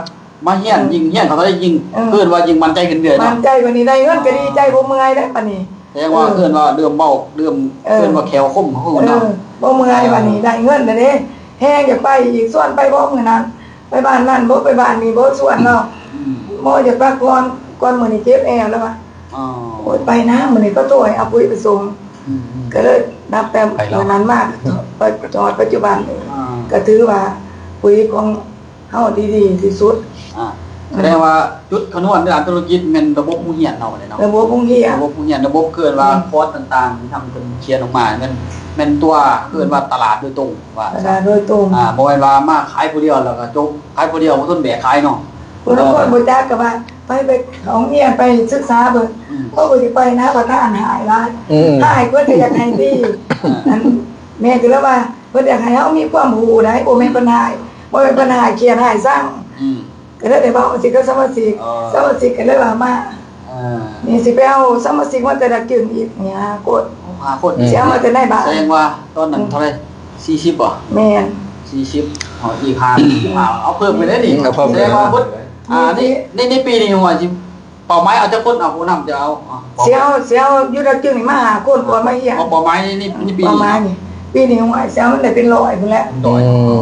ມາຮຽນ ອືມ ຍິ່ງຮຽນເຂົາກໍໄດ້ຍິ່ງ ເອີ ເອີ້ນວ່າຍິ່ງໝັ້ນໃຈຂຶ້ນເລື້ອຍເນາະ ໝັ້ນໃຈ ບາດນີ້ໄດ້ເງິນກໍດີໃຈ ບໍ່ເມື່ອຍເດ້ ບາດນີ້ ສະແດງວ່າ ເອີ ເອີ້ນວ່າເລີ່ມເວົ້າ ເລີ່ມ ເອີ ເອີ້ນວ່າແຂ້ວຄົມເຮົາເນາະ ເອີ ບໍ່ເມື່ອຍ ເອີ ບາດນີ້ໄດ້ເງິນແລ້ວເດ້ ແຮງຢາກໄປອີກ ຊວນໄປບໍ່ມື້ນັ້ນ ໄປບ້ານນັ້ນບໍ່ ໄປບ້ານນີ້ບໍ່ ຊວນເນາະ ອືມ ບໍ່ ຢາກພັກຜ່ອນ ກ່ອນມື້ນີ້ເຈັບແອວແລ້ວວ່າ ອໍ ໂອ້ຍ ໄປນະ ມື້ນີ້ເຂົາໂທໃຫ້ເອົາປຸ໋ຍໄປສົ່ງ ອືມໆ ກໍເລີຍນັບແຕ່ມື້ນັ້ນມາ ໄປຮອດປັດຈຸບັນ ອ່າ ກໍຖືວ່າປຸ໋ຍຂອງເຮົາທີ່ດີທີ່ສຸດ ອ່າ ສະແດງວ່າຈຸດຂະນວນດ້ານທຸລະກິດແມ່ນລະບົບໂຮງຮຽນເຮົານີ້ເນາະ. ລະບົບໂຮງຮຽນ ລະບົບໂຮງຮຽນ ລະບົບເອີ້ນວ່າຄອດຕ່າງໆທີ່ທາງເພິ່ນຂຽນອອກມາ ແມ່ນ ແມ່ນຕົວເອີ້ນວ່າຕະຫຼາດໂດຍຕົງ ວ່າ ຕະຫຼາດໂດຍຕົງ ອ່າ ບໍ່ແມ່ນວ່າມາຂາຍຜູ້ດຽວແລ້ວກໍຈົບ ຂາຍຜູ້ດຽວບໍ່ທົນແບກຂາຍເນາະ. ຜູ້ລາງຄົນບໍ່ຈັກກໍວ່າ ໄປ ໄປເຂົ້າໂຮງຮຽນ ໄປສຶກສາເບິ່ງ ອືມ ໂອ້ ຂ້ອຍຊິໄປນະ ປະທານຮ້າຍຫຼາຍ ອືມ ຮ້າຍເພິ່ນກໍຢາກໃຫ້ດີ ອັນ ແມ່ກໍເລີຍວ່າ ເພິ່ນຢາກໃຫ້ເຮົາມີຄວາມຮູ້ໄດ໋ ບໍ່ແມ່ນເພິ່ນຮ້າຍ ບໍ່ແມ່ນເພິ່ນຮ້າຍ ຂຽນຮ້າຍຊັງ ອືມ ກໍເລີຍໄດ້ເວົ້າຊິກັບສະມາຊິກ ອໍ ສະມາຊິກກໍເລີຍວ່າມາ ເອີ ນີ້ຊິໄປເອົາສະມາຊິກມາແຕ່ລະຈຶ່ງອີກຫ້າຄົນ ຫ້າຄົນ ຊິເອົາມາແຕ່ໃນບ້ານ ສະແດງວ່າຕອນນັ້ນເທົ່າໃດ ສີ່ສິບບໍ່? ແມ່ນ ສີ່ສິບ ອໍ ອີກຫ້າ ຫ້າ ເອົາເພີ່ມໄປໄດ້ນີ້ ເອົາເພີ່ມ ສະແດງວ່າເບິດ ອ່າ ໃນ ໃນ ໃນປີນີ້ວ່າຊິ ເປົ້າໝາຍເອົາຈັກຄົນ? ເອົາຜູ້ນຳຈະເອົາ ເອົາ ຊິເອົາ ຊິເອົາຢູ່ດອກຈຶ່ງນີ້ມາຫ້າຄົນກ່ອນມາຮຽນ ເປົ້າໝາຍໃນ ໃນປີນີ້ ເປົ້າໝາຍນີ້ ປີນີ້ຫວາຍຊິເອົາມັນໄດ້ເປັນຮ້ອຍພຸ້ນແຫຼະ ອື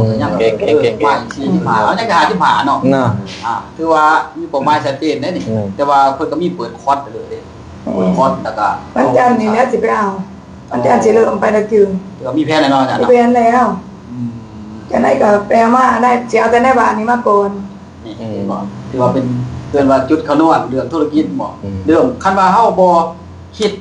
ມ ຍັງ ເກັ່ງໆ ເກັ່ງໆ ສີ່ສິບຫ້າ ເອົາຍັງຫ້າສິບຫ້າເນາະ ນະ ອ່າ ຖືວ່າມີເປົ້າໝາຍຊັດເຈນເດ້ນີ້ ອືມ ແຕ່ວ່າເພິ່ນກໍມີເປີດຄອດໄປເລີຍເດ້ ເປີດຄອດ ແລ້ວກໍ ວັນຈັນນີ້ແຫຼະຊິໄປເອົາ ວັນຈັນຊິເລີ່ມໄປດອກຈຶ່ງ ຖືວ່າມີແຜນແລ້ວເນາະອາຈານ ມີແຜນແລ້ວ ອືມ ຈັ່ງໃດກໍໄປເອົາມາໄດ້ ຊິເອົາແຕ່ໃນບ້ານນີ້ມາກ່ອນ. ນີ້ ອືມ ເຫັນບໍ່? ຖືວ່າເປັນ ເອີ້ນວ່າຈຸດຂະນວນເລື່ອງທຸລະກິດເນາະ ອືມ ເລື່ອງ ຄັນວ່າເຮົາບໍ່ຄິດ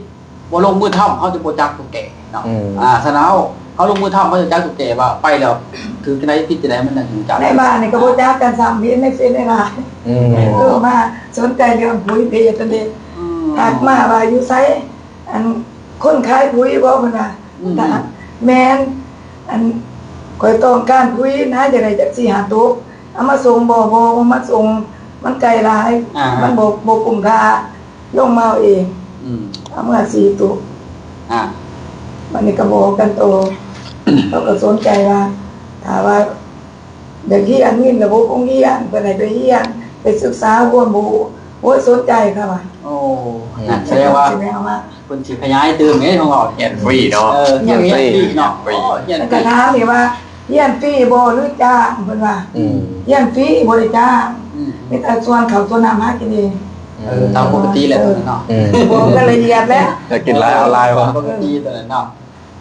ບໍ່ລົງມືທຳ ເຮົາຈະບໍ່ຈັກຕຸກແກເນາະ ອືມ ອ່າ ສະນັ້ນເຮົາ ເຮົາລົງມືທຳ ເຮົາຈະຈັກຕຸກແກວ່າໄປແລ້ວຖືກຈັ່ງໃດ ຜິດຈັ່ງໃດ ມັນຈັ່ງຮູ້ຈັກ ໃນບ້ານນີ້ກໍບໍ່ຈັກກັນຊ້ຳ ເຫັນໃນເຟສໃນລາຍ ອືມ ເອີ ມາສົນໃຈເລື່ອງປຸຍເພດນັ້ນເດ້ ອືມ ທັກມາວ່າຢູ່ໃສ ອັນ ຄົນຂາຍປຸຍບໍ່? ເພິ່ນວ່າ ອືມ ແມ່ນ ອັນ ຂ້ອຍຕ້ອງການປຸຍນະ ຢາກໄດ້ຈັກສີ່ຫ້າໂຕ ເອົາມາສົ່ງບໍ່? ບໍ່ ບໍ່ມາສົ່ງ ມັນໄກຫຼາຍ ອ່າ ມັນບໍ່ ບໍ່ກຸ້ມຄ່າ ລົງມາເອົາເອງ ອືມ ເອົາເມືອສີ່ໂຕ ອ່າ ບັດນີ້ກໍບອກກັນໂຕ ເຂົາກໍສົນໃຈວ່າ ຖ້າວ່າ ຢາກຮຽນ ມີລະບົບໂຮງຮຽນ ເພິ່ນໃຫ້ໄປຮຽນ ໄປສຶກສາຄວາມຮູ້ ໂອ້ຍ ສົນໃຈເຂົາວ່າ ໂອ້ ອືມ ນັ້ນສະແດງວ່າ ຊິແມ່ນວ່າ ເພິ່ນຊິຂະຫຍາຍຕື່ມເດ້ຂອງເຮົາ ຮຽນຟຣີເນາະ ເອີ ຮຽນຟຣີ ຮຽນຟຣີເນາະ ຮຽນຟຣີ ໂອ້ ຮຽນຟຣີ ແລ້ວກໍຖາມອີກວ່າ ຮຽນຟຣີບໍ່ ຫຼືຈ້າງ? ເພິ່ນວ່າ ອືມ ຮຽນຟຣີ ບໍ່ໄດ້ຈ້າງ ອືມ ມີແຕ່ຊວນເຂົ້າຊວນນ້ຳຫາກິນເອງ ເອີ ຕາມປົກກະຕິແຫຼະ ເອີ ເນາະ ອືມ ບອກລາຍລະອຽດແລ້ວ ຢາກກິນຫຼາຍເອົາຫຼາຍວ່າ ປົກກະຕິຕົວນັ້ນເນາະ.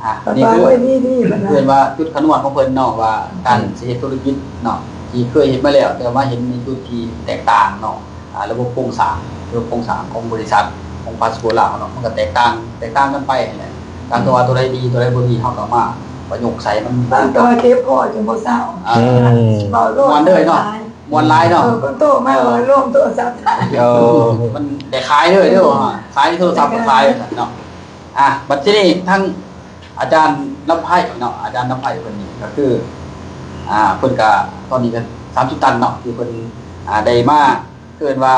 ອ່າ ເພິ່ນວ່າ ນີ້ຄື ໂອ້ຍ ດີໆ ເພິ່ນວ່າ ເພິ່ນວ່າຈຸດຂະນວນຂອງເພິ່ນເນາະ ວ່າການ ອືມ ຊິເຮັດທຸລະກິດເນາະ ທີ່ເຄີຍເຮັດມາແລ້ວ ແຕ່ວ່າມາເຮັດໃນຈຸດທີ່ແຕກຕ່າງເນາະ ອ່າ ລະບົບໂຄງສ້າງ ລະບົບໂຄງສ້າງຂອງບໍລິສັດ ຂອງພາສະໂກລາວເນາະ ມັນກໍແຕກຕ່າງ ແຕກຕ່າງກັນໄປຫັ້ນແຫຼະ ການ ອືມ ທີ່ວ່າຕົວໃດດີ ຕົວໃດບໍ່ດີ ເຮົາກໍມາປະຍຸກໃສ່ມັນ ມັນກໍວ່າເຈັບຄໍຈົນບໍ່ເຊົາ ອ່າ ອືມ ເວົ້າໂລດ ມ່ວນເລີຍເນາະ ມ່ວນຫຼາຍເນາະ ເອີ ເພິ່ນໂທມາ ເອີ ເວົ້າລົມໂທລະສັບ ເອີ ມັນໄດ້ຂາຍເລີຍເດີ ຂາຍໂທລະສັບກໍຂາຍເນາະ ອ່າ ບັດທີນີ້ທາງ ອາຈານລຳໄພເນາະ ອາຈານລຳໄພເພິ່ນນີ້ກໍຄື ອ່າ ເພິ່ນກໍຕອນນີ້ກໍສາມສິບຕັນເນາະ ທີ່ເພິ່ນ ອ່າ ໄດ້ມາ ເອີ້ນວ່າ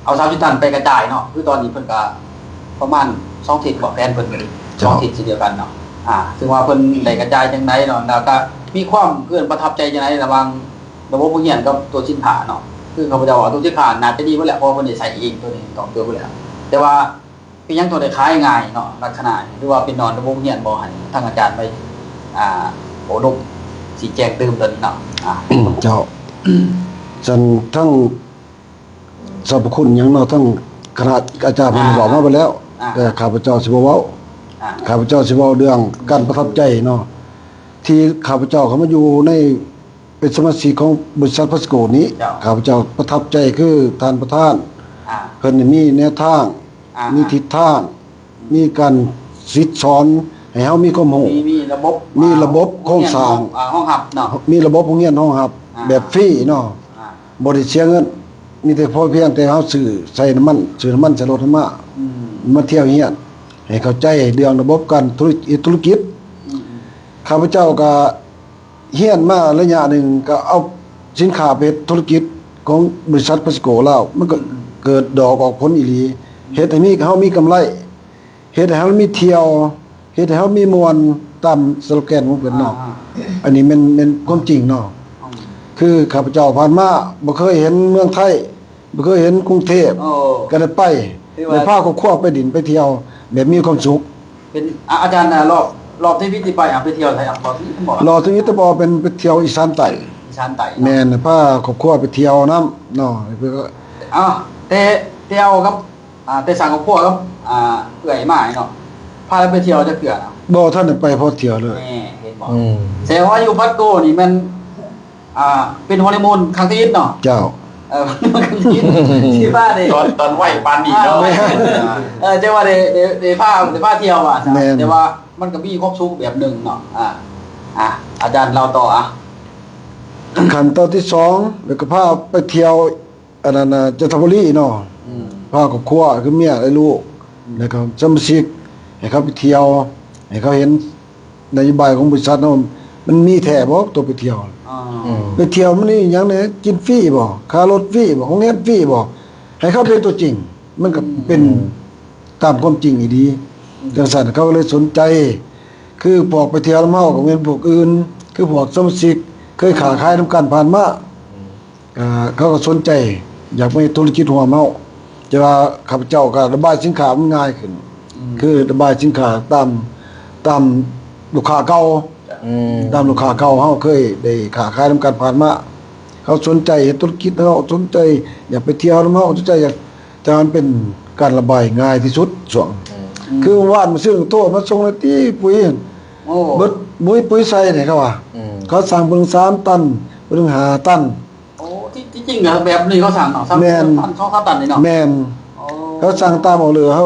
ເອົາສາມສິບຕັນໄປກະຈາຍເນາະ ຄືຕອນນີ້ເພິ່ນກໍປະມານສອງທິດເບາະ ແຜນເພິ່ນກໍໄດ້ ເຈົ້າ ສອງທິດເຊັ່ນດຽວກັນເນາະ ອ່າ ເຊິ່ງວ່າເພິ່ນໄດ້ກະຈາຍຈັ່ງໃດເນາະ ແລ້ວກໍມີຄວາມເອີ້ນປະທັບໃຈຈັ່ງໃດລະຫວ່າງລະບົບໂຮງຮຽນກັບຕົວສິນຄ້າເນາະ ຄືຂ້າພະເຈົ້າວ່າຕົວສິນຄ້າໜ້າຈະດີເບິດແຫຼະ ເພາະວ່າເພິ່ນໄດ້ໃຊ້ເອງ ຕົວນີ້ຕ້ອງເກີດເບິດແລ້ວ ແຕ່ວ່າ ເປັນຫຍັງຕ້ອງໄດ້ຂາຍງ່າຍເນາະ ລັກສະນະນີ້ ຫຼືວ່າເປັນນອນລະບົບຮຽນບໍ່? ໃຫ້ທາງອາຈານໄປ ອ່າ ໂອ້ລົມຊີ້ແຈງຕື່ມຕົວນີ້ເນາະ ອ່າ ເຈົ້າ ຊັ້ນທັງສັບພະຄຸນຫຍັງເນາະ ທັງຄະນະອາຈານເພິ່ນ ອ່າ ບອກມາເບິດແລ້ວ ອ່າ ແຕ່ຂ້າພະເຈົ້າຊິບໍ່ເວົ້າ ອ່າ ຂ້າພະເຈົ້າຊິເວົ້າເລື່ອງການປະທັບໃຈເນາະ ທີ່ຂ້າພະເຈົ້າເຂົ້າມາຢູ່ໃນ ເປັນສະມາຊິກຂອງບໍລິສັດພາສະໂກນີ້ ເຈົ້າ ຂ້າພະເຈົ້າປະທັບໃຈຄືທ່ານປະທານ ອ່າ ເພິ່ນນີ້ມີແນວທາງ ອ່າ ມີທິດທາງ ອືມ ມີການສິດສອນໃຫ້ເຮົາມີຄວາມຮູ້ ມີ ມີລະບົບ ມີລະບົບໂຄງສ້າງ ອ່າ ຮອງຮັບເນາະ ມີລະບົບໂຮງຮຽນຮອງຮັບ ອ່າ ແບບຟຣີເນາະ ອ່າ ບໍ່ໄດ້ເສຍເງິນ ມີແຕ່ພໍພຽງແຕ່ເຮົາຊື້ໃສ່ນ້ຳມັນ ຊື້ນ້ຳມັນໃສ່ລົດເຮົາມາ ອືມ ມາທ່ຽວຮຽນ ໃຫ້ເຂົ້າໃຈເລື່ອງລະບົບການທຸລະ ເຮັດທຸລະກິດ ອືມ ຂ້າພະເຈົ້າກໍ ຮຽນມາໄລຍະໜຶ່ງ ກໍເອົາສິນຄ້າໄປເຮັດທຸລະກິດຂອງບໍລິສັດພາສະໂກລາວ ມັນກໍ ອືມ ເກີດດອກອອກຜົນອີ່ຫຼີ ເຮັດໃຫ້ມີ ເຮົາມີກຳໄລ ເຮັດໃຫ້ເຮົາມີທ່ຽວ ເຮັດໃຫ້ເຮົາມີມ່ວນຕາມສະໂລແກນຂອງເພິ່ນເນາະ ອ່າໆ ອັນນີ້ແມ່ນ ແມ່ນຄວາມຈິງເນາະ ອືມ ຄືຂ້າພະເຈົ້າຜ່ານມາບໍ່ເຄີຍເຫັນເມືອງໄທ ບໍ່ເຄີຍເຫັນກຸງເທບ ໂອ້ ກໍໄດ້ໄປ ຖືວ່າ ໄດ້ພາຄອບຄົວໄປຫຼິ້ນໄປທ່ຽວແບບມີຄວາມສຸກ ເປັນ ອາ ອາຈານ ລອບ ລອບທະວີບທີ່ໄປ ອາ ໄປທ່ຽວໃສ? ອາ ລອບທະວີບບໍ່? ລອບທະວີບແຕ່ບໍ່ ເປັນໄປທ່ຽວອີສານໃຕ້ ອີສານໃຕ້ເນາະ ແມ່ນ ພາຄອບຄົວໄປທ່ຽວນຳເນາະ ເອີ ແຕ່ ແຕ່ເອົາກັບ ອ່າ ແຕ່ສ້າງຄອບຄົວກັບ ອ່າ ເອື້ອຍມາເນາະ ພາລາໄປທ່ຽວຈັກເທື່ອນະ? ບໍ່ທັນໄດ້ໄປພໍທ່ຽວເລີຍ ແນ່ ເຫັນບໍ່? ອືມ ແສດງວ່າຢູ່ພັດໂກນີ້ແມ່ນ ອ່າ ເປັນຮັນນີມູນຄັ້ງທີໜຶ່ງເນາະ ເຈົ້າ ເອີ ມັນກໍມີທີ່ວ່າໄດ້ ຕອນ ຕອນໄວປານນີ້ເນາະ ເອີ ແຕ່ວ່າໄດ້ ໄດ້ ໄດ້ພາ ໄດ້ພາທ່ຽວວ່າຊະ ແມ່ນ ແຕ່ວ່າມັນກໍມີຄວາມສຸກແບບໜຶ່ງເນາະ ອ່າ ອ່າ ອາຈານເລົ່າຕໍ່ ອ່າ ຂັ້ນຕອນທີສອງ ແລ້ວກໍພາໄປທ່ຽວ ອັນນັ້ນນະ ຈັນທະບູລີເນາະ ອືມ ພາຄອບຄົວ ຄືເມຍ ແລະ ລູກ ອືມ ແລ້ວກໍສະມາຊິກ ໃຫ້ເຂົາໄປທ່ຽວ ໃຫ້ເຂົາເຫັນນະໂຍບາຍຂອງບໍລິສັດເຮົາ ມັນມີແທ້ບໍ່ ຕົວໄປທ່ຽວ ອືມ ໄປທ່ຽວມັນມີຫຍັງແດ່ ກິນຟຣີບໍ່ ຄ່າລົດຟຣີບໍ່ ໂຮງແຮມຟຣີບໍ່ ໃຫ້ເຂົາເປັນຕົວຈິງ ມັນກໍເປັນ ອືມ ຕາມຄວາມຈິງອີ່ຫຼີ ອືມ ຈັ່ງຊັ້ນເຂົາກໍເລີຍສົນໃຈ ຄືພວກໄປທ່ຽວນຳເຮົາກໍແມ່ນພວກອື່ນ ຄືພວກສະມາຊິກເຄີຍຄ້າຂາຍນຳກັນຜ່ານມາ ອືມ ອ່າ ເຂົາກໍສົນໃຈຢາກມາເຮັດທຸລະກິດຮ່ວມເຮົາ ແຕ່ວ່າຂ້າພະເຈົ້າກໍລະບາຍສິນຄ້າມັນງ່າຍຂຶ້ນ ອືມ ຄືລະບາຍສິນຄ້າຕາມ ຕາມລູກຄ້າເກົ່າ ອືມ ຕາມລູກຄ້າເກົ່າເຮົາເຄີຍໄດ້ຄ້າຂາຍນຳກັນຜ່ານມາ ເຂົາສົນໃຈເຮັດທຸລະກິດເຮົາ ສົນໃຈຢາກໄປທ່ຽວນຳເຮົາ ສົນໃຈຢາກ ແຕ່ວ່າມັນເປັນການລະບາຍງ່າຍທີ່ສຸດຊ່ວງ ອືມ ຄືວານມື້ຊືນໂທມາສົ່ງແລ້ວຕິປຸ໋ຍ ໂອ້ ເບິດ ບໍ່ມີປຸ໋ຍໃສ່ນີ້ເຂົາວ່າ ອືມ ເຂົາສັ່ງເພິ່ນສາມຕັນ ເພິ່ນຫ້າຕັນ ໂອ້ ທີ່ ທີ່ຈິງກໍແບບນີ້ເຂົາສັ່ງເນາະ ແມ່ນ ສອງສາມຕັນນີ້ເນາະ ແມ່ນ ໂອ້ ເຂົາສັ່ງຕາມອອເດີ ເຮົາ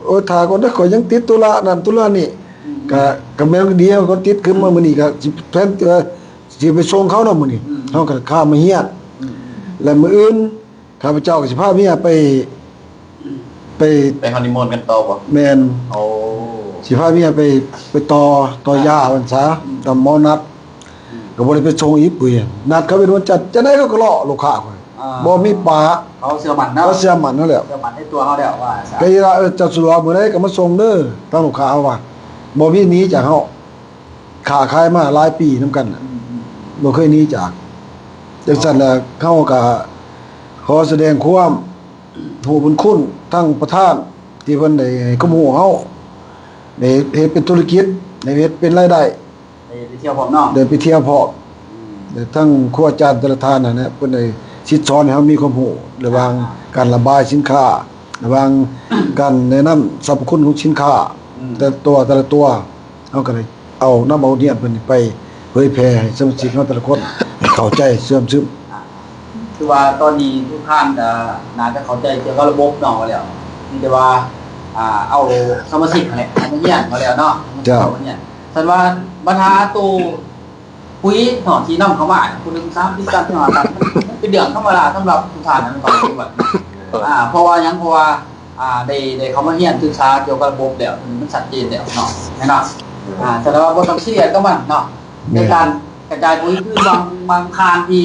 ໂອ້ຍ ຖ້າກ່ອນເດີ ຂ້ອຍຍັງຕິດທຸລະນັ້ນທຸລະນີ້ ອືມ ກະ ກະແມ່ນດີ ເຮົາກໍຕິດຄືມາມື້ນີ້ ກະຊິແພນ ເອີ ຊິໄປສົ່ງເຂົາເນາະມື້ນີ້ ອືມ ເຮົາກໍຂ້າມມາຮຽນ ອືມ ແລະ ມື້ອື່ນ ຂ້າພະເຈົ້າກໍຊິພາເມຍໄປ ໄປ ໄປຮັນນີມູນກັນຕໍ່ບໍ່? ແມ່ນ ໂອ້ ຊິພາເມຍໄປ ໄປຕໍ່ ຕໍ່ຢາວ່າຊັ້ນຊະ ອືມ ຕາມໝໍນັດ ອືມ ກໍບໍ່ໄດ້ໄປສົ່ງອີກ ປຸ໋ຍ ນັດເຂົາເປັນວັນຈັນ ຈັ່ງໃດເຂົາກໍເລາະລູກຄ້າຂ້ອຍ ອ່າ ບໍ່ມີປາ ເຂົາເຊື່ອໝັ້ນເນາະ ເຂົາເຊື່ອໝັ້ນເຮົາແລ້ວ ເຊື່ອໝັ້ນໃນຕົວເຮົາແລ້ວວ່າຊັ້ນ ກໍວ່າ ເອີ ເຈົ້າສະດວກມື້ໃດກໍມາສົ່ງເດີ ທາງລູກຄ້າເຮົາວ່າ ບໍ່ມີໜີຈາກເຮົາ ຄ້າຂາຍມາຫຼາຍປີນຳກັນ ອືມໆ ບໍ່ເຄີຍໜີຈາກ ຈັ່ງຊັ້ນລະ ເຮົາກະຂໍສະແດງຄວາມຮູ້ບຸນຄຸນທາງປະທານ ທີ່ເພິ່ນໄດ້ໃຫ້ຄວາມຮູ້ເຮົາ ໄດ້ເຮັດເປັນທຸລະກິດ ໄດ້ເຮັດເປັນລາຍໄດ້ ໄດ້ໄປທ່ຽວພ້ອມເນາະ ໄດ້ໄປທ່ຽວພ້ອມ ອືມ ແລະ ທັງຄູອາຈານແຕ່ລະທ່ານຫັ້ນນະ ເພິ່ນໄດ້ສິດສອນໃຫ້ເຮົາມີຄວາມຮູ້ ລະຫວ່າງ ອ່າ ການລະບາຍສິນຄ້າ ລະຫວ່າງການແນະນຳສັບພະຄຸນຂອງສິນຄ້າ ອືມ ແຕ່ລະຕົວ ແຕ່ລະຕົວ ເຮົາກໍໄດ້ ເອົາ ນຳເອົາຮຽນເພິ່ນນີ້ໄປເຜີຍແຜ່ໃຫ້ສະມາຊິກເຮົາແຕ່ລະຄົນເຂົ້າໃຈເຊື່ອມຊຶມ ອ່າ ຄືວ່າຕອນນີ້ທຸກທ່ານກໍໜ້າຈະເຂົ້າໃຈກ່ຽວກັບລະບົບເນາະ ວ່າແລ້ວ ມີແຕ່ວ່າ ອ່າ ເອົາສະມາຊິກຫັ້ນແຫຼະ ເອົາມາຮຽນ ວ່າແລ້ວເນາະ ເຈົ້າ ເອົາມາຮຽນ ສັນວ່າບັນຫາໂຕປຸ໋ຍເນາະ ທີ່ນຳເຂົ້າມາ ຜູ້ໜຶ່ງສາມສິບຕັນ ຫ້າສິບຕັນ ມັນເປັນເລື່ອງທຳມະດາສຳລັບທຸກທ່ານໃນປັດຈຸບັນ ອ່າ ເພາະວ່າຫຍັງ ເພາະວ່າ ອ່າ ໄດ້ ໄດ້ເຂົ້າມາຮຽນສຶກສາກ່ຽວກັບລະບົບແລ້ວ ມັນຊັດເຈນແລ້ວເນາະ ແມ່ນບໍ່? ອ່າ ສະນັ້ນວ່າບໍ່ຕ້ອງຊີຣຽສກັບມັນເນາະ ໃນການກະຈາຍປຸ໋ຍ ຄືບາງ ບາງທ່ານທີ່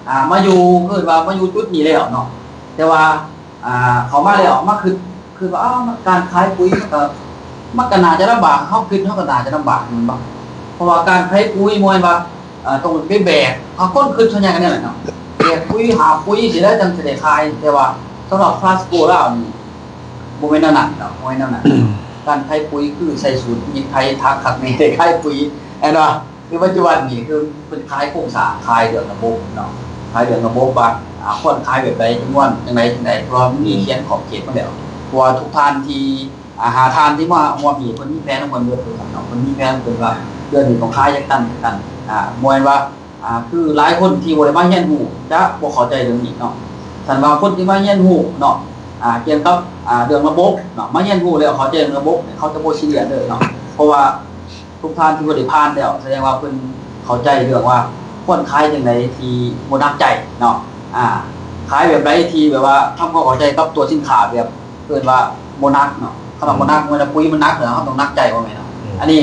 ອ່າ ມາຢູ່ ເອີ້ນວ່າມາຢູ່ຈຸດນີ້ແລ້ວເນາະ ແຕ່ວ່າ ອ່າ ເຂົ້າມາແລ້ວມາຄິດ ຄິດວ່າ ອ້າວ ການຂາຍປຸ໋ຍມັນກໍ ມັນກໍໜ້າຈະລຳບາກ ເຮົາຄິດເຮົາກໍໜ້າຈະລຳບາກ ແມ່ນບໍ່? ເພາະວ່າການຂາຍປຸ໋ຍບໍ່ແມ່ນວ່າ ເອີ ຕ້ອງໄປແບກ ເຮົາຄົນຄິດສ່ວນໃຫຍ່ກໍແນວນັ້ນເນາະ ແບກປຸ໋ຍຫາບປຸ໋ຍຊິໄດ້ ຈັ່ງຊິໄດ້ຂາຍ ແຕ່ວ່າສຳລັບພາສໂກລາວນີ້ ບໍ່ແມ່ນແນວນັ້ນເນາະ ບໍ່ແມ່ນແນວນັ້ນ ການຂາຍປຸ໋ຍຄືໃສ່ສູດ ມີດໄຖ ຖັກຄັກແນ່ ໄດ້ຂາຍປຸ໋ຍ ແມ່ນບໍ່? ຄືປັດຈຸບັນນີ້ຄືເພິ່ນຂາຍໂຄງສ້າງ ຂາຍເລື່ອງລະບົບເນາະ ຂາຍເລື່ອງລະບົບວ່າ ອ່າ ຄວນຂາຍແບບໃດ ຈຳນວນຈັ່ງໃດຈັ່ງໃດ ເພາະວ່າມັນມີຂຽນຂອບເຂດມາແລ້ວ ເພາະວ່າທຸກທ່ານທີ່ ອ່າ ຫ້າທ່ານທີ່ມາຮ່ວມນີ້ ເພິ່ນມີແຜນຂອງເພິ່ນເບິດ ເພິ່ນເນາະ ເພິ່ນມີແຜນຂອງເພິ່ນວ່າ ເດືອນນີ້ຕ້ອງຂາຍຈັກຕັນ ຈັກຕັນ ອ່າ ບໍ່ແມ່ນວ່າ ອ່າ ຄືຫຼາຍຄົນທີ່ບໍ່ໄດ້ມາຮຽນຮູ້ຈະບໍ່ເຂົ້າໃຈເລື່ອງນີ້ເນາະ ຄັນວ່າຄົນທີ່ມາຮຽນຮູ້ເນາະ ອ່າ ກ່ຽວກັບ ອ່າ ເລື່ອງລະບົບເນາະ ມາຮຽນຮູ້ແລ້ວເຂົ້າໃຈເລື່ອງລະບົບ ເຂົາຈະບໍ່ຊີຣຽສເລີຍເນາະ ເພາະວ່າ ທຸກທ່ານທີ່ບໍ່ໄດ້ຜ່ານແລ້ວ ສະແດງວ່າເພິ່ນເຂົ້າໃຈເລື່ອງວ່າຄວນຂາຍຈັ່ງໃດທີ່ບໍ່ໜັກໃຈເນາະ ອ່າ ຂາຍແບບໃດທີ່ແບບວ່າທຳຄວາມເຂົ້າໃຈກັບຕົວສິນຄ້າແບບເອີ້ນວ່າບໍ່ໜັກເນາະ ຄຳວ່າບໍ່ໜັກ ອືມ ເວລາປຸ໋ຍມັນໜັກແລ້ວ ເຮົາຕ້ອງໜັກໃຈ ບໍ່ແມ່ນເນາະ ອືມ ອັນນີ້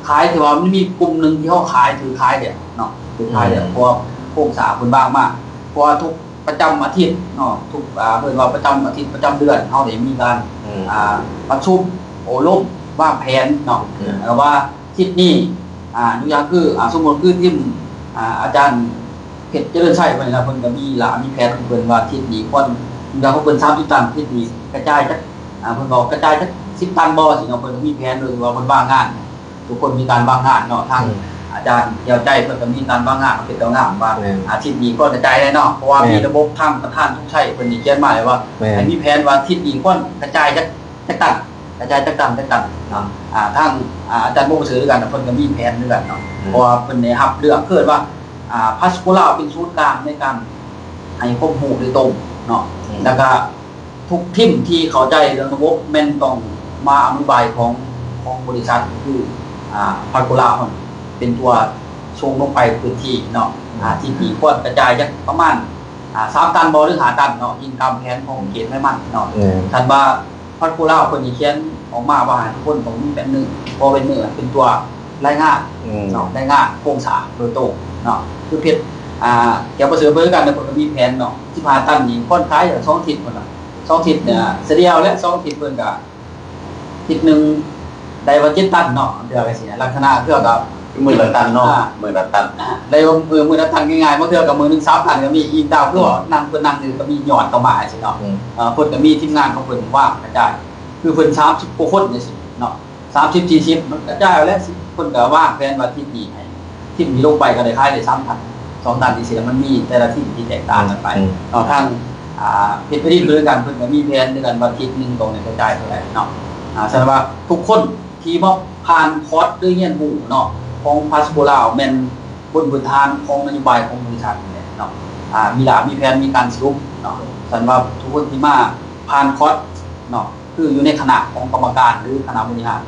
ຂາຍທີ່ວ່າມັນມີກຸ່ມໜຶ່ງທີ່ເຮົາຂາຍ ຖືກຂາຍແລ້ວເນາະ ຖືກຂາຍແລ້ວ ອືມ ເພາະວ່າໂຄງສ້າງເພິ່ນວາງມາ ເພາະວ່າທຸກ ປະຈຳອາທິດເນາະ ທຸກ ອ່າ ເອີ້ນວ່າປະຈຳອາທິດ ປະຈຳເດືອນ ເຮົາໄດ້ມີການ ອືມ ອ່າ ປະຊຸມໂອ້ລົມວາງແຜນເນາະ ອືມ ແລ້ວວ່າທິດນີ້ ອ່າ ຍົກຕົວຢ່າງຄື ອ່າ ສົມມຸດຄືທີມ ອ່າ ອາຈານເພັດ ຈະເລີນໄຊ ເພິ່ນນະ ເພິ່ນກໍມີລະ ມີແຜນຂອງເພິ່ນວ່າທິດນີ້ຄວນ ຍົກຕົວຢ່າງຂອງເພິ່ນສາມສິບຕັນ ທິດນີ້ກະຈາຍຈັກ ອ່າ ເພິ່ນບອກກະຈາຍຈັກສິບຕັນບໍ່ ຊີ້ເນາະ ເພິ່ນກໍມີແผນໂດຍທີ່ວ່າເພິ່ນວາງງານ ທຸກຄົນມີການວາງງານເນາະ ທາງ ອືມ ອາຈານແກ້ວໃຈເພິ່ນກໍມີການວາງງານ ເປັນຕົວງາມວ່າ ແມ່ນ ອາທິດນີ້ຄວນກະຈາຍໄດ້ເນາະ ເພາະວ່າ ແມ່ນ ມີລະບົບທາງປະທານທຸກໄຊເພິ່ນນີ້ຂຽນມາແລ້ວວ່າ ແມ່ນ ໃຫ້ມີແຜນວ່າທິດນີ້ຄວນກະຈາຍຈັກ ຈັກຕັນ ກະຈາຍຈັກຕັນ ຈັກຕັນເນາະ ອ່າ ທາງ ອາ ອາຈານບໍ່ປະເສີດຄືກັນ ເພິ່ນກໍມີແຜນຄືກັນເນາະ ອືມ ເພາະວ່າເພິ່ນໄດ້ຮັບເລື່ອງ ເອີ້ນວ່າ ອ່າ ພາສໂກລາວເປັນສູນກາງໃນການ ໃຫ້ຄວາມຮູ້ໂດຍຕົງເນາະ ແລ້ວກໍທຸກທີມທີ່ເຂົ້າໃຈເລື່ອງລະບົບແມ່ນຕ້ອງມາອະນຸບາຍຂອງ ຂອງບໍລິສັດ ຄື ອ່າ ພັດໂກລາວຫັ້ນ ເປັນຕົວສົ່ງລົງໄປພື້ນທີ່ເນາະ ອ່າ ທີ່ ທີ່ຄວນກະຈາຍຈັກປະມານ ອ່າ ສາມຕັນບໍ່ ຫຼື ຫ້າຕັນເນາະ ອີງຕາມແຜນຂອງເຂດໄພມັນເນາະ ຄັນວ່າ ພັດໂກລາວເພິ່ນນີ້ຂຽນອອກມາວ່າໃຫ້ທຸກຄົນຕ້ອງມີແບນເນີ ເພາະແບນເນີເປັນຕົວລາຍງານເນາະ ລາຍງານໂຄງສ້າງໂດຍຕົງເນາະ ຄືເພັດ ອ່າ ແກວປະເສີດເພິ່ນຄືກັນ ເພິ່ນກໍມີແຜນເນາະ ສິບຫ້າຕັນນີ້ຄວນຂາຍສອງທິດພຸ້ນລະ ສອງທິດເນຍ ສະເລ່ຍແລ້ວ ສອງທິດເພິ່ນກໍ ທິດໜຶ່ງໄດ້ວ່າເຈັດຕັນເນາະ ເທື່ອກໍຊິ ລັກສະນະເທື່ອກໍ ມື້ລະຕັນເນາະ ອ່າ ມື້ລະຕັນ ອ່າ ໄດ້ວ່າ ເອີ ມື້ລະຕັນງ່າຍໆ ບາງເທື່ອກໍມື້ໜຶ່ງສາມຕັນກໍມີ ອີງຕາມຄືວ່ານັ່ງ ເພິ່ນນັ່ງຢູ່ກໍມີຍອດເຂົ້າມາຈັ່ງຊີ້ເນາະ ເອີ ເພິ່ນກໍມີທີມງານຂອງເພິ່ນວາງກະຈາຍ ຄືເພິ່ນສາມສິບກວ່າຄົນຈັ່ງຊີ້ເນາະ ສາມສິບ ສີ່ສິບ ມັນກະຈາຍເອົາແຫຼະ ເພິ່ນກໍວາງແຜນວ່າທີມນີ້ໃຫ້ ທີມນີ້ລົງໄປກໍໄດ້ຂາຍໄດ້ສາມຕັນ ສອງຕັນຈັ່ງຊີ້ ແລ້ວມັນມີແຕ່ລະທີມທີ່ແຕກຕ່າງກັນໄປເນາະ ທາງ ອ່າ ເຮັດໄປດິນຄືກັນ ເພິ່ນກໍມີແຜນຄືກັນວ່າທີມໜຶ່ງຕ້ອງໄດ້ກະຈາຍເທົ່າໃດເນາະ ອ່າ ສະນັ້ນວ່າທຸກຄົນ ທີ່ມາຜ່ານຄອດ ຫຼື ຮຽນຮູ້ເນາະ ຂອງພາສໂກລາວ ແມ່ນບົນພື້ນຖານຂອງນະໂຍບາຍຂອງບໍລິສັດນີ້ແຫຼະເນາະ ອ່າ ມີລາ ມີແຜນ ມີການສະຫຼຸບເນາະ ສະນັ້ນວ່າທຸກຄົນທີ່ມາຜ່ານຄອດເນາະ ຄືຢູ່ໃນຄະນະຂອງກຳມະການ ຫຼື ຄະນະບໍລິຫານ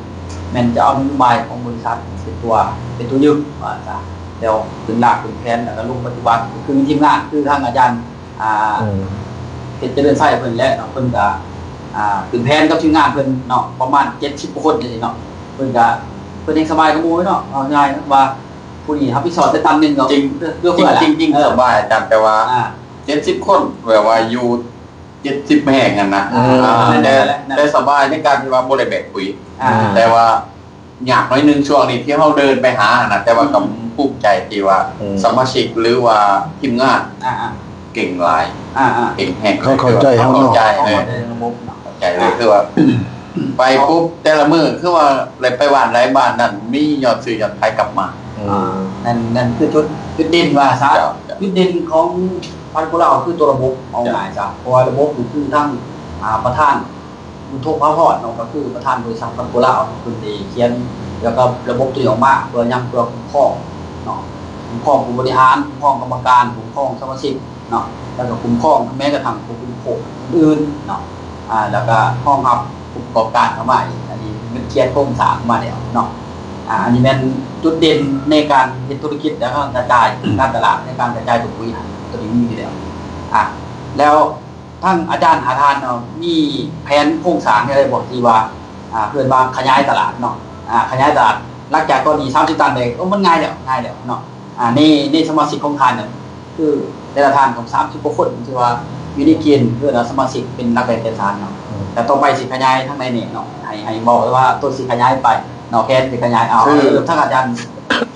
ແມ່ນຈະເອົານະໂຍບາຍຂອງບໍລິສັດເປັນຕົວ ເປັນຕົວຍຶດວ່າຊະ ແລ້ວຂຶ້ນລາກຂຶ້ນແຜນ ແລ້ວກໍລົງປະຕິບັດ ຄືມີທີມງານ ຄືທາງອາຈານ ອ່າ ເພັດຈະເລີນໄຊເພິ່ນແຫຼະເນາະ ເພິ່ນກະ ອ່າ ຂຶ້ນແຜນກັບທີມງານເພິ່ນເນາະ ປະມານເຈັດສິບກວ່າຄົນຈັ່ງຊີ້ເນາະ ເພິ່ນກະ ເພິ່ນເອງສະບາຍກວ່າໝູ່ເນາະ ເວົ້າງ່າຍໆ ວ່າຜູ້ນີ້ຮັບຜິດຊອບແຕ່ຕັນໜຶ່ງກໍ ຈິງ ເຫຼືອເຟືອແລ້ວ ຈິງໆ ເອີ ສະບາຍອາຈານ ແຕ່ວ່າ ອ່າ ເຈັດສິບຄົນ ແບບວ່າຢູ່ເຈັດສິບແຮງຫັ້ນນະ ອ່າ ແຕ່ ແຕ່ສະບາຍໃນການທີ່ວ່າບໍ່ໄດ້ແບກປຸ໋ຍ ອ່າ ແຕ່ວ່າ ຍາກໜ້ອຍໜຶ່ງຊ່ວງນີ້ທີ່ເຮົາເດີນໄປຫາຫັ້ນນະ ແຕ່ວ່າກໍ ອືມ ພູມໃຈທີ່ວ່າ ອືມ ສະມາຊິກ ຫຼືວ່າທີມງານ ອ່າໆ ເກັ່ງຫຼາຍ ອ່າໆ ເກັ່ງແຮງ ເຂົາເຂົ້າໃຈເຮົາເນາະ ເຂົ້າໃຈ ເອີ ເຂົ້າໃຈລະບົບເນາະ ເຂົ້າໃຈເລີຍ ອ່າ ຄືວ່າ ໄປປຸບແຕ່ລະມື້ ຄືວ່າໄດ້ໄປບ້ານໃດບ້ານນັ້ນ ມີຍອດຊື້ຍອດຂາຍກັບມາ ອືມ ອ່າ ນັ້ນ ນັ້ນຄືຈຸດ ຈຸດເດັ່ນວ່າຊະ ເຈົ້າ ເຈົ້າ ຈຸດເດັ່ນຂອງພັດໂກລາວ ຄືຕົວລະບົບ ເອົາ ເຈົ້າ ງ່າຍຊະ ເພາະວ່າລະບົບນີ້ຄືທາງ ອ່າ ປະທານ ບຸນທົງ ພາວທອດເນາະ ກໍຄືປະທານບໍລິສັດພັດໂກລາວ ເພິ່ນໄດ້ຂຽນ ແລ້ວກໍລະບົບຕົວນີ້ອອກມາ ເພື່ອຫຍັງ? ເພື່ອຄຸ້ມຄອງເນາະ ຄຸ້ມຄອງຜູ້ບໍລິຫານ ຄຸ້ມຄອງກຳມະການ ຄຸ້ມຄອງສະມາຊິກເນາະ ແລ້ວກໍຄຸ້ມຄອງແມ້ກະທັ້ງຜູ້ບໍລິໂພກອື່ນໆເນາະ ອ່າ ແລ້ວກໍຮອງຮັບຜູ້ປະກອບການເຂົ້າມາອີກ ອັນນີ້ເພິ່ນຂຽນໂຄງສ້າງມາແລ້ວເນາະ ອ່າ ອັນນີ້ແມ່ນຈຸດເດັ່ນໃນການເຮັດທຸລະກິດ ແລ້ວກໍກະຈາຍການຕະຫຼາດ ໃນການກະຈາຍຜົນຜະລິດ ຕົວນີ້ມີຢູ່ແລ້ວ ອ່າ ແລ້ວ ທາງອາຈານຫ້າທ່ານເນາະ ມີແຜນໂຄງສ້າງແນວໃດບໍ່ ທີ່ວ່າ ອ່າ ເອີ້ນວ່າຂະຫຍາຍຕະຫຼາດເນາະ ອ່າ ຂະຫຍາຍຕະຫຼາດ ຫຼັງຈາກຕອນນີ້ສາມສິບຕັນໄດ້ ໂອ້ ມັນງ່າຍແລ້ວ ງ່າຍແລ້ວເນາະ ອ່າ ໃນ ໃນສະມາຊິກຂອງທ່ານນັ້ນ ຄືແຕ່ລະທ່ານຂອງສາມສິບກວ່າຄົນ ຖືວ່າຢູ່ໃນເກນ ເອີ້ນວ່າສະມາຊິກເປັນຫຼັກແຫຼ່ງແກ່ນສານເນາະ ແຕ່ຕໍ່ໄປຊິຂະຫຍາຍທາງໃດແດ່ເນາະ ໃຫ້ ໃຫ້ເວົ້າວ່າໂຕຊິຂະຫຍາຍໄປເນາະ ແຜນຊິຂະຫຍາຍ ເອົາ ເລີ່ມທາງອາຈານ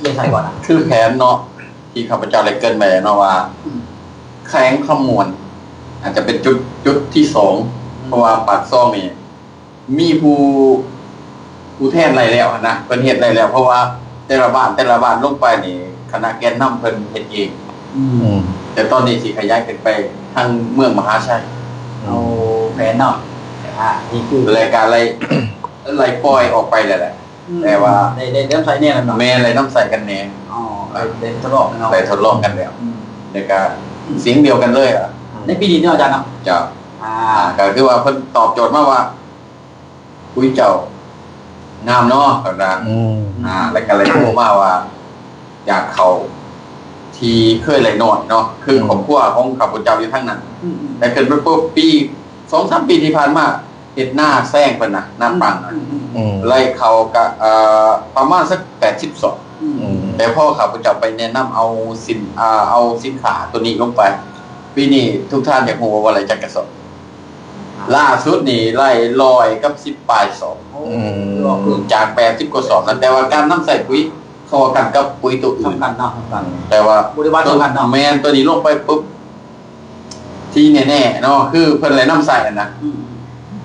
ເລໄຊກ່ອນນະ ຄືແຜນເນາະ ທີ່ຂ້າພະເຈົ້າໄດ້ເກີ່ນໄປເນາະວ່າ ອືມ ແຂວງຄຳມ່ວນ ອາດຈະເປັນຈຸດ ຈຸດທີສອງ ອືມ ເພາະວ່າປາກຊ່ອງນີ້ມີຜູ້ ຜູ້ແທນໄດ້ແລ້ວຫັ້ນນະ ເພິ່ນເຮັດໄດ້ແລ້ວ ເພາະວ່າແຕ່ລະບ້ານ ແຕ່ລະບ້ານລົງໄປນີ້ ຄະນະແກນນຳເພິ່ນເຮັດເອງ ອືມ ແຕ່ຕອນນີ້ຊິຂະຫຍາຍຂຶ້ນໄປທາງເມືອງມະຫາໄຊ ເອົາແຜນເນາະ ອ່າ ນີ້ຄື ແລະກະໄລ່ ໄລ່ປ່ອຍອອກໄປແລ້ວແຫຼະ ອືມ ແຕ່ວ່າໄດ້ ໄດ້ນຳໃຊ້ແດ່ນັ້ນເນາະ ແມ່ນ ໄດ້ນຳໃຊ້ກັນແດ່ ອໍ ໄດ້ ໄດ້ທົດລອງເນາະ ໄດ້ທົດລອງກັນແລ້ວ ອືມ ແລ້ວກະສຽງດຽວກັນເລີຍ ໃນປີນີ້ເນາະອາຈານເນາະ ເຈົ້າ ອ່າ ອ່າ ກໍຄືວ່າເພິ່ນຕອບໂຈດມາວ່າ ອຸ້ຍ ເຈົ້າງາມເນາະ ເພິ່ນວ່າ ອືມ ອ່າ ແລ້ວກໍເລີຍໂທມາວ່າ ຢາກເຂົ້າທີ່ເຄີຍໄລ່ນອນເນາະ ຄື ອືມ ຄອບຄົວຂອງຂ້າພະເຈົ້າຢູ່ທາງນັ້ນ ອືມ ແຕ່ຂຶ້ນໄປປຸບ ປີ ສອງສາມປີທີ່ຜ່ານມາ ເຮັດນາແຊງເພິ່ນນະ ນາປັງນະ ອືມ ອືມ ໄລ່ເຂົ້າກະ ເອີ ປະມານສັກແປດສິບສອງ ອືມ ແຕ່ພໍຂ້າພະເຈົ້າໄປແນະນຳເອົາສິນ ອ່າ ເອົາສິນຄ້າໂຕນີ້ລົງໄປ ປີນີ້ທຸກທ່ານຢາກຮູ້ວ່າໄລ່ຈັກກະສອບ? ລ່າສຸດນີ້ໄລ່ຮ້ອຍກັບສິບປາຍສອບ ໂອ້ ອືມ ຈາກແປດສິບກວ່າສອບນັ້ນ ແຕ່ວ່າການນຳໃຊ້ປຸ໋ຍເຂົ້າກັນກັບປຸ໋ຍຕົວອື່ນ ສຳຄັນເນາະ ສຳຄັນ ແຕ່ວ່າ ບໍລິບາດສຳຄັນເນາະ ແມ່ນ ຕົວນີ້ລົງໄປປຸບ ທີ່ແນ່ໆເນາະ ຄືເພິ່ນໄດ້ນຳໃຊ້ຫັ້ນນະ ອືມ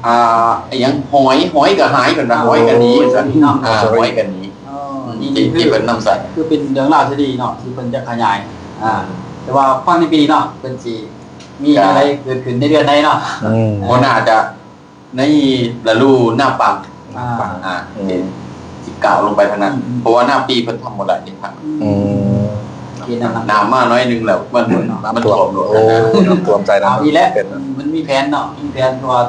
ອ່າ ອີຫຍັງ ຫອຍ ຫອຍກໍຫາຍ ເພິ່ນວ່າ ໂອ້ ຫອຍກໍໜີ ວ່າຊັ້ນ ເນາະ ອ່າ ຫອຍກໍໜີ ເອີ ອືມ ນີ້ ທີ່ ທີ່ເພິ່ນນຳໃຊ້ ຄືເປັນເລື່ອງລາວທີ່ດີເນາະ ທີ່ເພິ່ນຈະຂະຫຍາຍ ອ່າ ແຕ່ວ່າຟັງໃນປີນີ້ເນາະ ເພິ່ນຊິ ມີ ກໍ ແນວໃດເກີດຂຶ້ນໃນເດືອນໃດເນາະ ອືມ ບໍ່ໜ້າຈະໃນລະດູນາປັງ ອ່າ ອ່າ ອືມ ຊິກ້າວລົງໄປທາງນັ້ນ ອືມ ເພາະວ່ານາປີເພິ່ນທຳບໍ່ໄດ້ເດ້ ອືມ ອືມ ເຂດນັ້ນ ນ້ຳມາໜ້ອຍໜຶ່ງແລ້ວ ມັນ ນ້ຳ ມັນຖ້ວມໂລດ ໂອ້ ນ້ຳຖ້ວມໃສ່ ເອົາ ນັ້ນ ນີ້ແຫຼະ ເປັນ ມັນມີແຜນເນາະ ມີແຜນ ເພາະວ່າ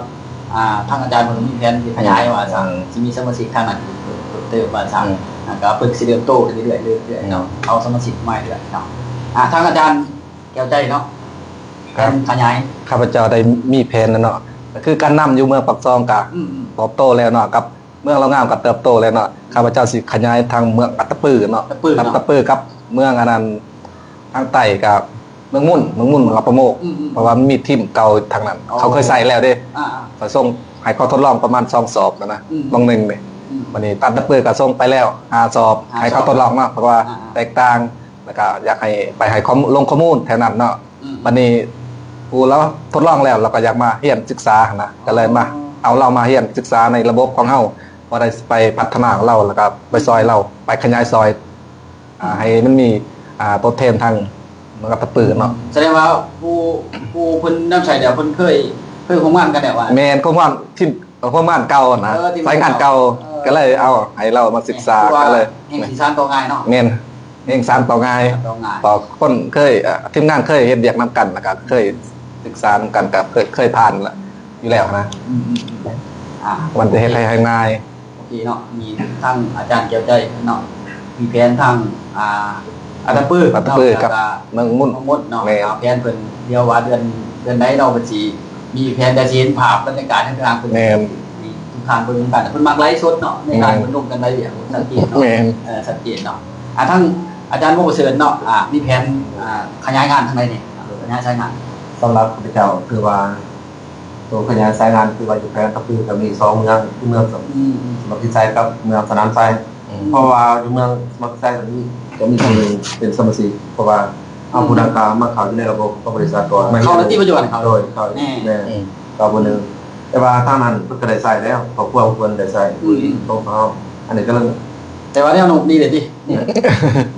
ອ່າ ທາງອາຈານເພິ່ນມີແຜນທີ່ຂະຫຍາຍວ່າ ອືມ ຊິມີສະມາຊິກທາງນັ້ນເພີ່ມເຕີມວ່າຊັ້ນ ອືມ ແລ້ວກໍເພິ່ນຊິເລີ່ມໂຕຂຶ້ນເລື້ອຍໆ ເລື້ອຍໆເນາະ ອືມ ເອົາສະມາຊິກໃໝ່ເລື້ອຍເນາະ ອ່າ ທາງອາຈານແກ້ວໃຈເນາະ ແຜນຂະຫຍາຍ ຂ້າພະເຈົ້າໄດ້ມີແຜນແລ້ວເນາະ ກໍຄືການນຳຢູ່ເມືອງປາກຊ່ອງກໍ ອືມໆ ເຕີບໂຕແລ້ວເນາະ ກັບ ເມືອງລາວງາມກໍເຕີບໂຕແລ້ວເນາະ ຂ້າພະເຈົ້າຊິຂະຫຍາຍທາງເມືອງອັດຕະປືເນາະ ອັດຕະປືເນາະ ອັດຕະປືກັບເມືອງອັນນັ້ນ ທາງໃຕ້ກໍເມືອງມຸນ ເມືອງມຸນ ເມືອງອັບປະໂມກ ອືມໆ ເພາະວ່າມັນມີທີມເກົ່າທາງນັ້ນ ອໍ ເຂົາເຄີຍໃຊ້ແລ້ວເດ້ ອ່າໆ ຂ້ອຍສົ່ງໃຫ້ເຂົາທົດລອງປະມານສອງສອບແລ້ວນະ ອືມ ບາງໜຶ່ງນີ້ ອືມ ບັດນີ້ອັດຕະປືກໍສົ່ງໄປແລ້ວຫ້າສອບ ຫ້າສອບ ໃຫ້ເຂົາທົດລອງເນາະ ເພາະວ່າ ອ່າໆ ແຕກຕ່າງ ແລ້ວກໍຢາກໃຫ້ໄປໃຫ້ຂໍ້ມູນ ລົງຂໍ້ມູນແຖວນັ້ນເນາະ ອືມ ບັດນີ້ຜູ້ລາວທົດລອງແລ້ວ ລາວກໍຢາກມາຮຽນສຶກສາຫັ້ນນະ ກໍເລີຍມາ ອໍ ເອົາລາວມາຮຽນສຶກສາໃນລະບົບຂອງເຮົາ ພໍໄດ້ໄປພັດທະນາລາວ ແລ້ວກໍໄປຊ່ອຍລາວ ໄປຂະຫຍາຍຊ່ອຍ ອ່າ ໃຫ້ມັນມີ ອ່າ ຕົວແທນທາງເມືອງອັດຕະປືເນາະ ສະແດງວ່າຜູ້ ຜູ້ເພິ່ນນຳໃຊ້ແລ້ວ ເພິ່ນເຄີຍ ເຄີຍຮ່ວມງານກັນແລ້ວວ່າ ແມ່ນ ຮ່ວມງານທີມ ເອີ ຮ່ວມງານເກົ່ານະ ເອີ ທີມງານເກົ່າ ສາຍງານເກົ່າ ເອີ ກໍເລີຍເອົາໃຫ້ລາວມາສຶກສາ ແມ່ນ ກໍເລີຍ ແຮ່ງສີສານຕໍ່ງ່າຍເນາະ ແມ່ນ ແຮ່ງສານຕໍ່ງ່າຍ ສານຕໍ່ງ່າຍ ຕໍ່ຄົນເຄີຍ ເອີ ທີມງານເຄີຍເຮັດວຽກນຳກັນ ແລ້ວກໍເຄີຍສຶກສານຳກັນ ກໍເຄີຍ ເຄີຍຜ່ານຢູ່ແລ້ວນະ ອືມໆ ອ່າ ມັນຈະເຮັດໃຫ້ ໂອເຄ ໃຫ້ງ່າຍ ໂອເຄເນາະ ມີທາງອາຈານແກ້ວໃຈເນາະ ມີແຜນທາງ ອ່າ ອັດຕະປື ອັດຕະປື ເນາະ ກັບ ແລ້ວກໍເມືອງມຸນ ເມືອງມຸນເນາະ ແມ່ນ ອ່າ ແຜນເພິ່ນ ດຽວວ່າເດືອນ ເດືອນໃດເນາະ ເພິ່ນຊິມີແຜນ ແຕ່ຊິເຫັນພາບບັນຍາກາດໃຫ້ທາງເພິ່ນ ແມ່ນ ໃຫ້ທຸກທ່ານເບິ່ງນຳກັນ ເພິ່ນມັກໄລຟ໌ສົດເນາະ ໃນການ ແມ່ນ ເພິ່ນລົງກັນໄລຟ໌ ໂອ້ ຊັດເຈນເນາະ ແມ່ນ ເອີ ຊັດເຈນເນາະ ອ່າ ທາງອາຈານວົງປະເສີດເນາະ ອ່າ ມີແຜນ ອ່າ ຂະຫຍາຍງານທາງໃດແດ່ ຂະຫຍາຍສາຍງານ ສຳລັບຂ້າພະເຈົ້າ ຄືວ່າ ໂຕຂະຫຍາຍສາຍງານຄືວ່າຢູ່ແຂວງອັດຕະປືກໍມີສອງເມືອງ ຄືເມືອງ ອືມ ສະໝັກກິດໄຊກັບເມືອງສະໜາມໄຊ ອືມ ເພາະວ່າຢູ່ເມືອງສະໝັກກິດໄຊກໍມີ ກໍມີຄົນໜຶ່ງເປັນສະມາຊິກ ເພາະວ່າເຮົາ ອືມ ຜູ້ດັ່ງກ່າວມາເຂົ້າຢູ່ໃນລະບົບຂອງບໍລິສັດກ່ອນ ມາເຂົ້າໃນ ປັດຈຸບັນເນາະ ໂດຍ ເຂົ້າ ແມ່ນ ແມ່ນ ອືມ ກໍຜູ້ໜຶ່ງ ແຕ່ວ່າທາງນັ້ນເພິ່ນກໍໄດ້ໃຊ້ແລ້ວ ຄອບຄົວເພິ່ນໄດ້ໃຊ້ ອືມ ຜູ້ທີ່ຕົງເຮົາ ອັນນີ້ກໍເລີຍ ແຕ່ວ່າແນວໂນ້ມດີເດ້ຕິ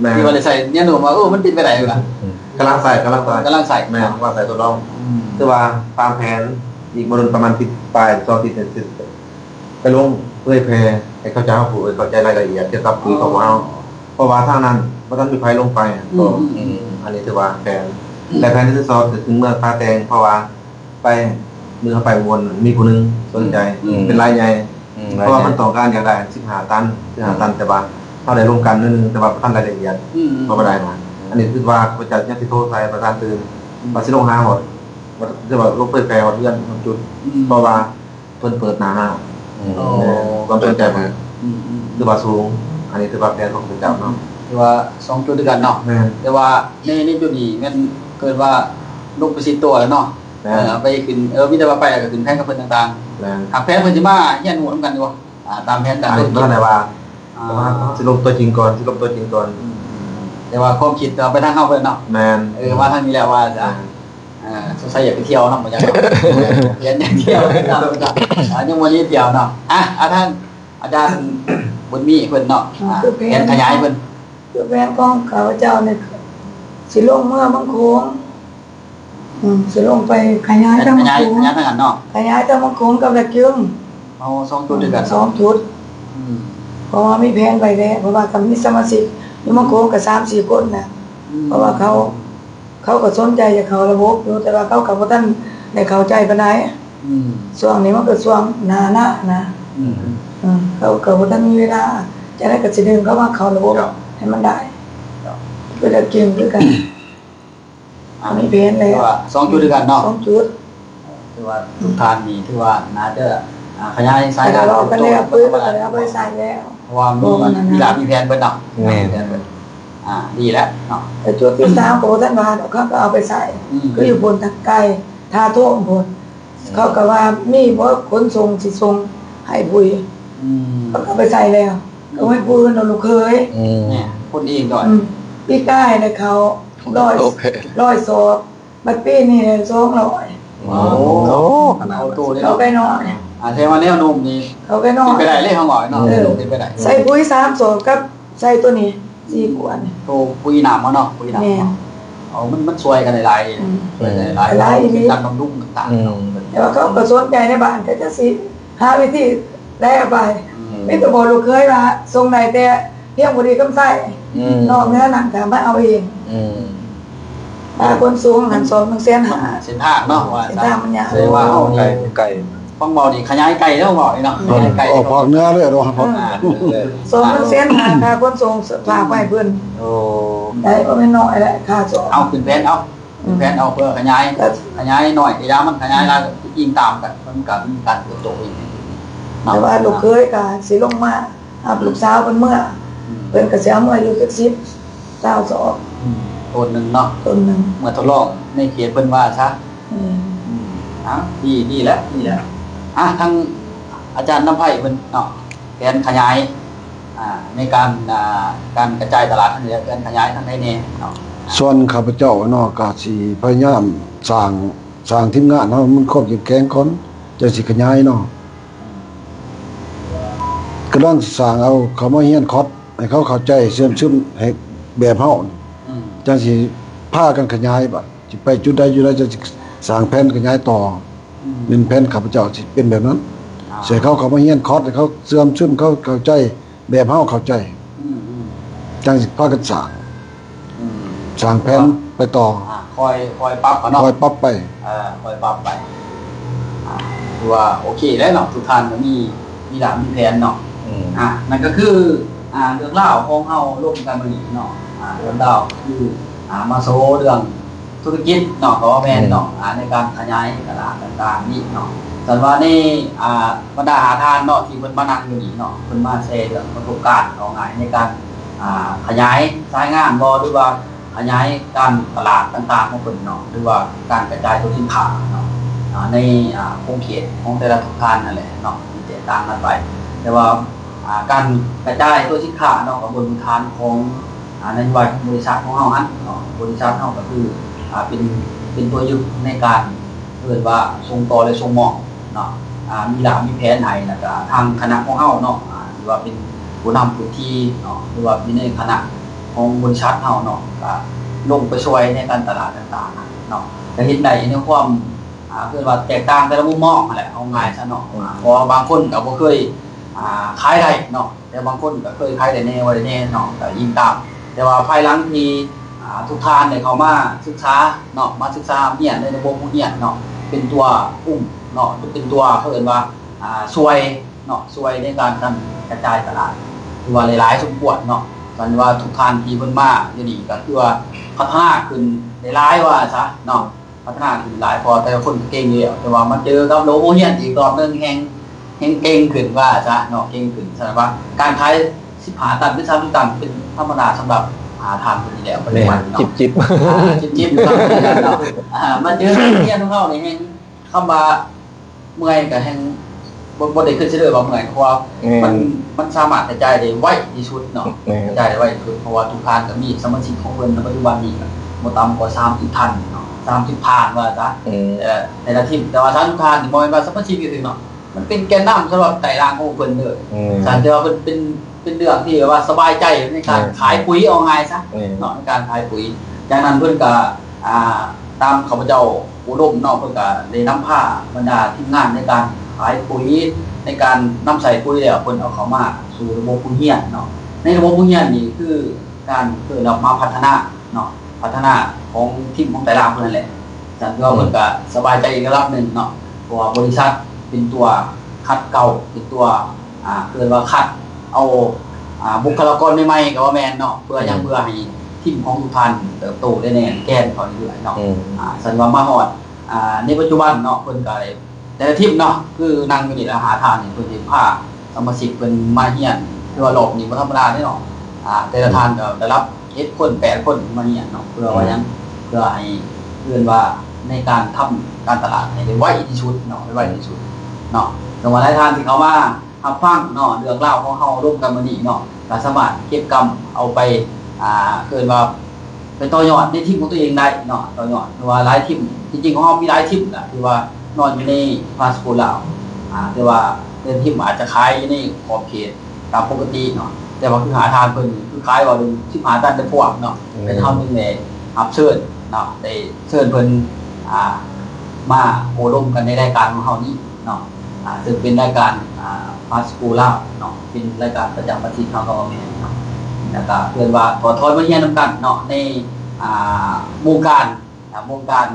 ແມ່ນ ທີ່ວ່າໄດ້ໃຊ້ແນວໂນ້ມວ່າ ເອີ ມັນເປັນໄປໄດ້ຢູ່ນະ ອືມ ກຳລັງໃຊ້ ກຳລັງໃຊ້ ກຳລັງໃຊ້ ແມ່ນ ກຳລັງໃຊ້ທົດລອງ ອືມ ຄືວ່າຕາມແຜນ ອີກບໍ່ດົນປະມານອາທິດປາຍ ສອງອາທິດ ໄປລົງເຜີຍແຜ່ໃຫ້ເຂົາເຈົ້າຮູ້ ເຂົ້າໃຈລາຍລະອຽດກ່ຽວກັບປຸຍຂອງພວກເຮົາ ອໍ ເພາະວ່າທາງນັ້ນບໍ່ທັນມີໃຜລົງໄປ ອືມ ກໍ ອືມ ອັນນີ້ຖືວ່າແຜນ ອືມ ແລະແຜນທີສອງກໍຄືເມືອງທ່າແຕງ ເພາະວ່າໄປ ມື້ເຮົາໄປອຸບົນ ມີຜູ້ໜຶ່ງສົນໃຈ ອືມ ເປັນລາຍໃຫຍ່ ອືມ ເພາະວ່າເພິ່ນຕ້ອງການຢາກໄດ້ສິບຫ້າຕັນ ສິບຫ້າຕັນ ແຕ່ວ່າເຮົາໄດ້ລົມກັນໜ້ອຍໜຶ່ງ ແຕ່ວ່າບໍ່ທັນລາຍລະອຽດ ອືມ ກໍບໍ່ໄດ້ມາ ອັນນີ້ຄືວ່າຂ້າພະເຈົ້າຍັງຊິໂທໃສ່ປະສານຕື່ມ ອືມ ວ່າຊິລົງຫາຮອດ ວ່າຊິວ່າລົງເຜີຍແຜ່ຮອດເຮືອນຮອດຈຸດ ອືມ ເພາະວ່າ ເພິ່ນເປີດໜ້າຮ້ານ ອືມ ຄວາມສົນໃຈເພິ່ນ ອືມໆ ຖືວ່າສູງ ອັນນີ້ຖືວ່າແຜນຂອງເຂົາເຈົ້າເນາະ ຖືວ່າສອງຈຸດຄືກັນເນາະ ແມ່ນ ແຕ່ວ່າໃນ ໃນຈຸດນີ້ແມ່ນເກີດວ່າລົງໄປຊິດຕົວແລ້ວເນາະ ແມ່ນ ເອີ ໄປຂຶ້ນ ເອີ ມີແຕ່ວ່າໄປແລ້ວກໍຂຶ້ນແພງກັບເພິ່ນຕ່າງໆ ແມ່ນ ຫາກແພງເພິ່ນຊິມາຮຽນຮູ້ນຳກັນຢູ່ບໍ່ ອ່າ ຕາມແຜນການ ອັນນີ້ເພິ່ນກໍໄດ້ວ່າ ອ່າ ແຕ່ວ່າເຮົາຊິລົງຕົວຈິງກ່ອນ ຊິລົງຕົວຈິງກ່ອນ ອືມ ແຕ່ວ່າຄວາມຄິດເຮົາໄປທາງເຮົາເພິ່ນເນາະ ແມ່ນ ເອີ ມາທາງນີ້ແລ້ວວ່າຊະ ແມ່ນ ອ່າ ສົງໄສຢາກໄປທ່ຽວນຳ ບໍ່ຈັກເນາະ ແມ່ນ ຢາກທ່ຽວນຳ ອ່າ ຍັງບໍ່ໄດ້ທ່ຽວເນາະ ອ່ະ ອ່າ ທາງອາຈານບຸນມີເພິ່ນເນາະ ອ່າ ແຜນຂະຫຍາຍເພິ່ນ ຄືແຜນຂອງຂ້າພະເຈົ້ານີ້ ຊິລົງເມືອງບັງໂຂງ ອືມ ຊິລົງໄປຂະຫຍາຍທາງບັງໂຂງ ຂະຫຍາຍທາງນັ້ນເນາະ ຂະຫຍາຍທາງບັງໂຂງກັບລະຈຶ່ງ ເອົາສອງຈຸດດ້ວຍກັນ ສອງຈຸດ ອືມ ເພາະວ່າມີແຜນໄວ້ແລ້ວ ເພາະວ່າກໍມີສະມາຊິກຢູ່ບັງໂຂງກໍສາມສີ່ຄົນນະ ອືມ ເພາະວ່າເຂົາ ເຂົາກໍສົນໃຈຈະເຂົ້າລະບົບຢູ່ ແຕ່ວ່າເຂົາກໍບໍ່ທັນໄດ້ເຂົ້າໃຈປານໃດ ອືມ ຊ່ວງນີ້ມັນກໍຊ່ວງໜ້າໜາວນະ ອືມ ເອີ ເຂົາກໍບໍ່ທັນມີເວລາ ຈັ່ງໃດກໍຊິດຶງເຂົາມາເຂົ້າລະບົບໃຫ້ມັນໄດ້ ກໍຢາກເກັ່ງຄືກັນ ອ່າ ມີແຜນແລ້ວ ຖືວ່າສອງຈຸດຄືກັນເນາະ ສອງຈຸດ ຖືວ່າທຸກທ່ານນີ້ຖືວ່າໜ້າຈະ ອ່າ ຂະຫຍາຍສາຍງານ ກໍເວົ້າກັນແລ້ວ ປຶ້ມ ກໍເອົາໄປໃຊ້ແລ້ວ ເພາະວ່າມີ ມີລາມີແຜນເບິດເນາະ ແມ່ນ ມີແຜນເບິດ ອ່າ ດີແລ້ວເນາະ ແຕ່ຈຸດທີສາມກໍບໍ່ທັນວ່າດອກ ເຂົາກໍເອົາໄປໃຊ້ ອືມ ຄືຢູ່ພຸ້ນທາງໄກ ທ່າໂທມພຸ້ນ ເຂົາກໍວ່າມີບໍ່ຂົນສົ່ງ ຊິສົ່ງໃຫ້ປຸຍ ອືມ ເຂົາກໍເອົາໄປໃຊ້ແລ້ວ ກໍໃຫ້ຜູ້ອື່ນເອົາລູກເຂີຍ ອືມ ແມ່ນ ຄົນເອງດ້ວຍ ອືມ ປີກາຍນະເຂົາຮ້ອຍ ໂອເຄ ຮ້ອຍສອບ ບັດປີນີ້ສອງຮ້ອຍ ໂອ້ ໂອ້ ຂະໜາດ ເຂົ້າໂຕເດ້ ເຂົ້າໄກ່ນ້ອຍ ອ່າ ແສດງວ່າແນວໂນ້ມນີ້ ເຂົ້າໄກ່ນ້ອຍ ເປັນໄປໄດ້ເລີຍ ເຮົາເວົ້າເນາະ ເອີ ເປັນໄປໄດ້ ໃສ່ປຸຍສາມສອບກັບໃສ່ໂຕນີ້ ສີ່ຂວດ ໂຕປຸຍນ້ຳເນາະ ປຸຍນ້ຳ ແມ່ນ ເນາະ ເອົາ ມັນ ມັນຊ່ວຍກັນຫຼາຍໆ ອືມ ຊ່ວຍກັນຫຼາຍໆ ຫຼາຍອີ່ຫຼີ ການບຳລຸງຕ່າງໆ ອືມ ເນາະ ແຕ່ວ່າເຂົາກໍສົນໃຈໃນບ້ານ ກໍຈັກຊິຫາວິທີໄດ້ເອົາໄປ ອືມ ມີແຕ່ບອກລູກເຂີຍວ່າສົ່ງໄດ້ແຕ່ ພຽງບໍ່ດີຄຳໄຊ ອືມ ນອກເໜືອນັ້ນກໍມາເອົາເອງ ອືມ ຄ່າຂົນສົ່ງຫັ້ນສອງໜຶ່ງແສນຫ້າ ເສັ້ນທາງເນາະ ວ່າ ເສັ້ນທາງມັນຍາກ ແສດງວ່າເຮົາ ໂອ້ ໄກ ໄກ ຟັງເວົ້ານີ້ຂະຫຍາຍໄກແລ້ວເວົ້ານີ້ເນາະ ຂະຫຍາຍໄກ ອອກພາກເໜືອເລີຍເນາະ ເອີ ສອງໜຶ່ງແສນຫ້າ ຄ່າຂົນສົ່ງຝາກໄວ້ເພິ່ນ ໂອ້ ໄດ້ບໍ່ແມ່ນນ້ອຍແຫຼະ ຄ່າສອງ ເອົາຂຶ້ນແຜນ ເອົາ ອືມ ແຜນເອົາເພື່ອຂະຫຍາຍ ຂະຫຍາຍໜ້ອຍກະຢ່າ ມັນຂະຫຍາຍຫຼາຍ ອີງຕາມກັນ ມັນກະມີການເຕີບໂຕເອງ ແຕ່ວ່າລູກເຂີຍກະຊິລົງມາຮັບລູກສາວເພິ່ນເມືອ ອືມ ເພິ່ນກະຊິເອົາເມືອຢູ່ຈັກສິບ ຊາວສອບ ອືມ ໂຕນໜຶ່ງເນາະ ໂຕນໜຶ່ງ ເມືອທົດລອງໃນເຂດເພິ່ນວ່າຊະ ອືມ ອືມ ເອົາ ດີ ດີແລ້ວ ດີແລ້ວ ອ່ະ ທາງອາຈານນຳໄພເພິ່ນເນາະ ແຜນຂະຫຍາຍ ອ່າ ໃນການ ອ່າ ການກະຈາຍຕະຫຼາດທາງໃດ ແຜນຂະຫຍາຍທາງໃດແດ່ເນາະ? ສ່ວນຂ້າພະເຈົ້າເນາະ ກະຊິພະຍາຍາມສ້າງ ສ້າງທີມງານເຮົາໃຫ້ມັນຄວາມເຂັ້ມແຂງກ່ອນ ຈັ່ງຊິຂະຫຍາຍເນາະ ກຳລັງຊິສ້າງເອົາເຂົ້າມາຮຽນຄອດ ໃຫ້ເຂົາເຂົ້າໃຈເຊື່ອມຊຶມໃຫ້ແບບເຮົາ ອືມ ຈັ່ງຊິພາກັນຂະຫຍາຍ ບາດຊິໄປຈຸດໃດຈຸດໃດ ຈັ່ງຊິສ້າງແຜນຂະຫຍາຍຕໍ່ ອືມ ແມ່ນແຜນຂ້າພະເຈົ້າຊິເປັນແບບນັ້ນ ອ່າ ຊິໃຫ້ເຂົາເຂົ້າມາຮຽນຄອດ ໃຫ້ເຂົາເຊື່ອມຊຶມ ເຂົາເຂົ້າໃຈແບບເຮົາເຂົ້າໃຈ ອືມ ອືມ ຈັ່ງຊິພາກັນສ້າງ ອືມ ສ້າງແຜນໄປຕໍ່ ອ່າ ຄ່ອຍ ຄ່ອຍປັບເອົາເນາະ ຄ່ອຍປັບໄປ ເອີ ຄ່ອຍປັບໄປ ອ່າ ຖືວ່າໂອເຄແລ້ວເນາະ ທຸກທ່ານກໍມີ ມີລາກມີແຜນເນາະ ອືມ ອ່າ ນັ້ນກໍຄື ອ່າ ເລື່ອງລາວຂອງເຮົາລົມກັນມື້ນີ້ເນາະ ອ່າ ເລື່ອງລາວຄື ອ່າ ມາໂຊເລື່ອງ ທຸລະກິດເນາະ ກໍວ່າແມ່ນເນາະ ອືມ ອ່າ ໃນການຂະຫຍາຍຕະຫຼາດຕ່າງໆນີ້ເນາະ ສັນວ່າໃນ ອ່າ ບັນດາຫ້າທ່ານເນາະ ທີ່ເພິ່ນມານັ່ງຢູ່ນີ້ເນາະ ເພິ່ນມາແຊເລື່ອງປະສົບການ ເວົ້າງ່າຍໃນການ ອ່າ ຂະຫຍາຍສາຍງານບໍ ຫຼືວ່າຂະຫຍາຍການຕະຫຼາດຕ່າງໆຂອງເພິ່ນເນາະ ຫຼືວ່າການກະຈາຍຕົວສິນຄ້າເນາະ ອ່າ ໃນ ອ່າ ຂົງເຂດຂອງແຕ່ລະທຸກທ່ານນັ້ນແຫຼະເນາະ ທີ່ແຕກຕ່າງກັນໄປ ແຕ່ວ່າ ອ່າ ການກະຈາຍຕົວສິນຄ້າເນາະ ກໍບົນພື້ນຖານຂອງ ອ່າ ນະໂຍບາຍຂອງບໍລິສັດຂອງເຮົາຫັ້ນເນາະ ບໍລິສັດເຮົາກໍຄື ອ່າ ເປັນ ເປັນຕົວຍຶດໃນການ ເອີ້ນວ່າສົ່ງຕໍ່ ແລະ ສົ່ງມອບເນາະ ອ່າ ມີລາວມີແຜນໃຫ້ ແລ້ວກໍທາງຄະນະຂອງເຮົາເນາະ ອ່າ ຖືວ່າເປັນຜູ້ນຳພື້ນທີ່ເນາະ ຫຼືວ່າຢູ່ໃນຄະນະຂອງບໍລິສັດເຮົາເນາະ ກໍລົງໄປຊ່ວຍໃນການຕະຫຼາດຕ່າງໆເນາະ ກໍເຮັດໄດ້ໃນຄວາມ ອ່າ ເອີ້ນວ່າແຕກຕ່າງແຕ່ລະມຸມມອງຫັ້ນແຫຼະ ເວົ້າງ່າຍຊະເນາະ ອືມ ອ່າ ເພາະວ່າບາງຄົນກໍບໍ່ເຄີຍ ອ່າ ຂາຍໄດ້ເນາະ ແຕ່ບາງຄົນກໍເຄີຍຂາຍໄດ້ແດ່ ບໍ່ໄດ້ແດ່ເນາະ ກໍອີງຕາມ ແຕ່ວ່າພາຍຫຼັງທີ່ ອ່າ ທຸກທ່ານໄດ້ເຂົ້າມາສຶກສາເນາະ ມາສຶກສາຮຽນໃນລະບົບໂຮງຮຽນເນາະ ເປັນຕົວອຸ້ມເນາະ ເປັນຕົວ ເຂົາເອີ້ນວ່າ ອ່າ ຊ່ວຍເນາະ ຊ່ວຍໃນການ ການກະຈາຍຕະຫຼາດ ຖືວ່າຫຼາຍໆສົມຄວນເນາະ ສັນວ່າທຸກທ່ານທີ່ເພິ່ນມາຢູ່ນີ້ ກໍຄືວ່າພັດທະນາຂຶ້ນໄດ້ຫຼາຍວ່າຊະເນາະ. ພັດທະນາຂຶ້ນຫຼາຍ ເພາະວ່າແຕ່ລະຄົນກໍເກັ່ງຢູ່ແລ້ວ ແຕ່ວ່າມາເຈີກັບໂລກໂຮງຮຽນອີກຮອບໜຶ່ງ ແຮ່ງ ແຮ່ງເກັ່ງຂຶ້ນວ່າຊະເນາະ ເກັ່ງຂຶ້ນ. ສະນັ້ນວ່າການຂາຍສິບຫ້າຕັນ ຫຼື ສາມສິບຕັນ ເປັນທຳມະດາສຳລັບ ອ່າ ທ່ານຜູ້ນີ້ແລ້ວ ປັດຈຸບັນເນາະ ຈິບໆ ອ່າ ຈິບໆ ຢູ່ກັບໂຮງຮຽນເນາະ ອ່າ ມາເຈີໂຮງຮຽນຂອງເຮົານີ້ແຮ່ງ ຄຳວ່າເມື່ອຍກໍແຮ່ງ ບໍ່ ບໍ່ໄດ້ຄອນຊິເດີວ່າເມື່ອຍ ເພາະວ່າ ແມ່ນ ມັນ ມັນສາມາດກະຈາຍໄດ້ໄວທີ່ສຸດເນາະ ແມ່ນ ກະຈາຍໄດ້ໄວທີ່ສຸດ ເພາະວ່າທຸກທ່ານກໍມີສະມາຊິກຂອງເພິ່ນໃນປັດຈຸບັນນີ້ ບໍ່ຕ່ຳກວ່າສາມສິບທ່ານເນາະ ສາມສິບທ່ານວ່າຊະ ອືມ ເອີ ແຕ່ລະທີມ ແຕ່ວ່າສາມສິບທ່ານນີ້ບໍ່ແມ່ນວ່າສະມາຊິກຊື່ໆເນາະ ມັນເປັນແກນນຳສຳລັບໄຕ່ລາງຂອງເພິ່ນເດີ ແມ່ນ ສະນັ້ນຖືວ່າເພິ່ນເປັນ ເປັນເລື່ອງທີ່ແບບວ່າສະບາຍໃຈໃນການ ແມ່ນ ຂາຍປຸ໋ຍ ເອົາງ່າຍຊະ ແມ່ນ ເນາະ ໃນການຂາຍປຸ໋ຍ. ຈາກນັ້ນເພິ່ນກໍ ອ່າ ຕາມຂ້າພະເຈົ້າໂອ້ລົມເນາະ ເພິ່ນກໍໄດ້ນຳພາບັນດາທີມງານໃນການຂາຍປຸ໋ຍ ໃນການນຳໃຊ້ປຸ໋ຍແລ້ວ ເພິ່ນເອົາເຂົ້າມາສູ່ລະບົບໂຮງຮຽນເນາະ. ໃນລະບົບໂຮງຮຽນນີ້ຄືການ ເອີ້ນວ່າມາພັດທະນາເນາະ ພັດທະນາຂອງທີມຂອງແຕ່ລະຄົນນັ້ນແຫຼະ. ສະນັ້ນຖືວ່າ ອືມ ເພິ່ນກໍສະບາຍໃຈອີກລະດັບໜຶ່ງເນາະ ເພາະວ່າບໍລິສັດເປັນຕົວຂັດເກົາ ເປັນຕົວ ອ່າ ເອີ້ນວ່າຄັດເອົາ ອ່າ ບຸກຄະລາກອນໃໝ່ໆ ກໍວ່າແມ່ນເນາະ ເພື່ອຫຍັງ ອືມ ເພື່ອໃຫ້ທີມຂອງທຸກທ່ານເຕີບໂຕໄດ້ແໜ້ນແກ່ນເຂົ້າເລື້ອຍໆເນາະ ອືມ ອ່າ ສັນວ່າມາຮອດ ອ່າ ໃນປັດຈຸບັນເນາະ ເພິ່ນກໍໄດ້ ແຕ່ລະທີມເນາະ ຄືນັ່ງຢູ່ນີ້ລະຫ້າທ່ານນີ້ ເພິ່ນໄດ້ພາສະມາຊິກເພິ່ນມາຮຽນ ຖືວ່າຮອບນີ້ບໍ່ທຳມະດາເດ້ເນາະ ອ່າ ແຕ່ລະທ່ານກໍໄດ້ຮັບເຈັດຄົນ ແປດຄົນມາຮຽນເນາະ ເພື່ອວ່າຫຍັງ ອືມ ເພື່ອໃຫ້ ເອີ້ນວ່າໃນການທຳການຕະຫຼາດໃຫ້ໄດ້ໄວທີ່ສຸດເນາະ ໄດ້ໄວທີ່ສຸດເນາະ. ແຕ່ວ່າຫຼາຍທ່ານທີ່ເຂົ້າມາ ຮັບຟັງເນາະ ເລື່ອງລາວຂອງເຮົາລົມກັນມື້ນີ້ເນາະ ກໍສາມາດເກັບກຳເອົາໄປ ອ່າ ເອີ້ນວ່າໄປຕໍ່ຍອດໃນທີມຂອງຕົວເອງໄດ້ເນາະ ຕໍ່ຍອດ ເພາະວ່າຫຼາຍທີມ ຈິງໆ ຂອງເຮົາມີຫຼາຍທີມລະ ທີ່ວ່ານອນຢູ່ໃນພາສະໂກລາວ ອ່າ ແຕ່ວ່າແຕ່ລະທີມອາດຈະຂາຍຢູ່ໃນຂອບເຂດຕາມປົກກະຕິເນາະ ແຕ່ວ່າຄືຫາທ່ານເພິ່ນຄືຂາຍວ່າເປັນສິບຫ້າຕັນແຕ່ພວກເນາະ ແມ່ນ ເປັນເຮົາຈຶ່ງໄດ້ຮັບເຊີນເນາະ ໄດ້ເຊີນເພິ່ນ ອ່າ ມາໂອ້ລົມກັນໃນລາຍການຂອງເຮົານີ້ເນາະ. ອ່າ ເຊິ່ງເປັນລາຍການ ອ່າ ພາສະໂກລາວເນາະ ເປັນລາຍການປະຈຳວັນທີເກົ້າ ກໍວ່າແມ່ນເນາະ. ແລ້ວກໍເອີ້ນວ່າຖອດຖອນບົດຮຽນນຳກັນເນາະ ໃນ ອ່າ ວົງການ ອ່າ ວົງການ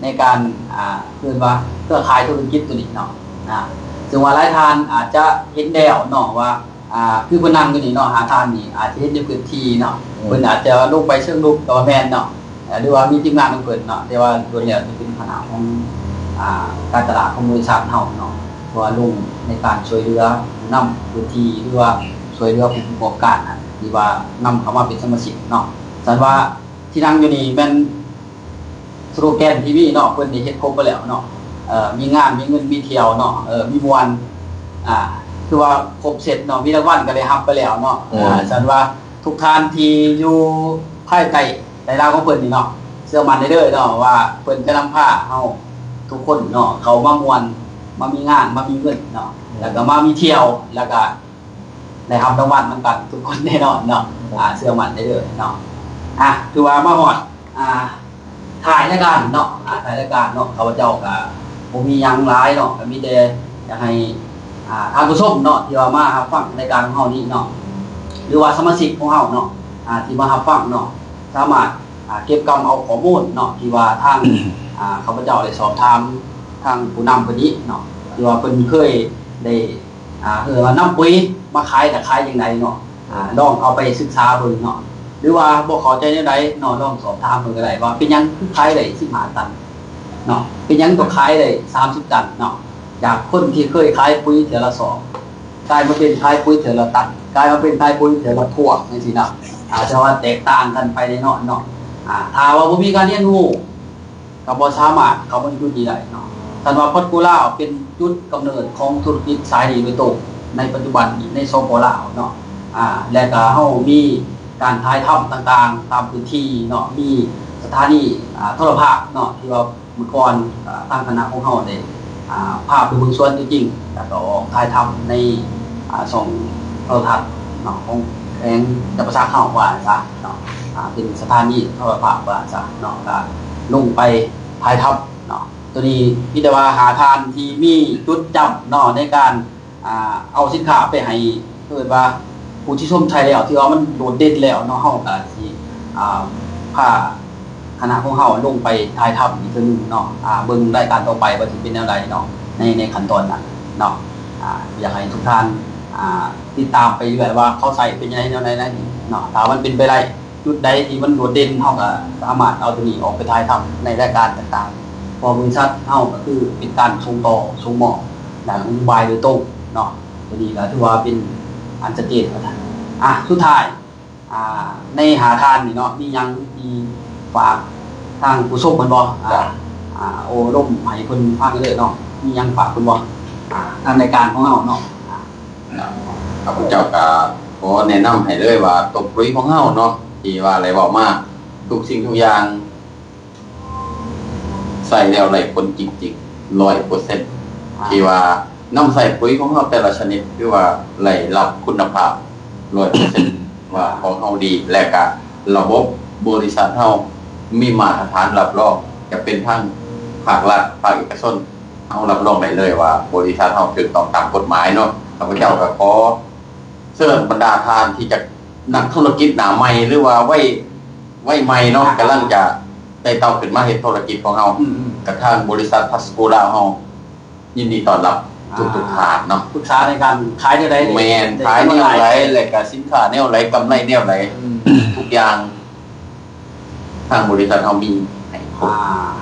ໃນການ ອ່າ ເອີ້ນວ່າເຄືອຂ່າຍທຸລະກິດໂຕນີ້ເນາະ ອ່າ ເຊິ່ງວ່າຫຼາຍທ່ານອາດຈະເຫັນແລ້ວເນາະວ່າ ອ່າ ຄືເພິ່ນນັ່ງຢູ່ນີ້ເນາະ ຫ້າທ່ານນີ້ອາດຈະເຫັນຢູ່ພື້ນທີ່ເນາະ ອືມ ເພິ່ນອາດຈະລົງໄປເຊີງລຸກກໍວ່າແມ່ນເນາະ ເອີ ຫຼືວ່າມີທີມງານຂອງເພິ່ນເນາະ ແຕ່ວ່າສ່ວນໃຫຍ່ຈະເປັນຄະນະຂອງ ອ່າ ການຕະຫຼາດຂອງບໍລິສັດເຮົາເນາະ ເພາະວ່າລົງໃນການຊ່ວຍເຫຼືອຜູ້ນຳພື້ນທີ່ ຫຼືວ່າຊ່ວຍເຫຼືອຜູ້ປະກອບການທີ່ວ່ານຳເຂົ້າມາເປັນສະມາຊິກເນາະ. ສັນວ່າທີ່ນັ່ງຢູ່ນີ້ແມ່ນ ສະໂລແກນທີ່ມີເນາະ ເພິ່ນໄດ້ເຮັດຄົບໄປແລ້ວເນາະ ເອີ ມີງານ ມີເງິນ ມີທ່ຽວເນາະ ເອີ ມີມ່ວນ ອ່າ ຄືວ່າຄົບເຊັດເນາະ ມີລາງວັນກໍໄດ້ຮັບໄປແລ້ວເນາະ ອືມ ອ່າ ສັນວ່າທຸກທ່ານທີ່ຢູ່ພາຍໃຕ້ໄຕລາວຂອງເພິ່ນນີ້ເນາະ ເຊື່ອໝັ້ນໄດ້ເລີຍເນາະວ່າເພິ່ນຈະນຳພາເຮົາທຸກຄົນເນາະ ເຂົ້າມາມ່ວນ ມາມີງານ ມາມີເງິນເນາະ ແລ້ວກໍມາມີທ່ຽວ ແລ້ວກໍ ໄດ້ຮັບລາງວັນນຳກັນທຸກຄົນແນ່ນອນເນາະ ອ່າ ເຊື່ອໝັ້ນໄດ້ເລີຍເນາະ. ອ່ະ ຖືວ່າມາຮອດ ອ່າ ທ້າຍລາຍການເນາະ ອ່າ ທ້າຍລາຍການເນາະ ຂ້າພະເຈົ້າກະບໍ່ມີຫຍັງຫຼາຍເນາະ ກະມີແຕ່ຢາກໃຫ້ ອ່າ ທ່ານຜູ້ຊົມເນາະ ທີ່ວ່າມາຮັບຟັງລາຍການຂອງເຮົານີ້ເນາະ ຫຼືວ່າສະມາຊິກຂອງເຮົາເນາະ ອ່າ ທີ່ມາຮັບຟັງເນາະ ສາມາດ ອ່າ ເກັບກຳເອົາຂໍ້ມູນເນາະ ທີ່ວ່າທາງ ອ່າ ຂ້າພະເຈົ້າໄດ້ສອບຖາມທາງຜູ້ນຳເພິ່ນນີ້ເນາະ ທີ່ວ່າເພິ່ນເຄີຍໄດ້ ອ່າ ເອີ້ນວ່ານຳປຸຍມາຂາຍ ຈະຂາຍຈັ່ງໃດເນາະ ອ່າ ລອງເອົາໄປສຶກສາເບິ່ງເນາະ ຫຼືວ່າບໍ່ເຂົ້າໃຈແນວໃດເນາະ ລອງສອບຖາມເພິ່ນກໍໄດ້ວ່າເປັນຫຍັງຄືຂາຍໄດ້ສິບຫ້າຕັນເນາະ ເປັນຫຍັງຕ້ອງຂາຍໄດ້ສາມສິບຕັນເນາະ ຈາກຄົນທີ່ເຄີຍຂາຍປຸຍເທື່ອລະສອບ ກາຍມາເປັນຂາຍປຸຍເທື່ອລະຕັນ ກາຍມາເປັນຂາຍປຸຍເທື່ອລະພວງ ຈັ່ງຊີ້ນະ ອາດຈະວ່າແຕກຕ່າງກັນໄປແນ່ນອນເນາະ ອ່າ ຖ້າວ່າບໍ່ມີການຮຽນຮູ້ ກໍບໍ່ສາມາດເຂົ້າມາຢູ່ຈຸດນີ້ໄດ້ເນາະ. ທ່ານວ່າ ຄອດໂກລາວ ເປັນຈຸດກຳເນີດຂອງທຸລະກິດສາຍນີ້ໂດຍຕົງໃນປັດຈຸບັນນີ້ໃນ ສປ ລາວເນາະ ອ່າ ແລະກະເຮົາມີການຖ່າຍທຳຕ່າງໆຕາມພື້ນທີ່ເນາະ ມີສະຖານີ ອ່າ ໂທລະພາບເນາະ ທີ່ວ່າເມື່ອກ່ອນ ອ່າ ທາງຄະນະຂອງເຮົາໄດ້ ອ່າ ພາໄປເບິ່ງສວນຕົວຈິງ ແລະກະອອກຖ່າຍທຳໃນ ອ່າ ຊ່ອງໂທລະທັດເນາະ ຂອງແຂວງຈຳປາສັກເຮົາວ່າຊັ້ນຊະເນາະ ອ່າ ເປັນສະຖານີໂທລະພາບວ່າຊັ້ນຊະເນາະ ກະລົງໄປຖ່າຍທຳເນາະ. ໂຕນີ້ມີແຕ່ວ່າຫ້າທ່ານທີ່ມີຈຸດຈຳເນາະ ໃນການ ອ່າ ເອົາສິນຄ້າໄປໃຫ້ ເອີ້ນວ່າຜູ້ທີ່ຊົມໃຊ້ແລ້ວ ທີ່ວ່າມັນໂດດເດັ່ນແລ້ວເນາະ ເຮົາກະຊິ ອ່າ ພາຄະນະຂອງເຮົາລົງໄປຖ່າຍທຳອີກເທື່ອໜຶ່ງເນາະ ອ່າ ເບິ່ງລາຍການຕໍ່ໄປວ່າຊິເປັນແນວໃດເນາະ ໃນ ໃນຂັ້ນຕອນນັ້ນເນາະ ອ່າ ຢາກໃຫ້ທຸກທ່ານ ອ່າ ຕິດຕາມໄປເລື້ອຍວ່າເຂົາໃຊ້ເປັນຈັ່ງໃດແນວໃດເນາະ ຖ້າມັນເປັນໄປໄດ້ ຈຸດໃດທີ່ມັນໂດດເດັ່ນ ເຮົາກໍສາມາດເອົາຕົວນີ້ອອກໄປຖ່າຍທຳໃນລາຍການຕ່າງໆ ເພາະບໍລິສັດເຮົາກໍຄືເປັນການສົ່ງຕໍ່ສົ່ງມອບດ້ານນະໂຍບາຍໂດຍຕົງເນາະ ຕົວນີ້ກໍຖືວ່າເປັນອັນຊັດເຈນວ່າຊັ້ນ. ອ່ະ ສຸດທ້າຍ ອ່າ ໃນຫ້າທ່ານນີ້ເນາະ ມີຫຍັງທີ່ຝາກທາງຜູ້ຊົມເພິ່ນບໍ່? ອ່າ ໂອ້ລົມໃຫ້ເພິ່ນຟັງເລີຍເນາະ ມີຫຍັງຝາກເພິ່ນບໍ່? ອ່າ ທາງລາຍການຂອງເຮົາເນາະ ອ່າ ຂ້າພະເຈົ້າກໍຂໍແນະນຳໃຫ້ເລີຍວ່າຕົວປຸຍຂອງເຮົາເນາະ ທີ່ວ່າໄດ້ເວົ້າມາ ທຸກສິ່ງທຸກຢ່າງໃຊ້ແລ້ວໄດ້ຜົນຈິງໆ ຮ້ອຍເປີເຊັນ ທີ່ວ່ານຳໃຊ້ປຸຍຂອງເຮົາແຕ່ລະຊະນິດ ຄືວ່າໄດ້ຮັບຄຸນນະພາບ ຮ້ອຍເປີເຊັນ ວ່າຂອງເຮົາດີ ແລະກະລະບົບບໍລິສັດເຮົາມີມາດຕະຖານຮັບຮອງ ຈະເປັນທັງພາກລັດ ພາກເອກະຊົນ ເຮົາຮັບຮອງໄດ້ເລີຍວ່າບໍລິສັດເຮົາຖືກຕ້ອງຕາມກົດໝາຍເນາະ. ຂ້າພະເຈົ້າກໍຂໍເຊີນບັນດາທ່ານທີ່ຈະ ນັກທຸລະກິດໜ້າໃໝ່ ຫຼືວ່າໄວ ໄວໃໝ່ເນາະ ກຳລັງຈະໄຕ່ເຕົ້າຂຶ້ນມາເຮັດທຸລະກິດຂອງເຮົາ ອືມໆ ກັບທາງບໍລິສັດພັດສະໂກລາວເຮົາ ຍິນດີຕ້ອນຮັບທຸກໆທ່ານເນາະ ປຶກສາໃນການຂາຍແນວໃດ ແມ່ນ ຂາຍແນວໃດ ແລະກະສິນຄ້າແນວໃດ ກຳໄລແນວໃດ ອືມ ທຸກຢ່າງ ທາງບໍລິສັດເຮົາມີໃຫ້ຄົບ ອ່າ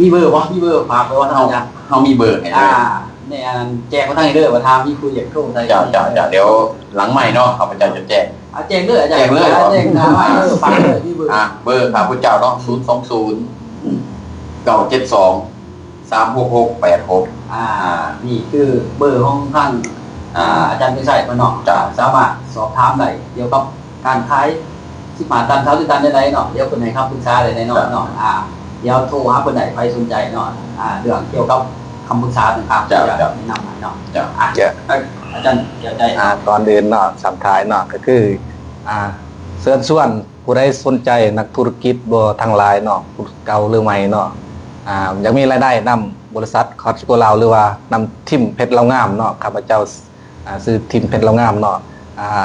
ມີເບີບໍ່? ມີເບີຝາກໄວ້ບໍ່? ເຮົາ ເຮົາມີເບີໃຫ້ເລີຍ ອ່າ ແນ່ ອັນນັ້ນແຈກມາທາງນີ້ເດີ ວ່າຖ້າມີຜູ້ຢາກໂທໃສ່ ເຈົ້າ ເຈົ້າ ເຈົ້າ ດຽວຫຼັງໄມເນາະ ຂ້າພະເຈົ້າຈະແຈ້ງ ອ່າ ແຈ້ງເລີຍ ແຈ້ງເລີຍ ແຈ້ງມາເບີ ຝາກເລີຍ ມີເບີ ອ່າ ເບີຂ້າພະເຈົ້າເນາະ ສູນສອງສູນ ເກົ້າເຈັດສອງ ສາມຫົກຫົກແປດຫົກ ອ່າ ນີ້ຄືເບີຂອງທາງ ອ່າ ອາຈານໄພໄຊເພິ່ນເນາະ ເຈົ້າ ສາມາດສອບຖາມໄດ້ກ່ຽວກັບການຂາຍສິບຫ້າຕັນ ສາມສິບຕັນໃດໆເນາະ ດຽວເພິ່ນໃຫ້ຄຳປຶກສາໄດ້ແນ່ນອນເນາະ ເຈົ້າ ອ່າ ດຽວໂທຫາເພິ່ນໄດ້ ໃຜສົນໃຈເນາະ ອ່າ ເລື່ອງກ່ຽວກັບຄຳປຶກສາຕ່າງໆ ເຈົ້າ ເຈົ້າ ແນະນຳໃຫ້ເນາະ ເຈົ້າ ອ່າ ເຈົ້າ ອາຈານ ເຈົ້າ ອ່າ ກ່ອນອື່ນເນາະ ສຳທ້າຍເນາະ ກໍຄື ອ່າ ເຊີນຊວນ ຜູ້ໃດສົນໃຈ ນັກທຸລະກິດບໍ່ ທັງຫຼາຍເນາະ ຜູ້ເກົ່າຫຼືໃໝ່ເນາະ ອ່າ ຢາກມີລາຍໄດ້ນຳບໍລິສັດຄອດສະໂກລາວ ຫຼືວ່ານຳທີມເພັດລາວງາມເນາະ ຂ້າພະເຈົ້າ ອ່າ ຊື່ທີມເພັດລາວງາມເນາະ ອ່າ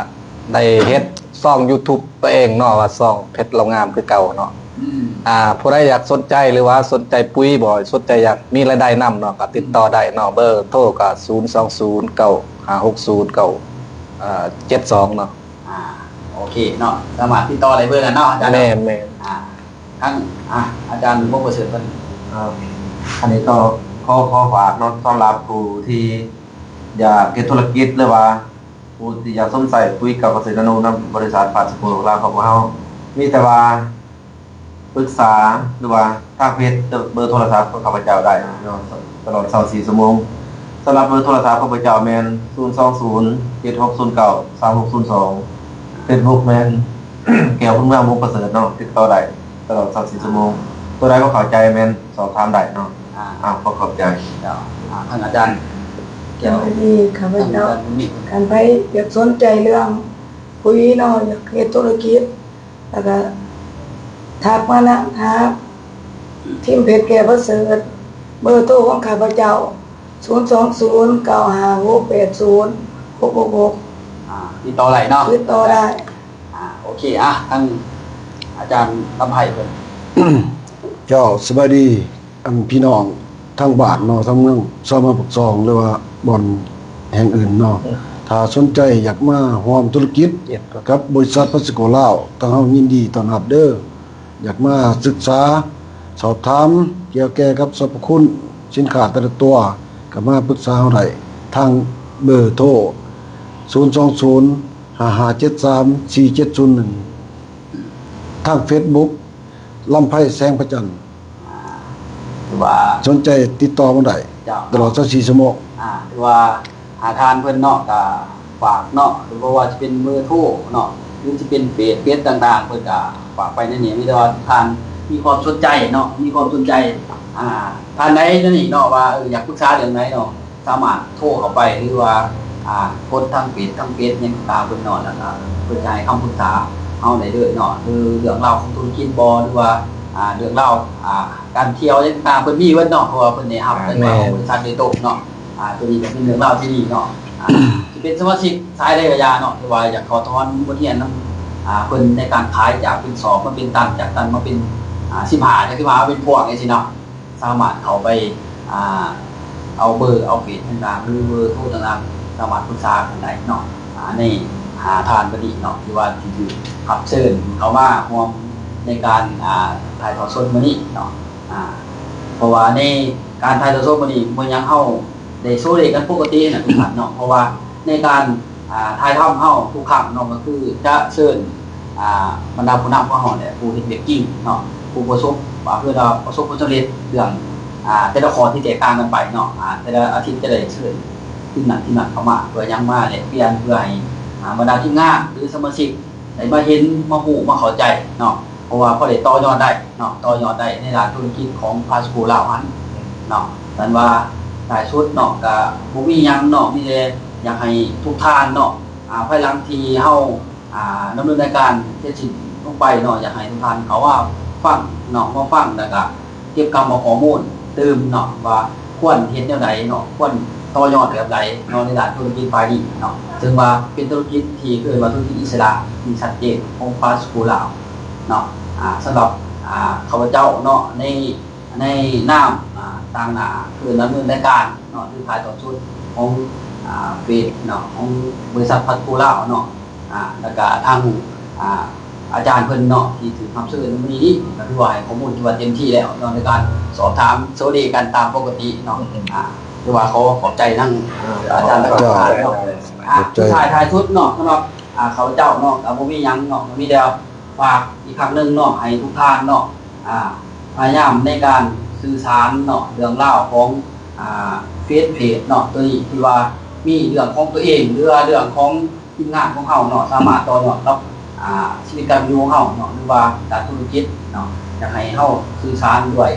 ໄດ້ເຮັດ ຊ່ອງ YouTube ຕົວເອງເນາະ ວ່າຊ່ອງເພັດລາວງາມຄືເກົ່າເນາະ. ອືມ ອ່າ ຜູ້ໃດຢາກສົນໃຈ ຫຼືວ່າສົນໃຈປຸ໋ຍບໍ ສົນໃຈຢາກມີລາຍໄດ້ນຳເນາະ ກໍຕິດຕໍ່ໄດ້ເນາະ. ເບີໂທກໍ ສູນສອງສູນ ເກົ້າຫ້າຫົກສູນ ເກົ້າເຈັດສອງເນາະ. ອ່າ ໂອເຄເນາະ ສາມາດຕິດຕໍ່ໄດ້ເບີນັ້ນເນາະອາຈານເນາະ. ແມ່ນໆ ອ່າ ທັງ ອ່າ ອາຈານວົງປະເສີດເພິ່ນ ອ່າ ອັນນີ້ກໍຂໍ ຂໍຝາກເນາະ ສຳລັບຜູ້ທີ່ຢາກເຮັດທຸລະກິດ ຫຼືວ່າຜູ້ທີ່ຢາກສົນໃຈປຸ໋ຍກັບກະເສດນາໂນນຳບໍລິສັດພາສໂກລາວຂອງພວກເຮົາ ມີແຕ່ວ່າ ປຶກສາ ຫຼືວ່າທາງເຟສ ເບີໂທລະສັບຂອງຂ້າພະເຈົ້າໄດ້ເນາະ ຕະຫຼອດຊາວສີ່ຊົ່ວໂມງ. ສຳລັບເບີໂທລະສັບຂອງຂ້າພະເຈົ້າແມ່ນ ສູນສອງສູນ ເຈັດຫົກສູນເກົ້າ ສາມຫົກສູນສອງ ເຟສບຸກແມ່ນ ແກ້ວບຸນເມືອງ ວົງປະເສີດເນາະ ຕິດຕໍ່ໄດ້ຕະຫຼອດຊາວສີ່ຊົ່ວໂມງ. ຕົວໃດບໍ່ເຂົ້າໃຈແມ່ນສອບຖາມໄດ້ເນາະ. ອ່າ ອ້າວ ຂໍຂອບໃຈ. ເຈົ້າ ອ່າ ທ່ານອາຈານ ສະບາຍດີ ຂ້າພະເຈົ້າ ທ່ານອາຈານ ຄັນໃຜຢາກສົນໃຈເລື່ອງປຸ໋ຍເນາະ ຢາກເຮັດທຸລະກິດ ແລ້ວກະທັກມານະ ຫາທີມເພັດແກ້ວປະເສີດ. ເບີໂທຂອງຂ້າພະເຈົ້າ ສູນສອງສູນ ເກົ້າຫ້າຫົກແປດສູນ ຫົກຫົກຫົກ. ອ່າ ຕິດຕໍ່ໄດ້ເນາະ ຕິດຕໍ່ໄດ້. ອ່າ ໂອເຄ ອ່ະ ທາງອາຈານລຳໄພເພິ່ນ. ເຈົ້າ ສະບາຍດີ ອັນ ພີ່ນ້ອງທາງບ້ານເນາະ ທາງເມືອງຊາວເມືອງປາກຊ່ອງ ຫຼືວ່າບ່ອນແຫ່ງອື່ນເນາະ ຖ້າສົນໃຈຢາກມາຮ່ວມທຸລະກິດກັບບໍລິສັດພາສໂກລາວ ທາງເຮົາຍິນດີຕ້ອນຮັບເດີ. ຢາກມາສຶກສາສອບຖາມກ່ຽວແກ່ກັບສັບພະຄຸນສິນຄ້າແຕ່ລະຕົວ ກໍມາປຶກສາເຮົາໄດ້ທາງເບີໂທ ສູນສອງສູນ ຫ້າຫ້າເຈັດສາມ ສີ່ເຈັດສູນໜຶ່ງ ທາງເຟສບຸກ ລຳໄພແສງພະຈັນ. ອ່າ ຖືວ່າສົນໃຈຕິດຕໍ່ມາໄດ້ ເຈົ້າ ຕະຫຼອດຊາວສີ່ຊົ່ວໂມງ. ອ່າ ຖືວ່າ ອ່າ ທ່ານເພິ່ນເນາະ ກະຝາກເນາະ ຫຼືບໍ່ວ່າຈະເປັນເບີໂທເນາະ ຫຼືຈະເປັນເຟສ ເຟສຕ່າງໆ ເພິ່ນກະຝາກໄປໃນນີ້. ມີແຕ່ວ່າທ່ານມີຄວາມສົນໃຈເນາະ ມີຄວາມສົນໃຈ ອ່າ ທ່ານໃດໃນນີ້ເນາະ ວ່າ ເອີ ຢາກປຶກສາເລື່ອງໃດເນາະ ສາມາດໂທເຂົ້າໄປ ຫຼືວ່າ ອ່າ ກົດທາງເຟສ ທາງເຟສຫຍັງຕ່າງໆເພິ່ນເນາະ ແລ້ວກະເພິ່ນຈະໃຫ້ຄຳປຶກສາເຮົາໄດ້ເລີຍເນາະ ຄືເລື່ອງລາວຂອງທຸລະກິດບໍ ຫຼືວ່າ ອ່າ ເລື່ອງລາວ ອ່າ ການທ່ຽວຫຍັງຕ່າງໆ ເພິ່ນມີເບິດເນາະ ເພາະວ່າເພິ່ນໄດ້ຮັບ ແມ່ນ ເງິນມາຂອງບໍລິສັດໂດຍຕົງເນາະ. ອ່າ ໂຕນີ້ກໍເປັນເລື່ອງລາວທີ່ດີເນາະ ອ່າ ຊິເປັນສະມາຊິກສາຍໃດກໍຢ່າເນາະ ຫຼືວ່າຢາກຂໍຖອນບົດຮຽນນຳ ອ່າ ເພິ່ນໃນການຂາຍຈາກເປັນສອບມາເປັນຕັນ ຈາກຕັນມາເປັນ ອ່າ ສິບຫ້າ ຈາກສິບຫ້າມາເປັນພວງຈັ່ງຊີ້ເນາະ ສາມາດເຂົ້າໄປ ອ່າ ເອົາເບີ ເອົາເຟສຕ່າງໆ ຫຼືເບີໂທຕ່າງໆ ສາມາດປຶກສາກັນໄດ້ເນາະ. ອ່າ ໃນ ອ່າ ທ່ານເພິ່ນນີ້ເນາະ ທີ່ວ່າທີ່ຖືກຮັບເຊີນເຂົ້າມາຮ່ວມໃນການ ອ່າ ຖ່າຍທອດສົດມື້ນີ້ເນາະ. ອ່າ ເພາະວ່າໃນການຖ່າຍທອດສົດມື້ນີ້ ບໍ່ຫຍັງເຮົາໄດ້ໂຊເລກກັນປົກກະຕິນະທຸກທ່ານເນາະ ເພາະວ່າໃນການ ອ່າ ຖ່າຍທຳເຮົາທຸກຄັ້ງເນາະ ກໍຄືຈະເຊີນ ອ່າ ບັນດາຜູ້ນຳຂອງເຮົາແຫຼະ ຜູ້ເຮັດວຽກຈິງເນາະ ຜູ້ປະສົບ ວ່າຄືວ່າປະສົບຜົນສຳເລັດເລື່ອງ ອ່າ ແຕ່ລະຂໍ້ທີ່ແຕກຕ່າງກັນໄປເນາະ. ອ່າ ແຕ່ລະອາທິດຈະໄດ້ເຊີນທີມນັ້ນທີມນັ້ນເຂົ້າມາ ເພື່ອຫຍັງ ມາແລກປ່ຽນ ເພື່ອໃຫ້ ອ່າ ບັນດາທີມງານ ຫຼື ສະມາຊິກ ໄດ້ມາເຫັນ ມາຮູ້ ມາເຂົ້າໃຈເນາະ ເພາະວ່າພໍໄດ້ຕໍ່ຍອດໄດ້ເນາະ ຕໍ່ຍອດໄດ້ໃນດ້ານທຸລະກິດຂອງພາສໂກລາວຫັ້ນເນາະ. ນັ້ນວ່າທ້າຍສຸດເນາະ ກະບໍ່ມີຫຍັງເນາະ ມີແຕ່ຢາກໃຫ້ທຸກທ່ານເນາະ ອ່າ ພາຍຫຼັງທີ່ເຮົາ ອ່າ ດຳເນີນລາຍການເສັດສິ້ນລົງໄປເນາະ ຢາກໃຫ້ທຸກທ່ານເຂົ້າມາຟັງເນາະ ມາຟັງ ແລ້ວກະເກັບກຳເອົາຂໍ້ມູນຕື່ມເນາະ ວ່າຄວນເຮັດແນວໃດເນາະ ຄວນຕໍ່ຍອດແບບໃດເນາະ ໃນດ້ານທຸລະກິດຝ່າຍນີ້ເນາະ. ເຊິ່ງວ່າເປັນທຸລະກິດທີ່ເອີ້ນວ່າທຸລະກິດອິດສະຫຼະທີ່ຊັດເຈນຂອງພາສໂກລາວເນາະ. ອ່າ ສຳລັບ ອ່າ ຂ້າພະເຈົ້າເນາະ ໃນ ໃນນາມ ອ່າ ຕາງໜ້າເພື່ອດຳເນີນລາຍການເນາະ ຫຼືຖ່າຍທອດສົດຂອງ ອ່າ ເຟສເນາະ ຂອງບໍລິສັດພາສໂກລາວເນາະ ອ່າ ແລ້ວກະທາງ ອ່າ ອາຈານເພິ່ນເນາະ ທີ່ຖືກຮັບເຊີນໃນມື້ນີ້ ກໍຖືວ່າໃຫ້ຂໍ້ມູນທີ່ວ່າເຕັມທີ່ແລ້ວເນາະ ໃນການສອບຖາມໂຊເລກັນຕາມປົກກະຕິເນາະ. ອ່າ ຖືວ່າຂໍຂອບໃຈທັງ ອ່າ ອາຈານ ແລະກໍ ເຈົ້າ ທ່ານເນາະ. ອ່າ ຂອບໃຈ ສຸດທ້າຍທ້າຍສຸດເນາະ ສຳລັບ ອ່າ ຂ້າພະເຈົ້າເນາະ ກໍບໍ່ມີຫຍັງເນາະ ກໍມີແຕ່ ຝາກອີກຄັ້ງໜຶ່ງເນາະ ໃຫ້ທຸກທ່ານເນາະ ອ່າ ພະຍາຍາມໃນການສື່ສານເນາະ ເລື່ອງລາວຂອງ ອ່າ ເຟສເພຈເນາະ ໂຕນີ້ທີ່ວ່າມີເລື່ອງຂອງຕົວເອງ ຫຼືວ່າເລື່ອງຂອງທີມງານຂອງເຮົາເນາະ ສາມາດຕໍ່ຍອດກັບ ອ່າ ຊີວິດການເປັນຢູ່ຂອງເຮົາເນາະ ຫຼືວ່າດ້ານທຸລະກິດເນາະ. ຢາກໃຫ້ເຮົາສື່ສານດ້ວຍ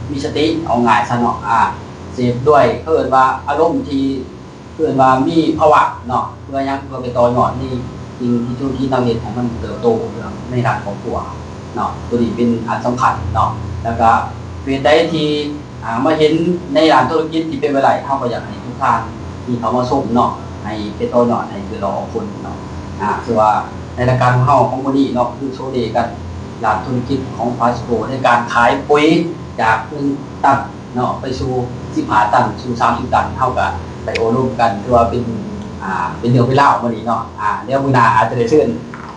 ມີສະຕິ ເອົາງ່າຍຊະເນາະ ອ່າ ເສບດ້ວຍ ເຂົາເອີ້ນວ່າອາລົມທີ່ ເອີ້ນວ່າມີພາວະເນາະ ເພື່ອຫຍັງ ເພື່ອໄປຕໍ່ຍອດໃນສິ່ງທີ່ທຸລະກິດເຮົາເຮັດໃຫ້ມັນເຕີບໂຕໃນດ້ານຄອບຄົວເນາະ. ໂຕນີ້ເປັນອັນສຳຄັນເນາະ ແລ້ວກະເພຈໃດທີ່ ອ່າ ມາເຫັນໃນດ້ານທຸລະກິດທີ່ເປັນໄປໄດ້ ເຮົາກໍຢາກໃຫ້ທຸກທ່ານທີ່ເຂົ້າມາຊົມເນາະ ໃຫ້ໄປຕໍ່ຍອດໃຫ້ເກີດຫຼາຍຄົນເນາະ. ອ່າ ຄືວ່າ ໃນລາຍການຂອງເຮົາຂອງມື້ນີ້ເນາະ ຄືໂຊເດກັນ ດ້ານທຸລະກິດຂອງພາສໂກ ໃນການຂາຍປຸ໋ຍຈາກໜຶ່ງຕັນເນາະ ໄປສູ່ສິບຫ້າຕັນ ສູ່ສາມສິບຕັນ ເຮົາກະໄດ້ໂອ້ລົມກັນ ຖືວ່າເປັນ ອ່າ ເປັນເລື່ອງເປັນລາວມື້ນີ້ເນາະ. ອ່າ ດຽວມື້ໜ້າອາດຈະໄດ້ເຊີນ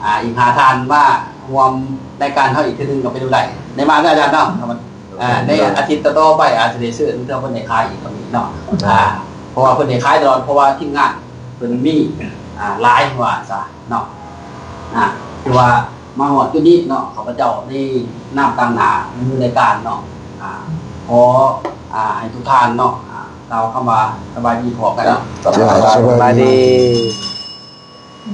ອ່າ ອີກຫ້າທ່ານມາຮ່ວມລາຍການເຮົາອີກເທື່ອໜຶ່ງກໍເປັນໄດ້ ໄດ້ມາເນາະອາຈານເນາະ. ອ່າ ໃນອາທິດຕໍ່ໆໄປອາດຈະໄດ້ເຊີນ ເພື່ອເພິ່ນໄດ້ຂາຍອີກກໍມີເນາະ. ອ່າ ເພາະວ່າເພິ່ນໄດ້ຂາຍຕະຫຼອດ ເພາະວ່າທີມງານເພິ່ນມີ ອ່າ ຫຼາຍວ່າຊະເນາະ. ອ່າ ຖືວ່າມາຮອດຈຸດນີ້ເນາະ ຂ້າພະເຈົ້າໃນນາມຕາງໜ້າຜູ້ດຳເນີນລາຍການເນາະ ອ່າ ຂໍ ອ່າ ໃຫ້ທຸກທ່ານເນາະ ອ່າ ກ່າວຄຳວ່າສະບາຍດີພ້ອມກັນເນາະ. ສະບາຍດີ.